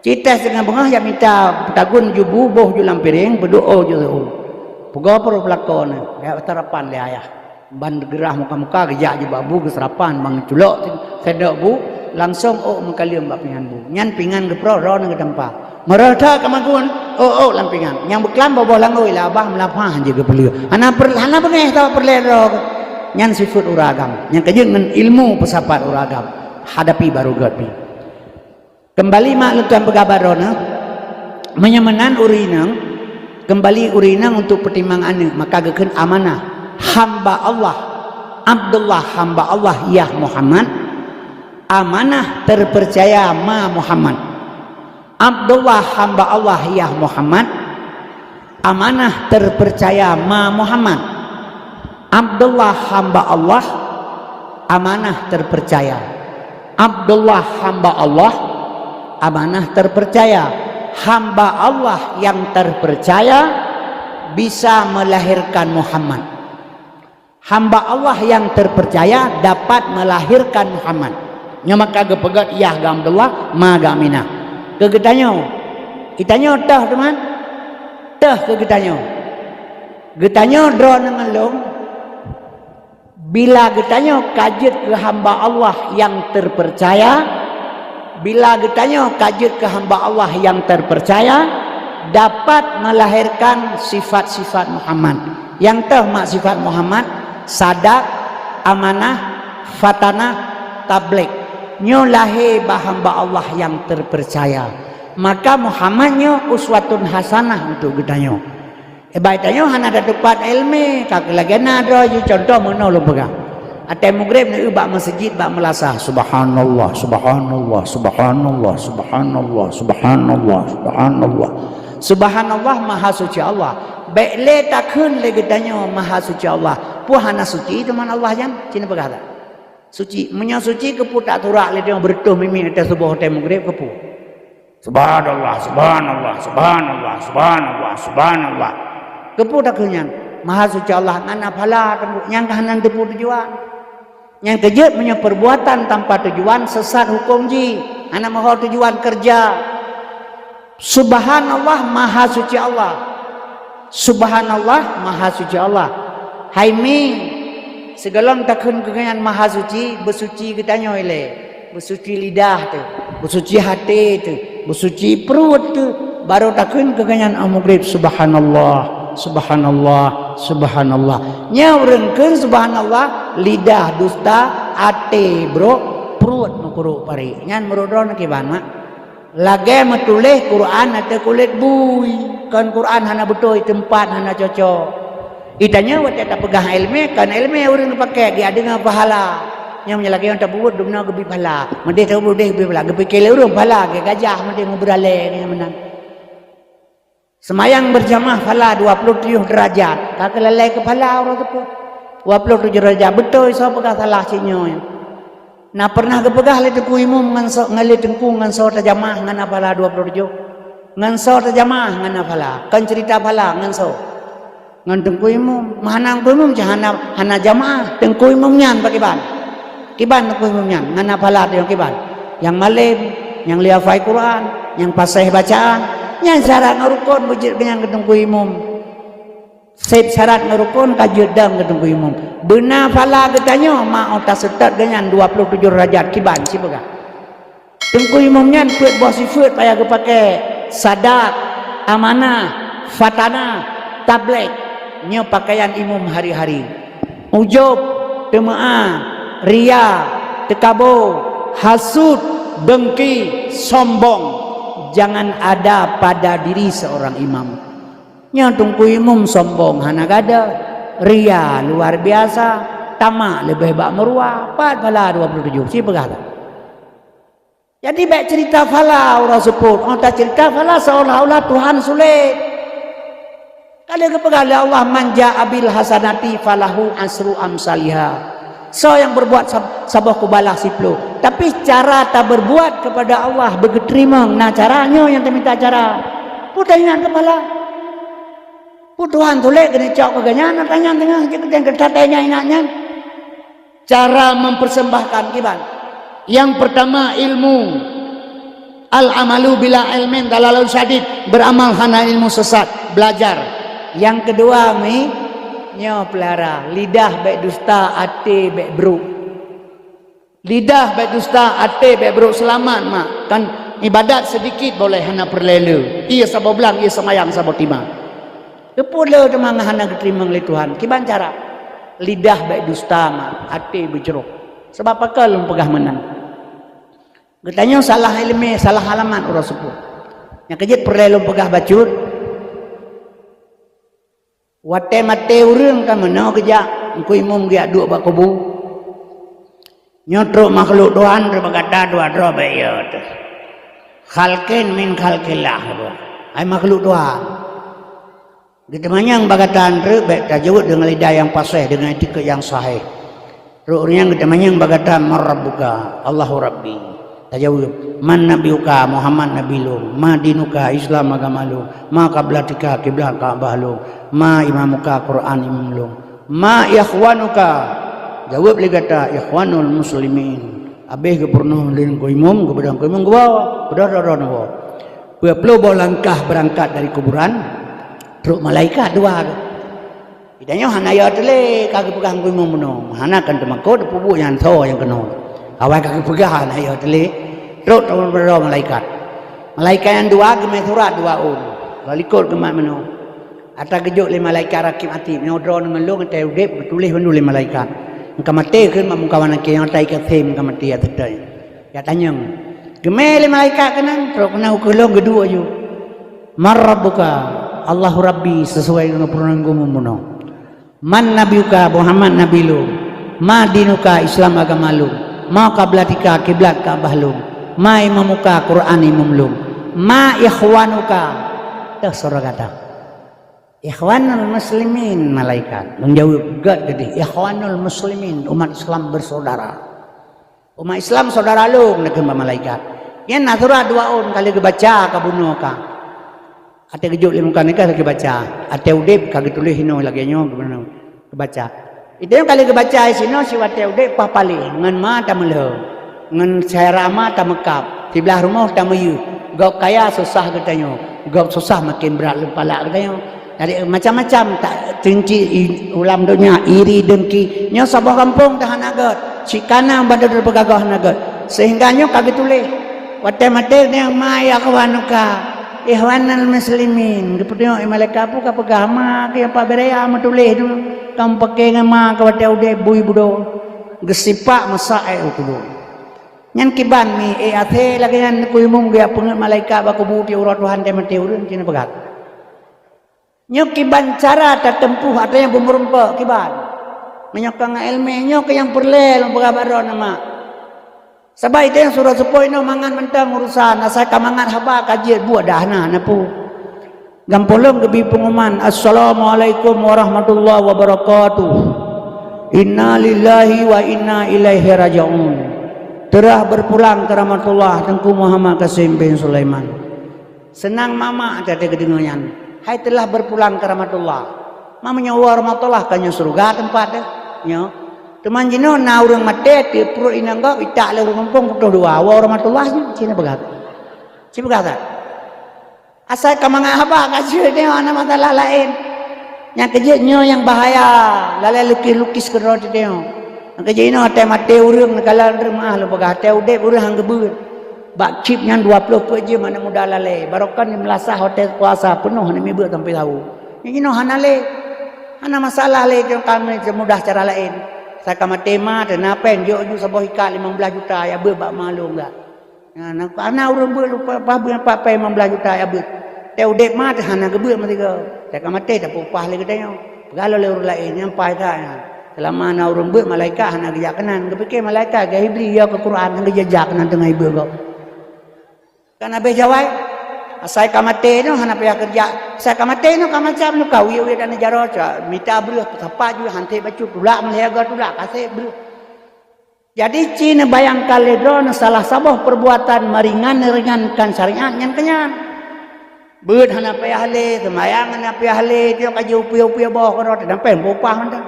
Citéh singoh beungoh jak mita tagun ju bu boh ju lam piréng, peuduek ôk ju siuem. Peugoe peuruh peulakon, jak sarapan lé ayah. Ban geurah muka-muka geujak ju bak bu geuseurapan ban geuculok sendok bu, langsong ôk meukaleuem bak pingan bu. Nyan pingan geuproh droeneuh geutampa. Meureuh that ka magun, ôk-ôk lam pingan. Nyang beuklam boh-boh langôi lé abah meulafah jih geupeuleueh. Hana per-, hana beungéh tawa peureulée droe. Nyan sifeuet ureuëng agam. Nyang keujeuet ngon ilmu peusapat ureuëng agam. Hadapi baru göt pih. Keumbali mak lôn tuan peugah bak droeneuh, meunyoe meunan ureuëng inong, keumbali ureuëng inong untuk peutimang aneuk, maka geukheun amanah, hamba Allah, Abdullah hamba Allah, yah Muhammad, amanah terpercaya ma Muhammad. Abdullah hamba Allah, yah Muhammad, amanah terpercaya ma Muhammad. Abdullah hamba Allah, amanah terpercaya. Abdullah hamba Allah, amanah terpercaya. Hamba Allah yang terpercaya bisa melahirkan Muhammad. Hamba Allah yang terpercaya dapat melahirkan Muhammad. Nyoe maka geupeugét yah geuh Abdullah, ma geuh Aminah. Keu geutanyoe, geutanyoe toh teuma? Toh keu geutanyoe. Geutanyoe droeneuh ngon lôn, bila geutanyoe ka jeuet keu hamba Allah yang terpercaya, bila geutanyoe ka jeuet keu hamba Allah yang terpercaya, dapat melahirkan sifat-sifat Muhammad. Nyang toh mak sifat Muhammad, sadak, amanah, fatanah, tabligh. Nyoe lahé bak hamba Allah nyang terpercaya. Maka Muhammad nyoe uswatun hasanah untuk geutanyoe. Eh, bak tanyoe hana tatupat iéleumé, ka lagée na droe jih, cuntoh meunoe lôn peugah. Watée mugréb neueu bak meuseujid bak meulasah, subhanallah, subhanallah, subhanallah, subhanallah, subhanallah, subhanallah. Subhanallah, maha suci Allah. Bék lé takheun lé geutanyoe maha suci Allah. Peue hana suci teuma Allah nyan? Ci neupeugah that? Suci. Meunyoe suci, keupeue tak turak lé tanyoe beureutoh mimi watée suboh watée mugréb, keupeue? Subhanallah, subhanallah, subhanallah, subhanallah, subhanallah. Keupeue takheun nyan? Maha suci Allah, ngon na phala teungku, nyang ka hana teupeu tujuan. Nyang keujeuet meunyoe perbuatan tanpa tujuan, sesat huköm jih, hana meuho tujuan keureuja. Subhanallah, maha suci Allah. Subhanallah, maha suci Allah. Hai mi, sigohlom takheun keu geuhnyan maha suci, beusuci geutanyoe ilée. Beusuci lidah teuh, beusuci até teuh, beusuci pruet teuh, barô takheun keu geuhnyan 'oh mugréb, subhanallah, subhanallah, subhanallah. Nyan ureuëng kheun subhanallah, lidah dusta, até brok, pruet meukurok parék. Nyan meurok droeneuh kiban, mak? Lagée meutuléh Quran ateueh kulét bui, kon Quran hana beutôi teumpat, hana cocok. Geutanyoe watée tapeugah iéleumé, kon iéleumé ureuëng geupakée, geudeungoe pahala. Nyang meunyoe lagée nyan tabuet dumnoe geubri pahala, meudeh tabuet deh geubri pahala, geupike lé ureuëng pahala, geu gajah meudeh meubeuralée nyang meunan. Seumayang beurjamaah pahala dua ploh tujoh deurajat, ka keulalai keu pahala uroe teupeu. Dua ploh tujoh deurajat, beutôi soe peugah salah cit nyoe. Na peureunah geupeugah lé teungku imum ngon soe, ngon lé teungku ngon soe tajamaah ngon na pahala dua ploh tujoh? Ngon soe tajamaah ngon na phala? Kon cerita phala ngon soe? Ngon teungku imum. Meuhana teungku imum cit hana, hana jamaah. Teungku imum nyan pakiban? Kiban teungku imum nyan? Ngon na phala teuh nyang kiban? Nyang malem, nyang lheueh hafai Quran, nyang paséh bacaan, nyang syarat ngon rukon beujeuet keu nyang keu teungku imum. Seb syarat ngon rukon ka jeuet dam keu teungku imum. Beuna phala geutanyoe ma ôh taseutôt geuh nyan dua ploh tujoh derajat kiban sipeugah. Teungku imum nyan peuet boh sifeuet payah geupaké, sadak, amanah, fatanah, tabligh. Nyoe pakaian imum hari-hari. Ujub, teumeu'ah, ria, teukabo, hasut, deungki, sombong. Jangan ada pada diri seorang imam. Nyoe teungku imum sombong hana gadôh, ria luar biasa, tamak leubeh bak meuruwa, pat phala dua ploh tujoh, sipeugah that. Jadi bék cerita phala uroe seupôt, oh tacerita phala seolah-olah Tuhan sulet. Ka lheueh geupeugah lé Allah, "Man jaa bil hasanati falahu asru amsaliha." Soe nyang berbuat sab-, saboh keubalah siploh. Tapi cara taberbuat kepada Allah beugeuteurimong na cara, nyoe nyang tamita cara. Peue taingat keu phala? Peue Tuhan sulet keuneuk cok keu geuhnyan, na tanyan teungoh jeuet keu taingat-ingat nyan. Cara mempersembahkan kiban. Yang pertama ilmu. Al-amalu bila ilmin dalalun syadid, beramal hana ilmu sesat, belajar. Yang kedua mi, nyoe pelara, lidah bék dusta, até bék brok. Lidah bék dusta, até bék brok, seulamat mak. Kan ibadat sedikit boleh hana peureulée le. Ie saboh blang, ie seumayang saboh tiba. Keupeue le teuma hana geuteurimong lé Tuhan? Kiban cara? Lidah bék dusta mak, até beujroh. Sabab pakon lôn peugah meunan? Geutanyoe salah iéleumé, salah alamat uroe seupôt. Nyang keujeuet peureulée lôn peugah bacut, watée maté ureuëng ka meunoe geujak, teungku imum geujak duek bak kubu. Nyoe trok makhluk Tuhan, trok bak gata dua droe bék yo teuh. Khalqin min khalqillah, hai makhluk Tuhan. Geuteumanyong bak gata treuk bék tajaweueb deungon lidah nyang paséh, deungon itikeuet nyang sahih. Trok ureuëng nyan geuteumanyong bak gata, "Man rabbuka?" "Allahu Rabbi." Tajaweueb, "Man nabiyuka?" "Muhammad nabi lôn." "Ma dinuka?" "Islam agama lôn." "Ma qiblatika?" "Kiblat Ka'bah lôn." "Ma imamuka?" "Quran imum lôn." "Ma ikhwanuka?" Jaweueb lé gata, "Ikhwanul muslimin." Habéh geupeureunoh lé teungku imum, geupeudong teungku imum geuwoe, peudong-dong neuwoe. Dua ploh boh langkah beurangkat dari kuburan, trok malaikat dua. Geutanyoe hana yo teuh lé ka geupeugah teungku imum bunoe. Hana kan teumakot, peubuet nyang tho nyang keunoe. Awai ka geupeugah hana yo teuh lé, trok teuma malaikat. Malaikat nyang dua geumé surat dua ôn. Lalu likot geumat meunoe. Ata geujok lé malaikat Rakib Atid, nyoe droeneuh ngon lôn watée udeb geutuléh bandum lé malaikat. Ka maté kheun mak meukawan akhé nyoe ata ikasém ka maté ateueh. Ya tanyong. Geumé lé malaikat keunan, trok keunan ukeue lôn geuduek aju. "Man rabbuka?" "Allahu Rabbi," sesuai ngon peurunoe geumeung bunoe. "Man nabiyuka?" "Muhammad nabi lôn." "Ma dinuka?" "Islam agama lôn." "Ma qiblatika?" "Kiblat Ka'bah lôn." "Ma imamuka?" "Quran imum lôn." "Ma ikhwanuka?" Teuh saudara gata. "Ikhwanul muslimin," malaikat. Lôn jaweueb, "Göt keudeh, ikhwanul muslimin, umat Islam bersaudara." "Umat Islam saudara lôn," neukheun bak malaikat. Nyan na surat dua ôn ka lheueh geubaca ka bunoe ka. Watée geujok lé muka nikah lagée baca. Watée udeb ka geutuléh inoe lagée nyoe geubaca. Geubaca. Watée nyoe ka lheueh geubaca sinoe si watée udeb paih paléh ngon ma tameulhö. Ngon syedara ma tameukab. Siblaih rumoh tameuyeuh. Gob kaya susah geutanyoe. Gob susah maken brat lom palak geutanyoe. Jadi macam-macam tak teuntée i-, ulam donya, iri, dengki. Nyoe saboh gampông dah hana göt. Cit kana bandum peugah hana göt. Sehingga nyoe ka geutuléh. Watée maté nyan, "Ma ikhwanuka?" "Ikhwanul muslimin." Geupeuteunyok lé malaikat peue ka peugah, "Ma keu nyang paberea meutuléh tu, ka meupaké ngon ma keu watée udeb bui budo." Geusipak meusak ék u kubu. Nyan kiban mi ék até lagée nyan teungku imum geujak peungeut malaikat bak kubu tiep uroe Tuhan teuh maté ureuëng cit na peugah. Nyoe kiban cara tateumpôh ata nyang beumeurumpok kiban. Meunyoe ka ngon iéleumé, nyoe keuh nyang peureulée lôn peugah bak droeneuh mak. Sabab idéh surah seupôt inoe mangat mantong urusan, asai ka mangat haba ka jeuet buet dah na, na peue. Gampông lom geubi peunguman, "Assalamualaikum warahmatullahi wabarakatuh. Inna lillahi wa inna ilaihi raji'un." Teurah berpulang keu rahmatullah Teungku Muhammad Kasim bin Sulaiman. Seunang mak-mak teudeungoe nyan, hai teulah beupulang keu rahmatullah. Meunyoe woe rahmatullah, ka nyoe syeuruga teumpat teuh. Nyoe. Teuma jinoe na ureuëng maté, teupruet inong gob, itak lé ureuëng gampông putôh dua. Woe rahmatullah nyoe, ci neupeugah. Ci peugah that. Asai ka mangat haba ka jeuet nyoe, hana masalah laén. Nyang keu jeuet nyoe nyang bahaya, lalai lukis-lukis keudroe teuh nyoe. Nyang keu jeuet inoe watée maté ureuëng neukalon reumaah lôn peugah, watée udeb ureuëng han geubeuet. Bak chip nyan dua ploh peuet jeuem aneuk muda lalée, barokon di meulasah watée puasa peunoh aneuk miet beuet sampoe sahô. Nyang jinoe hana lé. Hana masalah lé, jeuet kami seumudah cara laén. Asai ka maté ma teuh na péng, jok ju saboh ikat limong blaih juta, ya beuet bak ma lôn gak. Nah, na, na ureuëng beuet lupa, paih beuet pat péng limong blaih juta ya beuet. Tée udeb ma teuh hana geubeuet meusigoe. Tée ka maté tapeuupah lé geutanyoe. Peugah lom lé ureuëng laén nyang paih that nyan. Seulama na ureuëng beuet malaikat hana geujak keunan. Geupike malaikat geuhibri ya keu Quran hana geujak keunan teungoh ibeuet gob. Kan habéh jawai. Asai ka maté nyoe hana payah keureuja. Asai ka maté nyoe ka macam nyoe ka wiet-wiet dan jaroe, mita breueh sapat ju hanté bacut tulak meulhée ga tulak kasek breueh. Jadi ci neubayangkan lé droeneuh salah saboh perbuatan meuringan-ringankan syariat nyan keu nyan. Beuet hana payah lé, seumayang hana payah lé, tiok ka jiupie-upie boh keudroe teuh, sampoe meuupah mantong.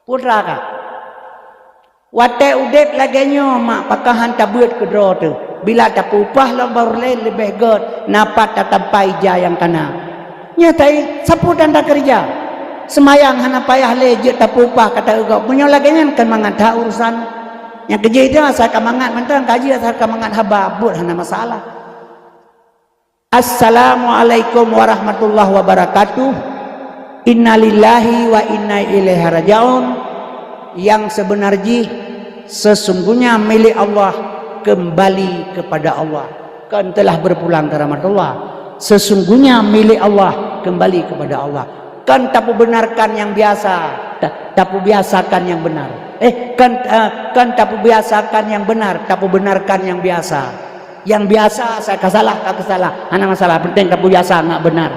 Putra ka. Watée udeb lagée nyoe mak pakon han tabeuet keudroe teuh. Bila tapeuupah lom barô lé leubeh gét, na pat tatampa ija nyang kana. Nyoe tai sapeue dan takeureuja. Seumayang hana payah lé jeuet tapeuupah kata eugob. Meunyoe lagée nyan kan mangat that urusan. Nyang keu jih asai ka mangat mantong, ka jih asai ka mangat haba, buet hana masalah. Assalamualaikum warahmatullahi wabarakatuh. Innalillahi wa inna ilaihi raji'un. Yang sebenar jih, sesungguhnya milik Allah, kembali kepada Allah. Kan telah berpulang ke rahmatullah. Sesungguhnya milik Allah, kembali kepada Allah. Kan tapeubenarkan nyang biasa, ta-, tapeubiasakan nyang benar. Eh, kan, eh, kan tapeubiasakan nyang benar, tapeubenarkan nyang biasa. Nyang biasa asai ka salah, ka keusalah. Hana masalah, penting tapeubiasa ngat benar.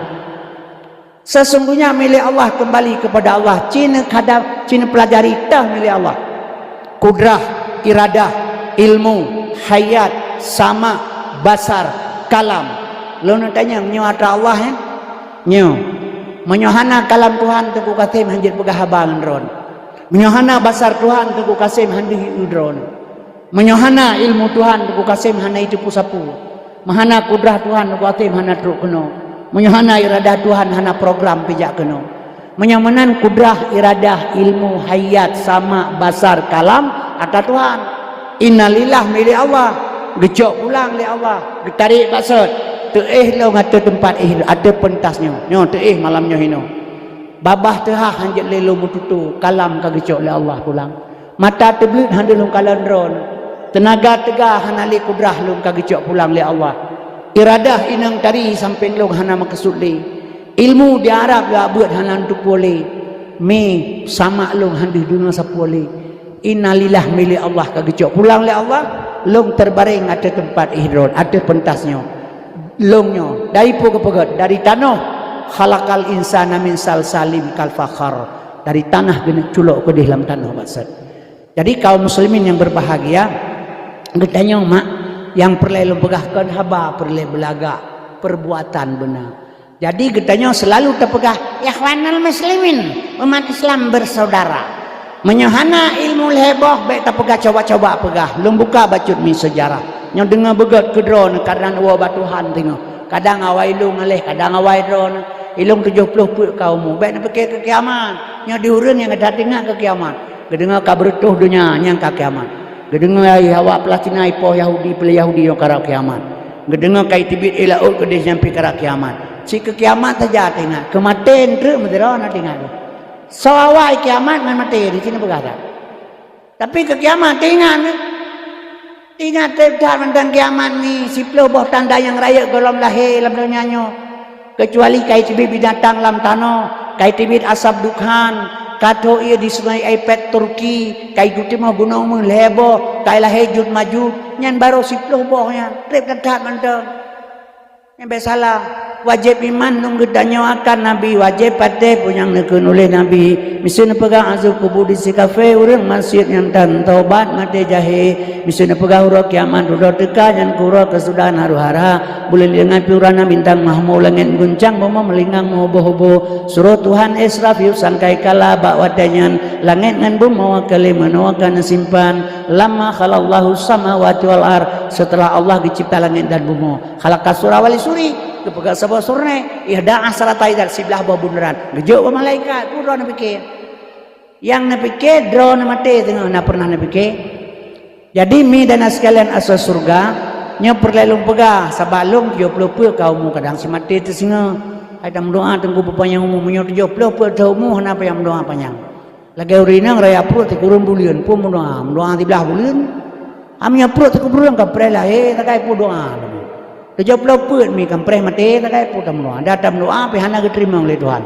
Sesungguhnya milik Allah, kembali kepada Allah. Ci neuhadab, ci neupelajari teuh milik Allah. Kudrah, iradah, ilmu, hayat, sama, basar, kalam. Lôn tanyong, nyoe atra Allah, eh? Nyoe. Meunyoe hana kalam Tuhan, Teungku Kasim han jeuet peugah haba ngon droeneuh. Meunyoe hana basar Tuhan, Teungku Kasim han deuh ié droeneuh. Meunyoe hana ilmu Tuhan, Teungku Kasim hana iteupeue sapeue. Meuhana kudrah Tuhan, Teungku Kasim hana trok keunoe. Meunyoe hana iradah Tuhan, hana program pijak keunoe. Meunyoe meunan kudrah, iradah, ilmu, hayat, sama, basar, kalam, atra Tuhan. Innalillah milik Allah, geucok pulang lé Allah, geutarek bak sot. Teuéh lôn ateueh teumpat éh, ateueh peuntas nyoe. Nyoe teuéh malam nyoe hinoe. Babah teuhah han jeuet lé lôn meututoe, kalam ka geucok lé Allah pulang. Mata teubleuet han deuh lôn kalon droeneuh. Teunaga teuga hana lé kudrah lôn ka geucok pulang lé Allah. Iradah inong tari sampéng lôn hana meukeusut lé. Ilmu di Arab jak beuet hana teupeue lé. Mé samak lôn han deuh deungoe sapeue lé. Innalillah milék Allah ka geucok pulang lé Allah, lôn teubareng ateueh teumpat éh droeneuh, ateueh peuntas nyoe. Lôn nyoe, dari peue geupeugét? Dari tanoh, khalaqal insana min salsalin kal fakhar. Dari tanah geuneuk culok keudeh lam tanoh bak sot. Jadi kaum muslimin yang berbahagia, geutanyoe mak, nyang peureulée lôn peugah kon haba peureulée beulagak, perbuatan beuna. Jadi geutanyoe seulalu tapeugah, "Ikhwanul muslimin, umat Islam bersaudara." Meunyoe hana ilmu lhée boh, bék tapeugah, coba-coba peugah. Lôn buka bacut mi seujarah. Nyoe deungoe beugét keudroe nyoe, kadang woe bak Tuhan teungoh. Kadang awai lôn ngaleh, kadang awai droe nyoe. Ilôn tujoh ploh peuet ka umu. Bék neupike keu kiamat. Nyoe di ureuëng nyang gata teuingat keu kiamat. Geudeungoe ka beureutoh donya nyang ka kiamat. Geudeungoe awak Palestina ipoh Yahudi, peulée Yahudi nyang karab kiamat. Geudeungoe ka iteubiet ié laôt keudeh nyang pih karab kiamat. Cit keu kiamat saja teuingat, keu maté treuk meusidroe na teuingat. Soe awai kiamat ngon maté di sinoe peugah that. Tapi keu kiamat teuingat. Ingat treb that mantong kiamat nyoe, siploh boh tanda nyang rayeuk gohlom lahé lam donya nyoe. Keucuali ka iteubiet binatang lam tanoh, ka iteubiet asap dukhan, ka tho ié di sungai Aipet Turki, ka iteumoh gunong meuh lhée boh, ka ilahé Juj Majuj, nyan barô siploh boh nyan, treb that-that mantong. Nyan bék salah. Wajéb iman lôn geutanyoe akan Nabi, wajéb patéh peue nyang neukheun uleh Nabi. Miseue neupeugah azeub kubu di si kafé, ureuëng maksiet nyang tan taubat maté jahé. Miseue neupeugah uroe kiamat dudoe teuka, nyan keu uroe keusudahan haru hara. Buleuen lingai piurana bintang mahmo, langét meuguncang, bumoe meulingang meuhôbo-hôbo. Suroh Tuhan Israfil sangkai kala bak watée nyan, langét ngon bumoe ka lé meunoe ka neusimpan. Lamma khalaqallahu samawati wal ard, seuteulah Allah geucipta langét dan bumoe. Khalaqas sura wal suri, geupeugah saboh surnée, ihda asyrata idzan, siblaih boh bunderan. Geujok bak malaikat, peue droe neupiké. Nyang neupiké droe neumaté teungoh na pernah neupiké. Jadi mi dan sekalian asoe syeuruga, nyoe peureulée lôn peugah, sabab lôn tujoh ploh peuet ka umu kadang si maté teusingoh. Hai tameudoá teungku peupanyang umu, meunyoe tujoh ploh peuet thon umu hana payah meudoá panyang. Lagée ureuëng inong raya pruet sikureueng buleuen, peue meudoá, meudoá siblaih buleuen. Am nyang pruet sikureueng ka preh lahé, takai peue doá. Tujoh ploh peuet mi ka preh maté, takai peue tameudoá. Dah tameudoá pih hana geuteurimong lé Tuhan.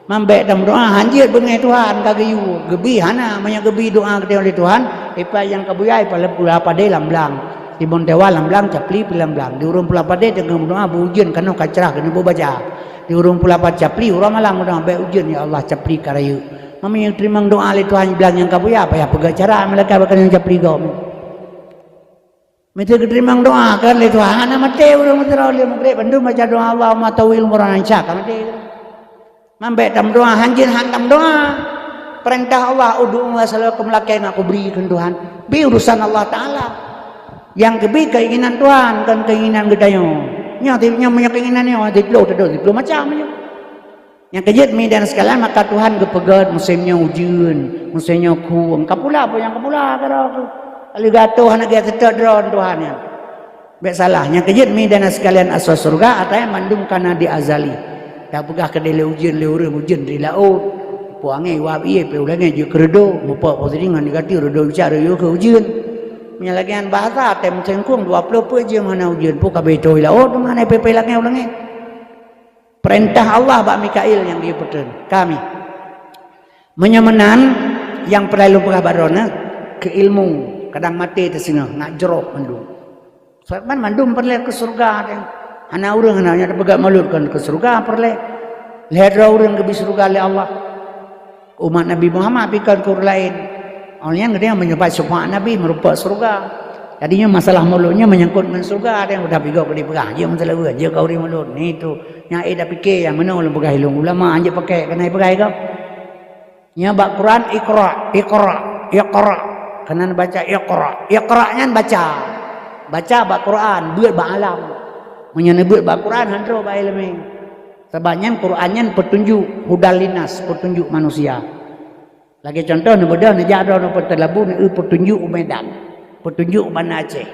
Mambék tameudoá, hanjeuet beungéh Tuhan ka geuyue, geubi hana, meunyoe geubi doá geutanyoe lé Tuhan, ipat nyang ka buya, ipat leupeue lapa deh lam blang. Di Bontewa lam blang, Capli pih lam blang. Di ureuëng Pulapan deh teungoh meudoá, beu ujeuen kanoh ka crah keuneuk beu baca. Di ureuëng Pulapan Capli, uroe malam meudoá, bék ujeuen, ya Allah, Capli ka rayeuk. Meunyoe teurimong doá lé Tuhan blang nyang ka buya, payah peugah cara malaikat bak keuneuk Capli gob. Meuteuk geuteurimong doá kan lé Tuhan, hana maté ureuëng meuteurau lé mugreb, bandum baca doá Allahumma tawil umurana, insya ka maté. Mambék tameudoá, hanjeuet han tameudoá. Peurintah Allah, ud'u wa salakum lakée na kubri keu Tuhan. Bi urusan Allah Taala. Nyang geubi keinginan Tuhan, kon keinginan geutanyoe. Nyoe ti-, nyoe meunyoe keinginan nyoe, siploh teudoh, siploh macam nyoe. Nyang keujeuet mi dan sekalian, maka Tuhan geupeugét musém nyoe ujeuen, musém nyoe khueng. Ka pula peue nyang ka pula keudroe keuh. Aleugato hana geuseutôt droe Tuhan nyan. Bék salah, nyang keujeuet mi dan sekalian asoe syeuruga, ata nyan mandum kana di azali. Tapeugah keudeh lé ujeuen, lé ureuëng ujeuen di laôt. Peue angén wab ié, peue ulangée jeuet keu reudoh, mupok posisi ngon digati reudoh bicara yue keu ujeuen. Meunyoe lagée nyan bahasa, tem sengkong dua ploh peuet jeuem hana ujeuen, peue ka beutôi laôt, teuma hana peue-peue lagée ulangée. Peurintah Allah bak Mikail nyang geuyue peutreun. Kami. Meunyoe meunan, nyang peureulée lôn peugah bak droeneuh, keu ilmu, kadang maté teusingoh, nak jroh mandum. Sabab mandum peureulée keu syeuruga teuh. Hana ureuëng hana nyang teupeugah mulod kon keu syeuruga peureulée. Lhée droe ureuëng geubi syeuruga lé Allah. Umat Nabi Muhammad pih kon keu ureuëng laén. Awak nyan geutanyoe meunyoe pat syeufaat Nabi meurumpok syeuruga. Jadi nyoe masalah mulod nyoe menyangkut ngon syeuruga, ada nyang udah pih gob ka dipeugah, jeuet meuteuleuweuen, jeuet keu ureuëng mulod, ni tu. Nyang ék tapiké nyang meunoe lôn peugah ilôn ulama, hanjeuet pakai keunan peugah gob. Nyoe bak Quran, iqra, iqra, iqra. Keunan baca iqra. Iqra nyan baca. Baca bak Quran, beuet bak alam. Meunyoe neubeuet bak Quran, han trok bak iéleumé. Sabab nyan Quran nyan peutunjuk, hudal linnas, peutunjuk manusia. Lagée cuntoh, neubeudôh neujak droe neupeuteu labu, neueu peutunjuk u Medan, peutunjuk u Banda Aceh.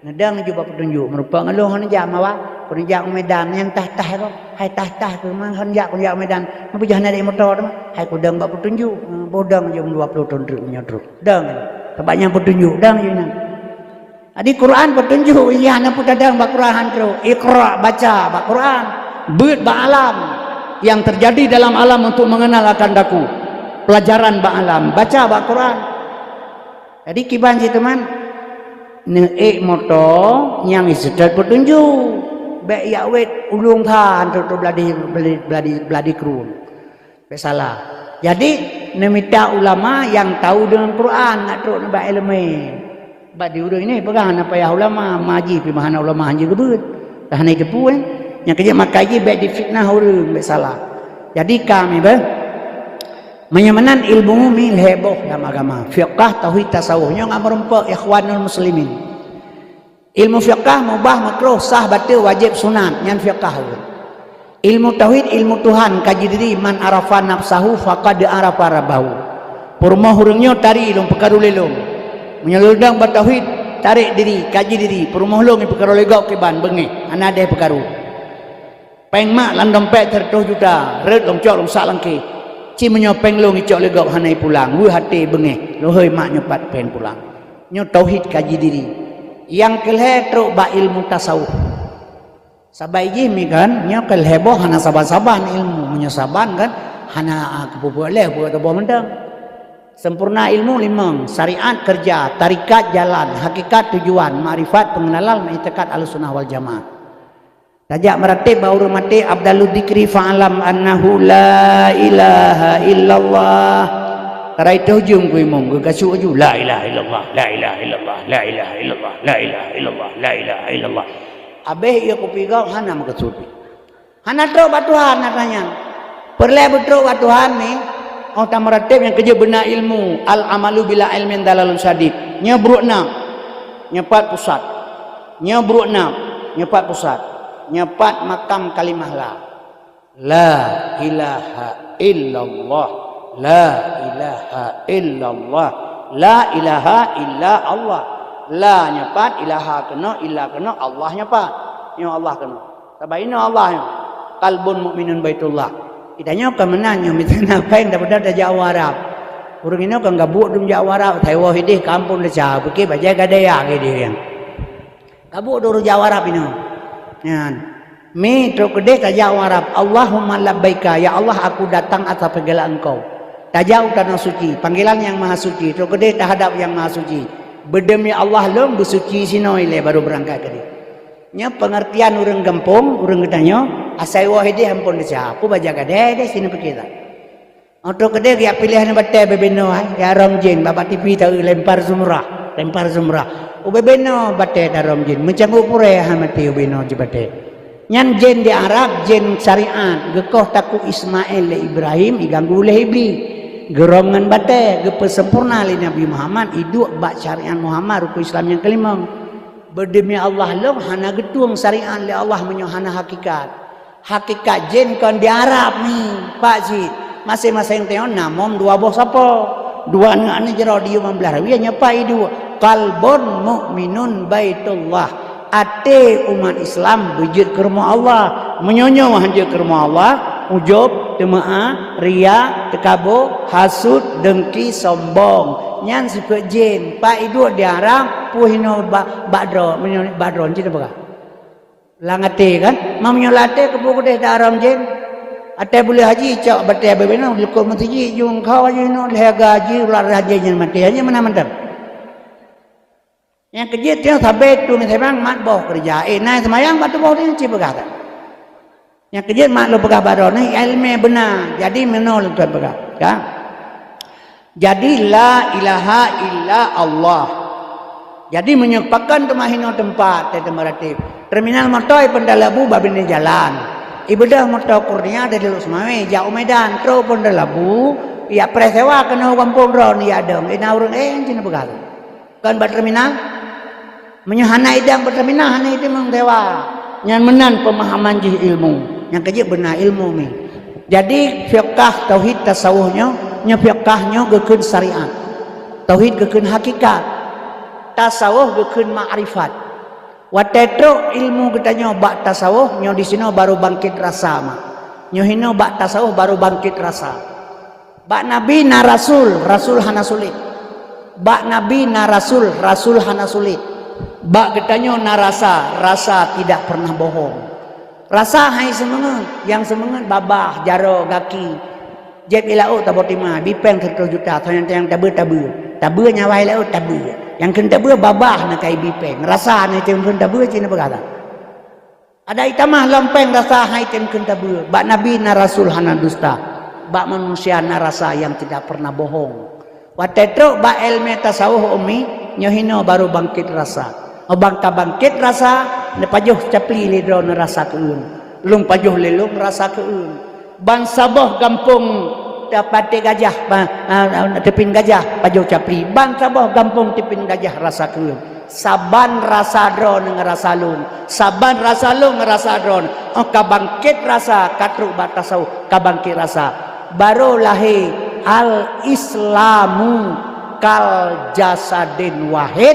Neudong laju bak peutunjuk, meurumpok ngon lôn hana jak mawa, keuneuk jak u Medan nyang tah-tah keuh, hai tah-tah keuh, man hana jak, keuneuk jak u Medan, meubeujah na dek moto teuma, hai kudong bak peutunjuk, eh, bodong laju dua ploh thon treuk meunyoe trok. Dong, sabab nyang peutunjuk, dong laju nyan. Jadi Quran peutunjuk, iya na peutadong bak Quran han trok. Iqra, baca bak Quran. Beuet bak alam. Yang terjadi dalam alam untuk mengenal akan daku. Pelajaran bak alam, baca bak Quran. Jadi kiban cit teuma, neuék moto nyang iseutôt peutunjuk. Bék jak wét ulông that trok-trok beuladi, beuladi, beuladi, beuladi krueng. Bék salah. Jadi, neumita ulama nyang tahu deungon Quran, nak trok nibak iéleumé. Bak di ureuëng ini peugah hana payah ulama, maji pih hana ulama hanjeuet geubeuet. Dah hana jiteupeu, eh. Nyang keujeuet makai jih bék difitnah ureuëng, bék salah. Jadi kami beh, meunyoe meunan ilmu mi lhée boh lam agama. Fiqah, tauhid, tasawuf. Nyoe ngon meurumpok ikhwanul muslimin. Ilmu fiqah mubah, makruh, sah, bateue, wajéb, sunat, nyan fiqah. Ilmu tauhid, ilmu Tuhan, kaji diri, man arafa nafsahu faqad arafa rabbahu. Peurumoh ureuëng nyoe tari lôn peukaru lé lôn. Meunyoe lôn dong bak tauhid, tarek diri, kaji diri, peurumoh lôn nyang peukaru lé gob kiban beungéh, hana deh peukaru. Péng mak lam dompet sireutoh juta, rhot lôn cok lôn sak lam kèh. Ci meunyoe péng lôn icok lé gob hana ipulang, weueh até beungéh, lôn hôi mak nyoe pat péng pulang. Nyoe tauhid kaji diri. Nyang keulhée trok bak ilmu tasawuf. Sabai jih mi kan, nyoe keulhée boh hana saban-saban ilmu, meunyoe saban kan hana, ah, keupeue-peue lé, peue saboh mantong. Sempurna ilmu limong, syariat kerja, tarikat jalan, hakikat tujuan, makrifat pengenalan, iktikad Ahlussunnah wal Jamaah. Tajak meuratéb bak ureuëng maté, afdalu dzikri fa'lam annahu la ilaha illallah. Karai toh jeuem keu imum, geugasuk aju, la ilaha illallah, la ilaha illallah, la ilaha illallah, la ilaha illallah, la ilaha illallah. Abéh iya kupi gob hana meukeusut. Hana trok bak Tuhan, hana nyan. Peureulée beutrok bak Tuhan ni, oh tameuratéb nyang keujeuet beuna ilmu, al amalu bila ilmin dalalun syadid. Nyoe brok nam, nyoe pat pusat. Nyoe brok nam, nyoe pat pusat. Nyoe pat makam kalimah la. La ilaha illallah. La ilaha illallah. La ilaha illa Allah. La nyoe pat, ilaha keunoe, illa keunoe, Allah nyoe pat. Nyoe Allah keunoe. Sabab inoe Allah nyoe. Qalbun mukminun baitullah. Kita nyoe ka meunan nyoe, misalnya péng daripada tajak u Arab. Ureuëng inoe kan gabuek dum jak u Arab, taiwoe hideh kampung desya, pike bajai gadaya hideh yang. Gabuek duru Jawa Arab inoe. Nyan. Mi trok keudeh tajak u Arab, Allahumma labbaika, ya Allah, aku datang atas panggilan Engkau. Tajak u Tanah Suci, panggilan Yang Maha Suci, trok keudeh tahadap Yang Maha Suci. Beudemi Allah lôn beusuci sinoe ilée baru beurangkat keudeh. Nyoe peungeurtian ureuëng gampông, ureuëng geutanyoe, asai woe hideh ampôn desya, peue baja gadée deh sinoe pike that. Oto keudeh geujak piléh aneuk batée bubenoe, hai, ya rom jén, bak, bak T V taeu lempar zumrah, lempar zumrah. Ububenoe batée ta rom jén, meucanggu purée hai maté ububenoe jibatée. Nyan jén di Arab, jén syariat, geukoh takue Ismail lé Ibrahim, iganggu lé Iblis. Geurom ngon batée, geupeusempurna lé Nabi Muhammad, iduek bak syariat Muhammad, rukun Islam nyang keulimong. Beudemi Allah lôn hana geutueng syariat lé Allah meunyoe hana hakikat. Hakikat jén kon di Arab ni, Pak Syik. Maséng-maséng tanyoe na mom dua boh sapo. Dua aneuk ni jaroe di limong blaih rawi nyoe pat iduek. Qalbun mukminun baitullah. Até umat Islam beujeuet keu rumoh Allah. Meunyoe nyoe han jeuet keu rumoh Allah, ujub, teumeu'ah, riya, teukabô, hasut, deungki, sombong. Nyan sifeuet jén. Pat iduek di Arab, peue hinoe bak, bak droe, meunyoe bak droe, cit peugah. Lam até kan? Meunyoe lam até keupeue keudeh ta rom jén. Até buleuen haji cok batée bubenoe likot meuseujid jungkau jinoe lhée gaji ulat raja nyan maté haji meunan mantong. Nyang keujeuet nyoe sabe tu meuseumang mat boh keureuja. Eh, na seumayang bak tuboh nyoe cit peugah that. Nyang keujeuet mak lôn peugah bak droeneuh iéleumé beuna. Jadi meunoe lôn tuan peugah, ya. Jadi la ilaha illa Allah. Jadi meunyoe pakon teuma hinoe teumpat teuh teuma ratéb. Terminal moto i Pondok Labu babini jalan. Ibeudôh moto Kurnia dari Lhokseumawe jak u Medan trok Pondok Labu, yak preh sewa keunoe gampông droeneuh yak dong. Ina ureuëng eh cina peugah. Kon bak terminal. Meunyoe hana idang bak terminal hana itimeung sewa. Nyan meunan peumahaman jih ilmu. Nyang keujeuet beuna ilmu mi. Jadi fiqah tauhid tasawuf nyoe, nyoe fiqah nyoe geukheun syariat. Tauhid geukheun hakikat. Tasawuf geukheun makrifat. Watée trok ilmu geutanyoe bak tasawuf, nyoe disinoe baru bangkit rasa mak. Nyoe hinoe bak tasawuf baru bangkit rasa. Bak Nabi na rasul, rasul hana sulit. Bak Nabi na rasul, rasul hana sulit. Bak geutanyoe na rasa, rasa tidak pernah bohong. Rasa hai seumeungeut, nyang seumeungeut babah, jaroe, gaki. Jép i laôt taboh tima, bipeng siratoh juta, soe nyang tayang tabeue, tabeue. Tabeue nyawa i laôt, tabeue. Nyang kheun tabeue babah na kai bipeng, rasa na teuh kheun tabeue cit na peugah that. Ada itamah lom péng rasa hai teuh kheun tabeue. Bak Nabi na rasul hana dusta. Bak manusia na rasa yang tidak pernah bohong. Watée trok bak iéleumé tasawuf umi, nyoe hinoe baru bangkit rasa. Ngon bangka bangkit rasa, neupajoh capli lé droeneuh rasa keueun. Lôn pajoh lé lôn rasa keueun. Ban saboh gampông Tapati Gajah, ba, a, a, Teupin Gajah pajoh capli. Ban saboh gampông Teupin Gajah rasa keueun. Saban rasa droeneuh ngon rasa lôn, saban rasa lôn ngon rasa droeneuh. Oh ka bangkit rasa, ka trok bak tasawuf, ka bangkit rasa. Baru lahé al-Islamu kal jasadin wahid,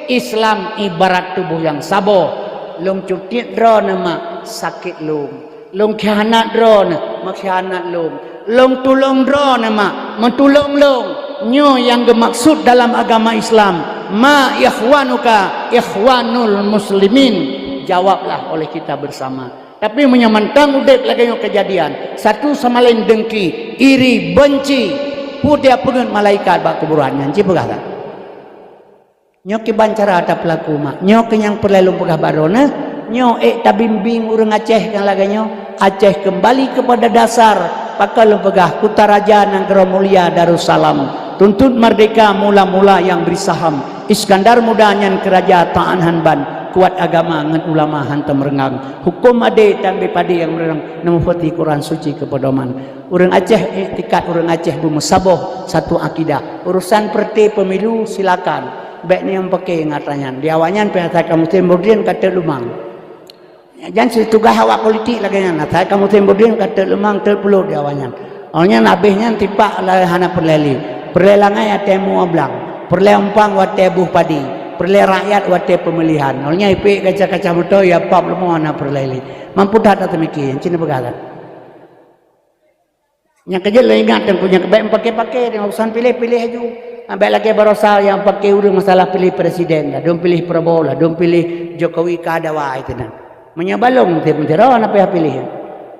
Islam ibarat tuboh nyang saboh. Lôn cutiet droeneuh mak sakét lôn. Lôn khianat droeneuh, meukhianat lôn. Lôn tulông droeneuh mak, meutulông lôn. Nyoe nyang geumaksud dalam agama Islam, ma ikhwanuka ikhwanul muslimin. Jawablah oleh kita bersama. Tapi meunyoe mantong udeb lagée nyoe keujadian, satu sama laén dengki, iri, benci, peue dia peungeut malaikat bak kuburan nyan, ci peugah that. Nyoe kiban cara tapeulaku mak. Nyoe keuh nyang peureulée lôn peugah bak droeneuh. Nyoe ék tabimbéng ureuëng Aceh nyang lagée nyoe, Aceh keumbali keupada dasar, pakon lôn peugah, Kutaraja Nanggroe Mulia Darussalam, tuntot merdeka mula-mula nyang bri saham, Iskandar Muda nyan keu raja taát han ban, kuat agama ngon ulama han teumeureugang, huköm adé tan bri padé nyang meureugang, neumeupeuteuh Quran Suci keu pedoman. Ureuëng Aceh iktikad, ureuëng Aceh beumeusaboh satu akidah. Urusan partai pemilu silakan. Bék nyoe pake ngat nyan. Di awaknyan pih asai ka musém Bodrein ka teuk lumang. Jan situgah awak politik lagée nyan. Asai ka musém Bodrein ka teuk lumang, teuk peulot di awaknyan. Awaknyan habéh nyan tipak lagée hana peureulée lé. Peureulée langai watée muoh blang. Peureulée umpang watée boh padi. Peureulée rakyat watée peumilihan. Awaknyan ipék kaca-kaca moto, ya pap leumô hana peureulée lé. Mampu that ateueh miké, cit na peugah that. Nyang keujeuet lôn ingat teungku, nyang keubek meupaké-paké deungon urusan piléh-piléh aju. Bék lagée baroesa nyang paké ureuëng masalah piléh presiden, ladom piléh Prabowo, ladom piléh Jokowi ka dawa itu na. Meunyoe balong teuh meutiro na payah piléh.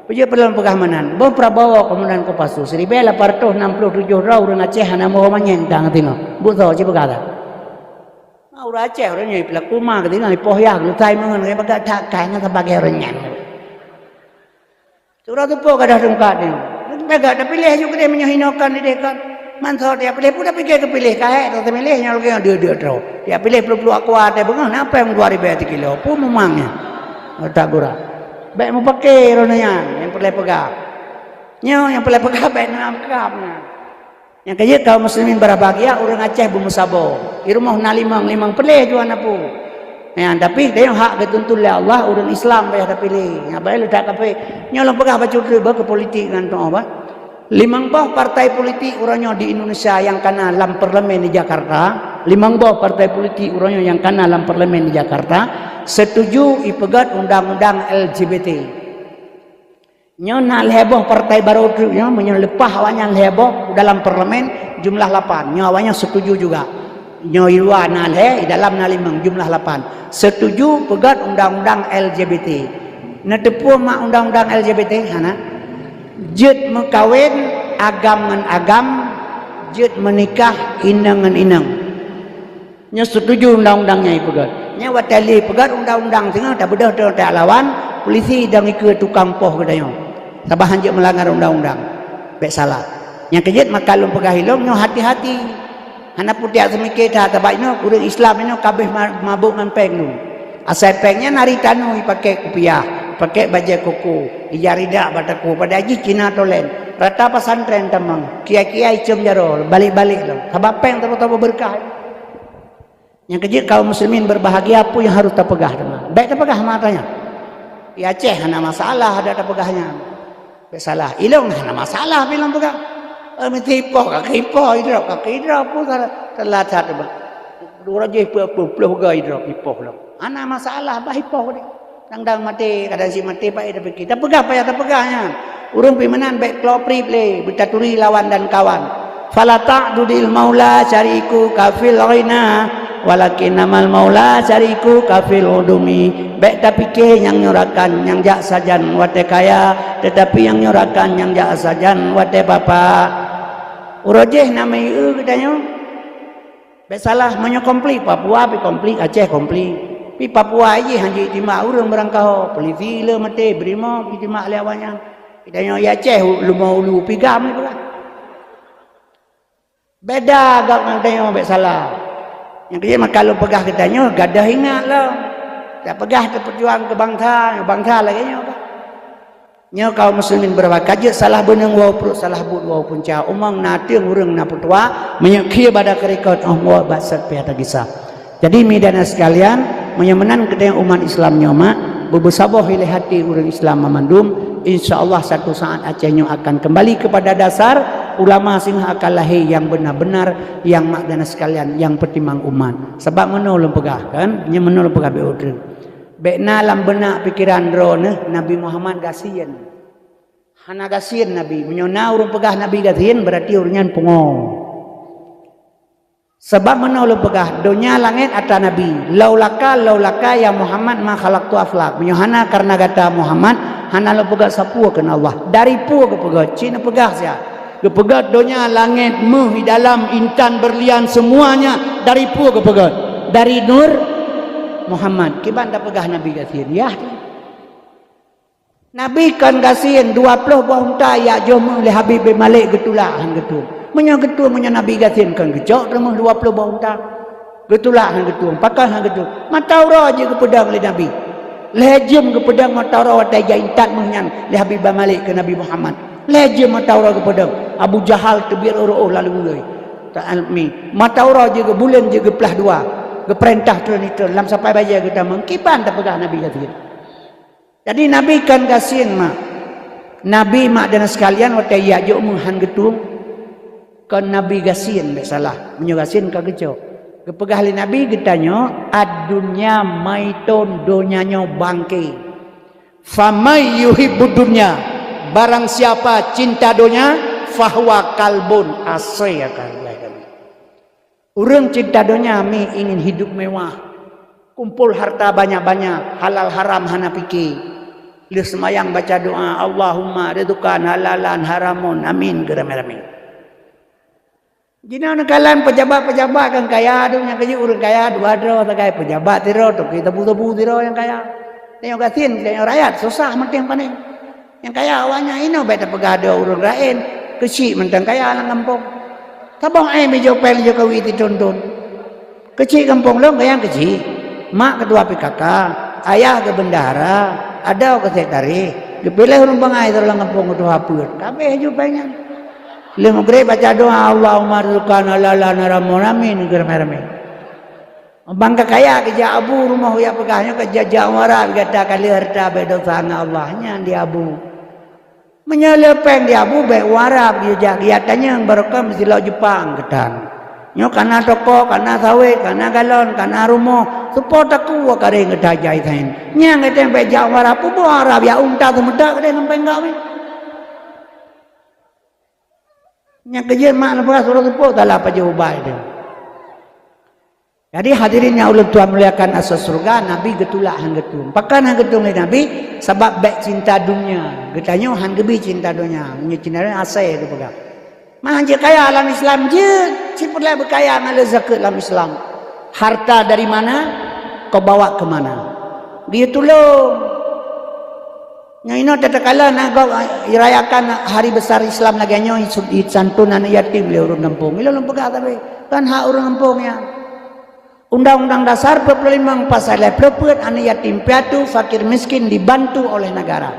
Peujeuet peulom peugah meunan, boh Prabowo keumeunang keu pasu, siribée lapan ratus nam ploh tujoh droe ureuëng Aceh hana meuho manyeng tang tinoe. Buksoe cit peugah that. Ureuëng Aceh ureuëng nyoe pelaku ma keudingoe ipoh yah geutai meungon ngai bagak that kai ngon sabagai ureuëng nyan. Surah tupo gadoh tungkat nyoe. Mega tapiléh ju keudeh meunyoe hinoe kon ideh kon. Manso dia piléh pun tapiké keupiléh kahek atau tamiléh nyang lagée nyoe deuek-deuek troh. Dia piléh ploh-ploh akua teuh beungoh na pèng dua ribèe sikilo. Peue mumang nyan? Otak gura. Bèk mupake droeneuh nyan nyang peureulèe peugah. Nyoe nyang peureulèe peugah bèk na peugah nyan. Nyang keujeuet kaum muslimin berbahagia, ureuëng Aceh beumeusaboh. Di rumoh na limong, limong peureulèe juan apu. Nyan, tapi tanyoe hak geutuntut lé Allah, ureuëng Islam payah tapiléh. Nyan, bah lé that kafé. Nyoe lôn peugah bacut keu beu keu politik ngon tuoh bah. Limong boh partai politik uroe nyoe di Indonesia nyang kana lam parlemen di Jakarta. Limong boh partai politik uroe nyoe nyang kana lam parlemen di Jakarta setuju ipeugét undang-undang L G B T. Nyoe na lhèe boh partai barô treuk nyoe, meunyoe leupah awaknyan lhèe boh dalam parlemen, jumlah lapan. Nyoe awaknyan setuju juga. Nyoe i luwa na lhèe, i dalam na limong, jumlah lapan. Setuju peugét undang-undang L G B T. Neuteupeue mak undang-undang L G B T? Hana. Jeuet meukawen agam ngon agam, jeuet meunikah inong ngon inong. Nyoe setuju undang-undang nyan ipeugét. Nyan watèe lé ipeugét undang-undang singoh tabeudôh teuk talawan, polisi dong ikeue tukang poh geutanyoe. Sabab hanjeuet meulanggar undang-undang. Bèk salah. Nyang keujeuet maka lôn peugah ilôn nyoe hati-hati. Hana putiak seumiké that, sabab inoe ureuëng Islam inoe ka abéh ma-, mabök ngon pèng lôn. Asai pèng nyan ari tanoh ipaké kupiah, ipaké bajèe koko, ija ridak bak takue, padahai jih Cina tolen. Rata pesantren tamong, kiai-kiai com jaroe, balek-balek lom. Sabab pèng tabo-tabo beureukat. Nyang keujeuet kaum muslimin berbahagia, peue nyang harôh tapeugah teuma? Bèk tapeugah mata nyan. Di Aceh hana masalah adak tapeugah nyan. Bèk salah. Ilôn hana masalah pih lôn peugah. Eh, meusti ipoh ka ipoh, idrop ka idrop, peue salah. Telat that teuma. Dua ratus peuet ploh go idrop, ipoh lom. Hana masalah, bah ipoh deh. Dang-dang maté, kadang cit maté paih tapiké. Tapeugah payah tapeugah nyan. Ureuëng pih meunan bèk kloe prip lé, beutaturi lawan dan kawan. Fala ta'dudil maula syarikuka fil ghina, walakinnamal maula syarikuka fil udumi. Bèk tapiké nyang nyoe rakan nyang jak sajan watèe kaya, teutapi nyang nyoe rakan nyang jak sajan watèe papa. Uroe jéh na meuié geutanyoe. Bèk salah, meunyoe konflik Papua, pih konflik Aceh konflik. Pih Papua jih hanjeuet itimak ureuëng beurangkaho, polisi le maté, brimob itimak lé awaknyan. Geutanyoe i Aceh lumoe ulu pih gam lé peugah. Beda gop ngon tanyoe, bèk salah. Nyang keujeuet maka lôn peugah geutanyoe, gadoh ingat lom. Tapeugah tapeujuang keu bansa, bansa lagèe nyoe bah. Nyoe kaum muslimin beureubakat, jeuet salah beuneueng woe pruet, salah buet woe punca. Umong na teueng ureuëng na peutuah, meunyoe khie bada keurikot, oh woe bak sat pih ata gisa. Jadi, mi dan sekalian, meunyoe meunan keudéh umat Islam nyoe mak, beubeusaboh ilée hati ureuëng Islam mamandum, insya Allah satu saat Aceh nyoe akan kembali kepada dasar, ulama singoh akan lahé nyang beuna-beuna, nyang mak dan sekalian, nyang peutimang umat. Sabab meunoe lôn peugah kan, nyoe meunoe lôn peugah bèk udeueng. Bèk na lam beunak pikeran droeneuh Nabi Muhammad gasien. Hana gasien Nabi. Meunyoe na ureuëng peugah Nabi gasien, beurati ureuëng nyan pungo. Sabab meunoe lôn peugah, donya langét atra Nabi. Laulaka, laulaka ya Muhammad ma khalaqtul aflak. Meunyoe hana kareuna gata Muhammad, hana lôn peugah sapeue keu Allah. Dari peue geupeugah? Cit neupeugah siat. Geupeugah donya langét, méuh, di dalam, intan, berlian, semuanya dari peue geupeugah? Dari nur. Muhammad, kiban tapeugah Nabi gasien? Yah. Nabi kon gasien, dua ploh boh unta jak jok meu lé Habib bin Malik geutulak han geutueng. Meunyoe geutueng, meunyoe Nabi gasien kon geucok teumeuh dua ploh boh unta. Geutulak han geutueng, pakon han geutueng. Mata uroe jeuet geupeudong lé Nabi. Lhée jeuem geupeudong mata uroe watée jak intat méuh nyan lé Habib bin Malik keu Nabi Muhammad. Lhée jeuem mata uroe geupeudong. Abu Jahal teubiet uroe lalu ulôi. Ta'almi. Mata uroe jeuet geubuleuen jeuet geuplah dua. Geupeurintah treun itreun lam sapai bajée geutamong. Kiban tapeugah Nabi gasien? Jadi Nabi kon gasien mak. Nabi mak dan sekalian watée jak jok meu han geutueng. Kon Nabi gasien, bék salah. Meunyoe gasien ka geucok. Geupeugah lé Nabi geutanyoe, "Ad-dunya maitun, donya nyoe bangke. Faman yuhibbud dunya, barang siapa cinta donya, fahuwa kalbun, asée akan." Ureuëng cinta donya mi ingin hidup mewah, kumpul harta banyak-banyak, halal haram hana pike. Lheueh seumayang baca doa, "Allahumma rizqan halalan haramun, amin," geuramé-ramé. Jinoe neukalon pejabat-pejabat kan kaya, tu nyang keujeuet ureuëng kaya dua droe sagai, pejabat sidroe, toke sabu-sabu sidroe nyang kaya. Tanyoe gasien, tanyoe rakyat susah mantong panen. Nyang kaya awaknyan inoe bék tapeugah droe ureuëng laén, keuchik mantong kaya lam gampông. Saboh éh bijôh péng Jokowi titon-ton. Keuchik gampông lôn kaya keuchik. Mak keutua P K K, ayah keu bendahara, adoe keu sekretaris, geupiléh ureuëng bangai sidroe lam gampông keutua peuet. Ka abéh ju péng nyan. Lheueh meugreb baca doa, "Allahumma rizqan halalan haramun, amin," geuramé-ramé. Bang ka kaya, geujak abu rumoh, jak peugah nyoe ka jajak muara, gata ka lheueh harta bék desya ngon Allah, nyan di abu. Meunyoe le péng di abu, bék u Arab geujak, geujak tanyong barokon meusilok Jepang geutan. Nyoe kana toko, kana sawét, kana galon, kana rumoh, seupôt takue kareng geuta jai saén. Nyang geutem bék jak u Arab, puboh Arab, jak unta seumeudak geutem ngon péng gawé. Nyang keujeuet mak neupeugah suroh seupôt, salah pajoh ubat itu. Jadi, hadirin nyang ulôn tuan muliakan asai syeuruga, Nabi geutulak han geutueng. Pakon han geutueng lé Nabi? Sabab bék cinta dunia. Geutanyoe han geubi cinta dunia. Meunyoe cinta dunia, asai geupeugah. Mah jeuet kaya lam Islam, jeuet. Cit peureulée beukaya ngon le zakeuet lam Islam. Harta dari mana, kau bawa ke mana? Geuyue tulông. Nyoe inoe tatakala na gob, eh, irayakan hari besar Islam lagée nyoe, isu-, isanton aneuk yatim lé ureuëng gampông. Ilôn lôn peugah tapi, kan hak ureuëng gampông nyan. Undang-Undang Dasar empat puluh lima pasal lhée ploh peuet, aneuk yatim piatu, fakir miskin dibantu oleh negara.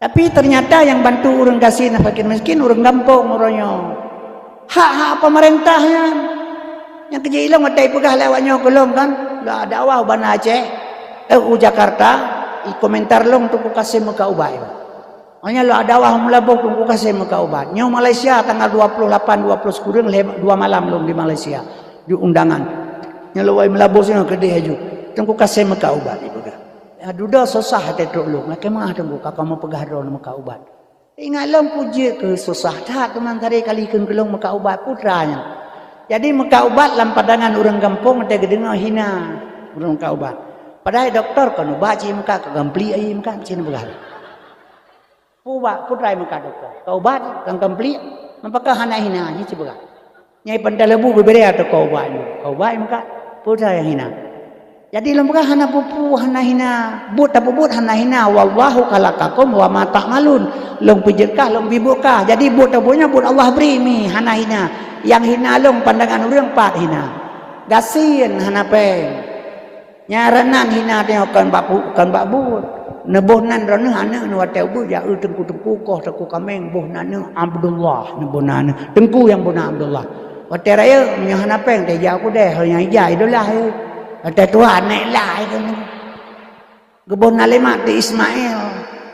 Tapi ternyata nyang bantu ureuëng gasien dan fakir miskin ureuëng gampông uroe nyoe. Hak-hak pemerintah nyan. Nyang keujeuet ilôn watée ipeugah lé awak nyoe keu lôn kan, lôn dakwah u Banda Aceh, eh, u Jakarta, ikomentar lôn Teungku Kasem meukat ubat. Awak nyan lôn dakwah u Meulaboh, Teungku Kasem meukat ubat. Nyoe Malaysia tanggal dua puluh lapan, dua puluh sikureueng, lhée dua malam lôn di Malaysia. Di undangan. Nyoe lôn wai Meulaboh singoh keudeh aju. Teungku Kasem meukat ubat ipeugah. Ya, dudoe susah até trok lôn. Lakée meuah Teungku ka kamoe peugah droeneuh meukat ubat. Ingat lôn peue jeuet keu susah that, teuma tadi kali kheun keu lôn meukat ubat putra nyan. Jadi meukat ubat lam pandangan ureuëng gampông watée geudeungoe hina ureuëng meukat ubat. Padahai dokto kon ubat cit meukat, ka gampli aie meukat cit neupeugah. Peue ubat putra meukat dokto? Ka ubat kan gampli, meupakat hana hina cit peugah. Nyai pantai lebu bubiri atau kau ubat nyoe. Kau ubat meukat putra nyang hina. Jadi lôn peugah hana pupu, hana hina. Buet tapeubuet hana hina. "Wallahu khalaqakum wa ma ta'malun." Lôn peujeuet kah, lôn bi buet kah. Jadi buet tapeubuet nyoe buet Allah bri mi, hana hina. Nyang hina lôn pandangan ureuëng pat hina. Gasien hana péng. Nyan ranan hina teuh kon bak pu-, kon bak buet. Neuboh nan droeneuh aneuk neuh watée ubeut jak eu teungku-teungku koh teungku kaméng boh nan neuh Abdullah neuboh nan neuh. Teungku nyang boh nan Abdullah. Watée rayeuk meunyoe hana péng teuh jak u keudée, ho nyang ija idolah. Watée tuha aneuk lai keunoe. Geuboh naleumat di Ismail,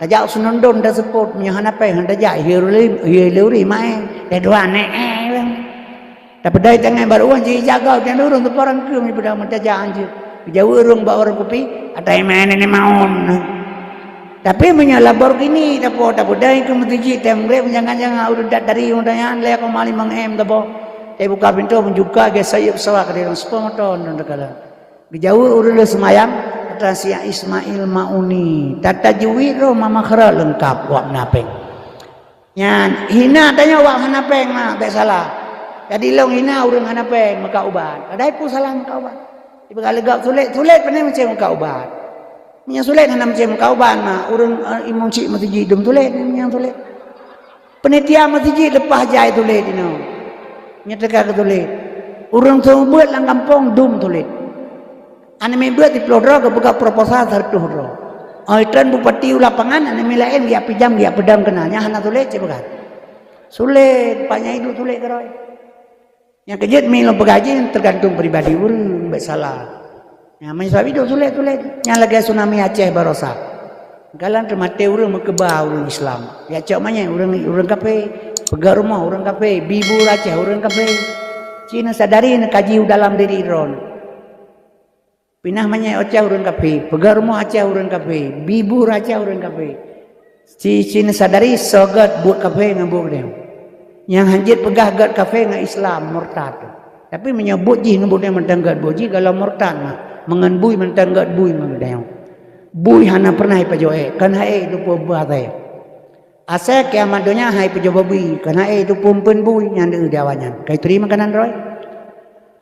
tajak u Senondon taseupôt, meunyoe hana péng han tajak, hireuleuh, hireuleuh maén, teuh dua nèk, eh, bang. Tapeudai tangai barô jih jaga, dan ureuëng teupeurang keueng ipeudong meutajak anjeuk. Geujaweueb ureuëng bak warong kupi, atai maén nenek maon. Tapi meunyoe Lamborghini tapo, tapeudai keu meuseujid, teuh meugreb jangan-jangan ureuëng dat dari ureuëng tanyan lé koma limong M tapo. Teuh buka pintoe meujuka geuh sayeup pesawat keu ureuëng sepuluh moto dan teukalang. Geujaweueb ureuëng lheueh seumayang, ata si Ismail Mauni. Tata jeuet roh mama kheueh leungkap wak meunapéng. Nyan, hina tanyoe wak hana péng mah, bék salah. Jadi lôn hina ureuëng hana péng meukat ubat. Padahai peue salah meukat ubat? Ibarat lé gob sulet, sulet pane meucé meukat ubat. Meunyoe sulet hana meucé meukat ubat, ma ureuëng, eh, imum cik meuseujid dum sulet, nyang sulet. Panitia meuseujid leupah jai sulet inoe. Nyoe teuka keu sulet. Ureuëng seumeubeuet lam gampông dum sulet. Aneuk miet beuet siplôh droe geupeugah proposal sireutoh droe. Oi tren bupati u lapangan, aneuk miet laén geujak pijam, geujak peudong keunan. Nyan hana sulet cit peugah. Sulet, panyang iduek sulet keudroe. Nyang keujeuet mi lôn peugah jih teugantung pribadi ureuëng, bék salah. Nyan meunyoe sabab iduek sulet-sulet, nyang lagée tsunami Aceh barosa. Galan teumaté ureuëng meukeubah ureuëng Islam. Jak cok manyét ureuëng, ureuëng kafé, peugah rumoh ureuëng kafé, bi bu Aceh ureuëng kafé. Ci neusadari neukaji u dalam diri droeneuh. Pinah manyét Aceh ureuëng kafé, peugah rumoh Aceh ureuëng kafé, bi bu Aceh ureuëng kafé. Ci, ci neusadari soe gét buet kafé ngon buet geutanyoe. Nyang hanjeuet peugah gét kafé ngon Islam, murtad. Tapi meunyoe buet jih ngon buet geutanyoe mantong gét buet jih, gohlom murtad mah. Meungon bui mantong gét bui ngon geutanyoe. Bui hana pernah ipajoh ék, kon hai ék teupeue-peue asée. Asée kiamat donya hai pajoh bui, kon hai ék teupeue-peue bui nyang deuh di awaknyan. Kai turi makanan droe.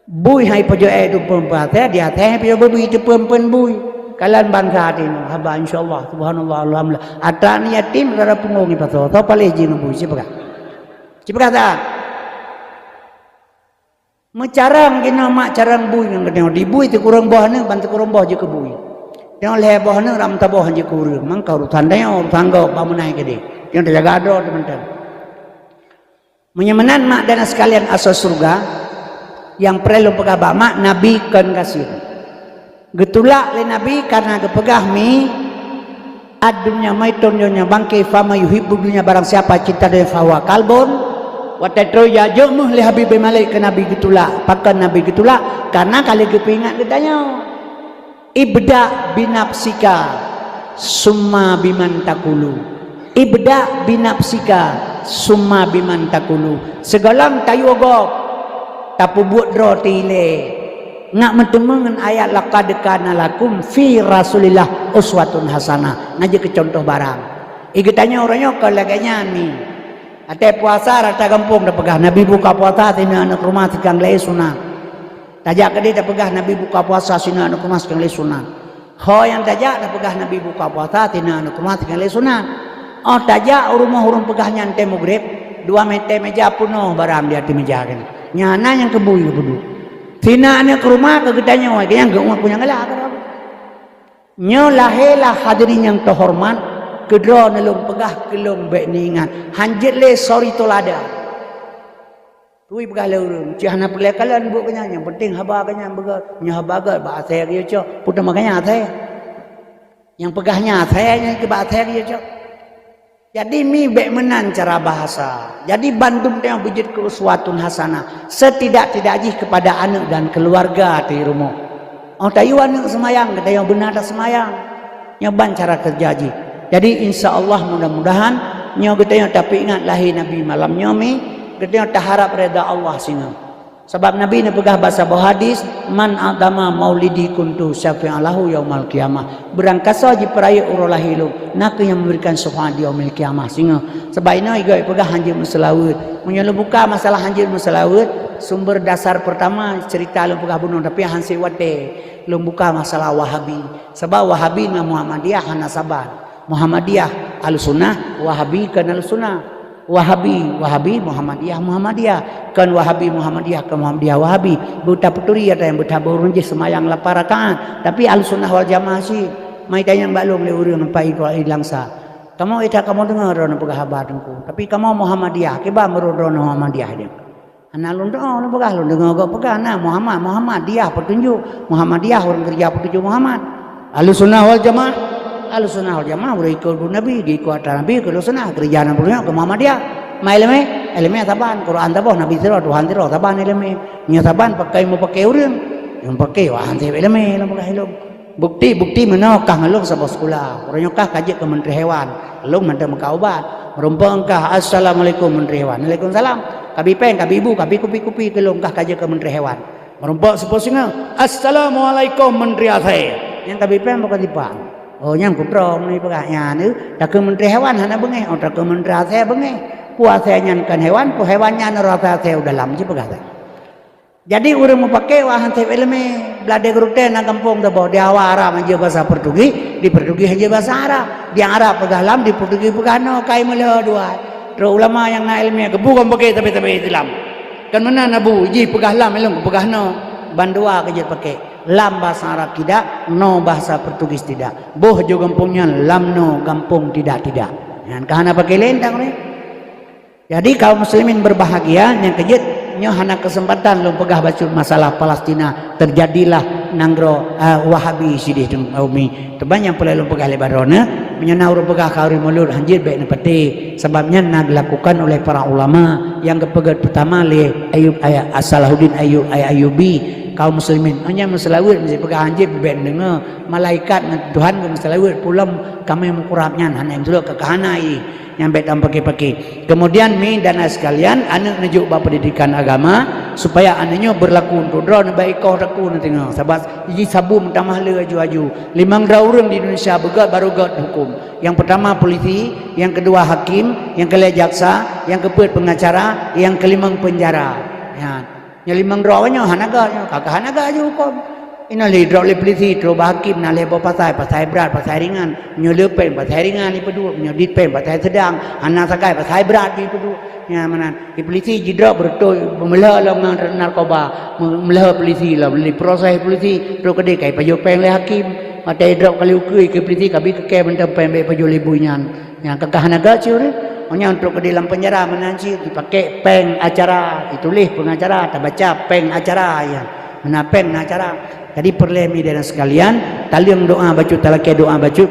Bui hai pajoh ék teupeue-peue asée, di asée hai pajoh bui teupeue-peue bui. Kalon bansa tinoe, haba insya Allah, subhanallah, alhamdulillah. Atra ni yatim, rara punggong ipasoe, soe paléh jih ngon bui, ci peugah. Ci peugah that. Meucarông jinoe mak carông bui ngon geutanyoe. Di bui sikureueng boh aneuk ban sikureueng boh jeuet keu bui. Tanyoe lhée boh aneuk ram saboh jeuet keu ureuëng. Mangka urusan tanyoe, urusan gob, bak meunan keudeh. Tanyoe tajaga droe teuh mantong. Meunyoe meunan mak dan sekalian asoe syeuruga, nyang preh lôn peugah bak mak, Nabi kon gasien. Geutulak lé Nabi kareuna geupeugah mi, "Ad-dunya maitun, donya bangke, fama yuhibbu dunya, barang siapa cinta donya, fahuwa kalbun." Watée troh ya jok meuh lé Habib bin Malik keu Nabi geutulak. Pakon Nabi geutulak? Kareuna ka lheueh geupeuingat geutanyoe. "Ibda binafsika, summa biman takulu." "Ibda binafsika, summa biman takulu." Sigohlom tayue gob, tapeubuet droe teuilée. Ngat meuteumé ngon ayat, "Laqad kana lakum fi Rasulillah uswatun hasanah." Nyan jeuet keu cuntoh barang. I geutanyoe uroe nyoe kon lagée nyan ni. Watée puasa rata gampông tapeugah, Nabi buka puasa sinan aneuk rumoh sikang lé sunat. Tajak keudeh tapeugah, Nabi buka puasa sinan aneuk rumoh sikang lé sunat. Ho nyang tajak tapeugah, Nabi buka puasa sinan aneuk rumoh sikang lé sunat. Oh tajak u rumoh ureuëng peugah nyan tée mugreb, dua meter meja peunoh barang di ateueh meja nyan. Nyan na nyang keubui geupeuduek. Sinan aneuk rumoh keu geutanyoe, nyang geuuet punyang galak. Nyoe lahé lah hadirin nyang teuhoreumat, keudroe neulôn peugah keu lôn bék neuingat. Hanjeuet lé sori teuladan. Tui peugah lé ureuëng, "Cit hana peureulée kalon buet keu nyan, nyang peunteng haba keu nyan beugét. Nyoe haba gét bak asée geuyue cok." Peue teuma keu nyan asée? Nyang peugah nyan asée, nyang keu bak asée geuyue cok. Jadi mi bék meunan cara bahasa. Jadi bandum tanyoe beujeuet keu uswatun hasanah. Setidak-tidak jih keupada aneuk dan keuluwarga di rumoh. Oh tayue aneuk seumayang, geutanyoe beuna taseumayang. Nyoe ban cara keureuja jih. Jadi insya Allah mudah-mudahan nyoe geutanyoe tapeuingat lahé Nabi malam nyoe mi, geutanyoe taharab reda Allah singoh. Sabab Nabi neupeugah bak saboh hadis, "Man adama maulidi kuntu syafi'an lahu yaumal qiyamah." Beurangkasoe jipeurayeuk uroe lahé lôn, na kheueh nyang meuberikan syafa'at di yaumil qiyamah singoh. Sabab inoe igoe peugah hanjeuet meuseulaweuet. Meunyoe lôn buka masalah hanjeuet meuseulaweuet, sumber dasar peurtama ceurita lôn peugah bunoe, tapi han sép watée lôn buka masalah Wahabi. Sabab Wahabi ngon Muhammadiyah hana saban. Muhammadiyah Ahlussunnah, Wahabi kon Ahlussunnah. Wahabi, Wahabi, Muhammadiyah, Muhammadiyah. Kon Wahabi, Muhammadiyah, kon Muhammadiyah, Wahabi. Beutapeuturi ata nyang beutabôh ureuëng jih seumayang lapan rakaat. Tapi Ahlussunnah wal Jamaah cit. Mai tanyong bak lôn lé ureuëng pai keu di Langsa. Kamoe ita kamoe deungoe droeneuh peugah haba Teungku. Tapi kamoe Muhammadiyah, kiban meureuh droeneuh Muhammadiyah nyoe. Hana lôn deungoe, lôn peugah, lôn deungoe gob peugah, na Muhammad, Muhammadiyah peutunjuk, Muhammadiyah ureuëng keureuja peutunjuk Muhammad. Ahlussunnah wal Jamaah, Ahlussunnah wal Jamaah ureuëng ikot Nabi, geuikot atra Nabi, keu Ahlussunnah, keureuja na peurunoe keu Muhammadiyah. Ma iéleumé, iéleumé saban, Quran saboh, Nabi sidroe, Tuhan sidroe, saban iéleumé. Nyoe saban pakai meupakai ureuëng, nyang pakai wah han sép iéleumé, lôn peugah ilôn. Bukti-bukti meunoe kah ngon lôn saboh sikula. Uroe nyoe kah ka jeuet keu Menteri Hewan. Lôn mantong meukat ubat. Meurumpok kah, "Assalamualaikum Menteri Hewan." "Waalaikumsalam." Kabi péng, kabi bu, kabi kupi-kupi keu lôn kah ka jeuet keu Menteri Hewan. Meurumpok saboh singoh, "Assalamualaikum Menteri Asée." Nyang kabi péng bukan tipak. Oh, nyang kudroe meunyoe peugah nyan, eh, takheun Menteri Hewan hana beungéh, oh, takheun Menteri Asée beungéh. Peue asée nyan kon hewan, peue hewan nyan rasa asée u dalam, ci peugah. Jadi ureuëng mupake wah han sép iéleumé, blah dé gurutée na gampông teuboh, di Arab han jeuet basa Portugis, di Portugis han jeuet basa Arab, di Arab peugah lam, di Portugis peugah no, kai meuleuh dua. Trok ulama nyang na iéleumé geubu kon pake tapi-tapi Islam. Kan meunan Abu, jih peugah lam ilong peugah no, bandua ka jeuet pake. Lam bahasa Arab tidak, no bahasa Portugis tidak. Boh jo gampông nyan lam no, gampông tidak tidak. Nyan ka hana pake lén tang ni. Jadi kaum muslimin berbahagia, nyang keujeuet nyoe hana kesempatan lôn peugah bacut masalah Palestina, terjadilah nanggroe, eh, Wahabi sideh teuma umi. Teuma nyang peureulée lôn peugah lé baroe nyoe, meunyoe na ureuëng peugah khauri mulod han jeuet bék neupatéh, sabab nyan na dilakukan oleh para ulama nyang geupeugét pertama lé Ayub, Ay-, Salahuddin Ayub, Ay-, Ayubi. Kaum muslimin, oh nyan meuseulaweuet meusti peugah han jeuet bék neudeungoe, malaikat ngon Tuhan geumeuseulaweuet, pulom kamé meukurab nyan hana meuseulaweuet ka hana ié. Nyang bék tameupake-pake. Kemudian mi dan sekalian, aneuk neujok bak pendidikan agama, supaya aneuk nyoe berlaku untuk droe, neubaik ikoh taku neuteungoh. Sabab jih sabu meutamah le aju-aju. Limong droe ureuëng di Indonesia beugét baru gét hukum. Yang pertama polisi, yang kedua hakim, yang keulhée jaksa, yang keupeuet pengacara, yang kelimong penjara. Ya. Nyang limong droe nyoe hana gét nyoe, ka hana gét aju hukum. Inoe lé droe lé polisi, trok bak hakim na lhée boh pasai, pasai brat, pasai ringan. Nyoe le péng, pasai ringan ipeuduek. Nyoe dit péng, pasai sedang. Hana sagai, pasai brat ipeuduek. Nyan meunan. Di polisi jidroe beureutoh, beumeulhö lom ngon narkoba. Meulhö polisi lom, lé proses polisi, trok keudeh ka ipajoh péng lé hakim. Watée idrob kali ukeue keu polisi, ka bi keukée mantong péng bék pajoh lé bui nyan. Nyang ka hana gét curi. Oh nyan trok keudeh lam penjara meunan cit, dipake péng acara, dituléh pengacara, tabaca péng acara nyan. Meunan péng acara. Jadi peureulée mi dan sekalian, taleueng doa bacut, talakée doa bacut.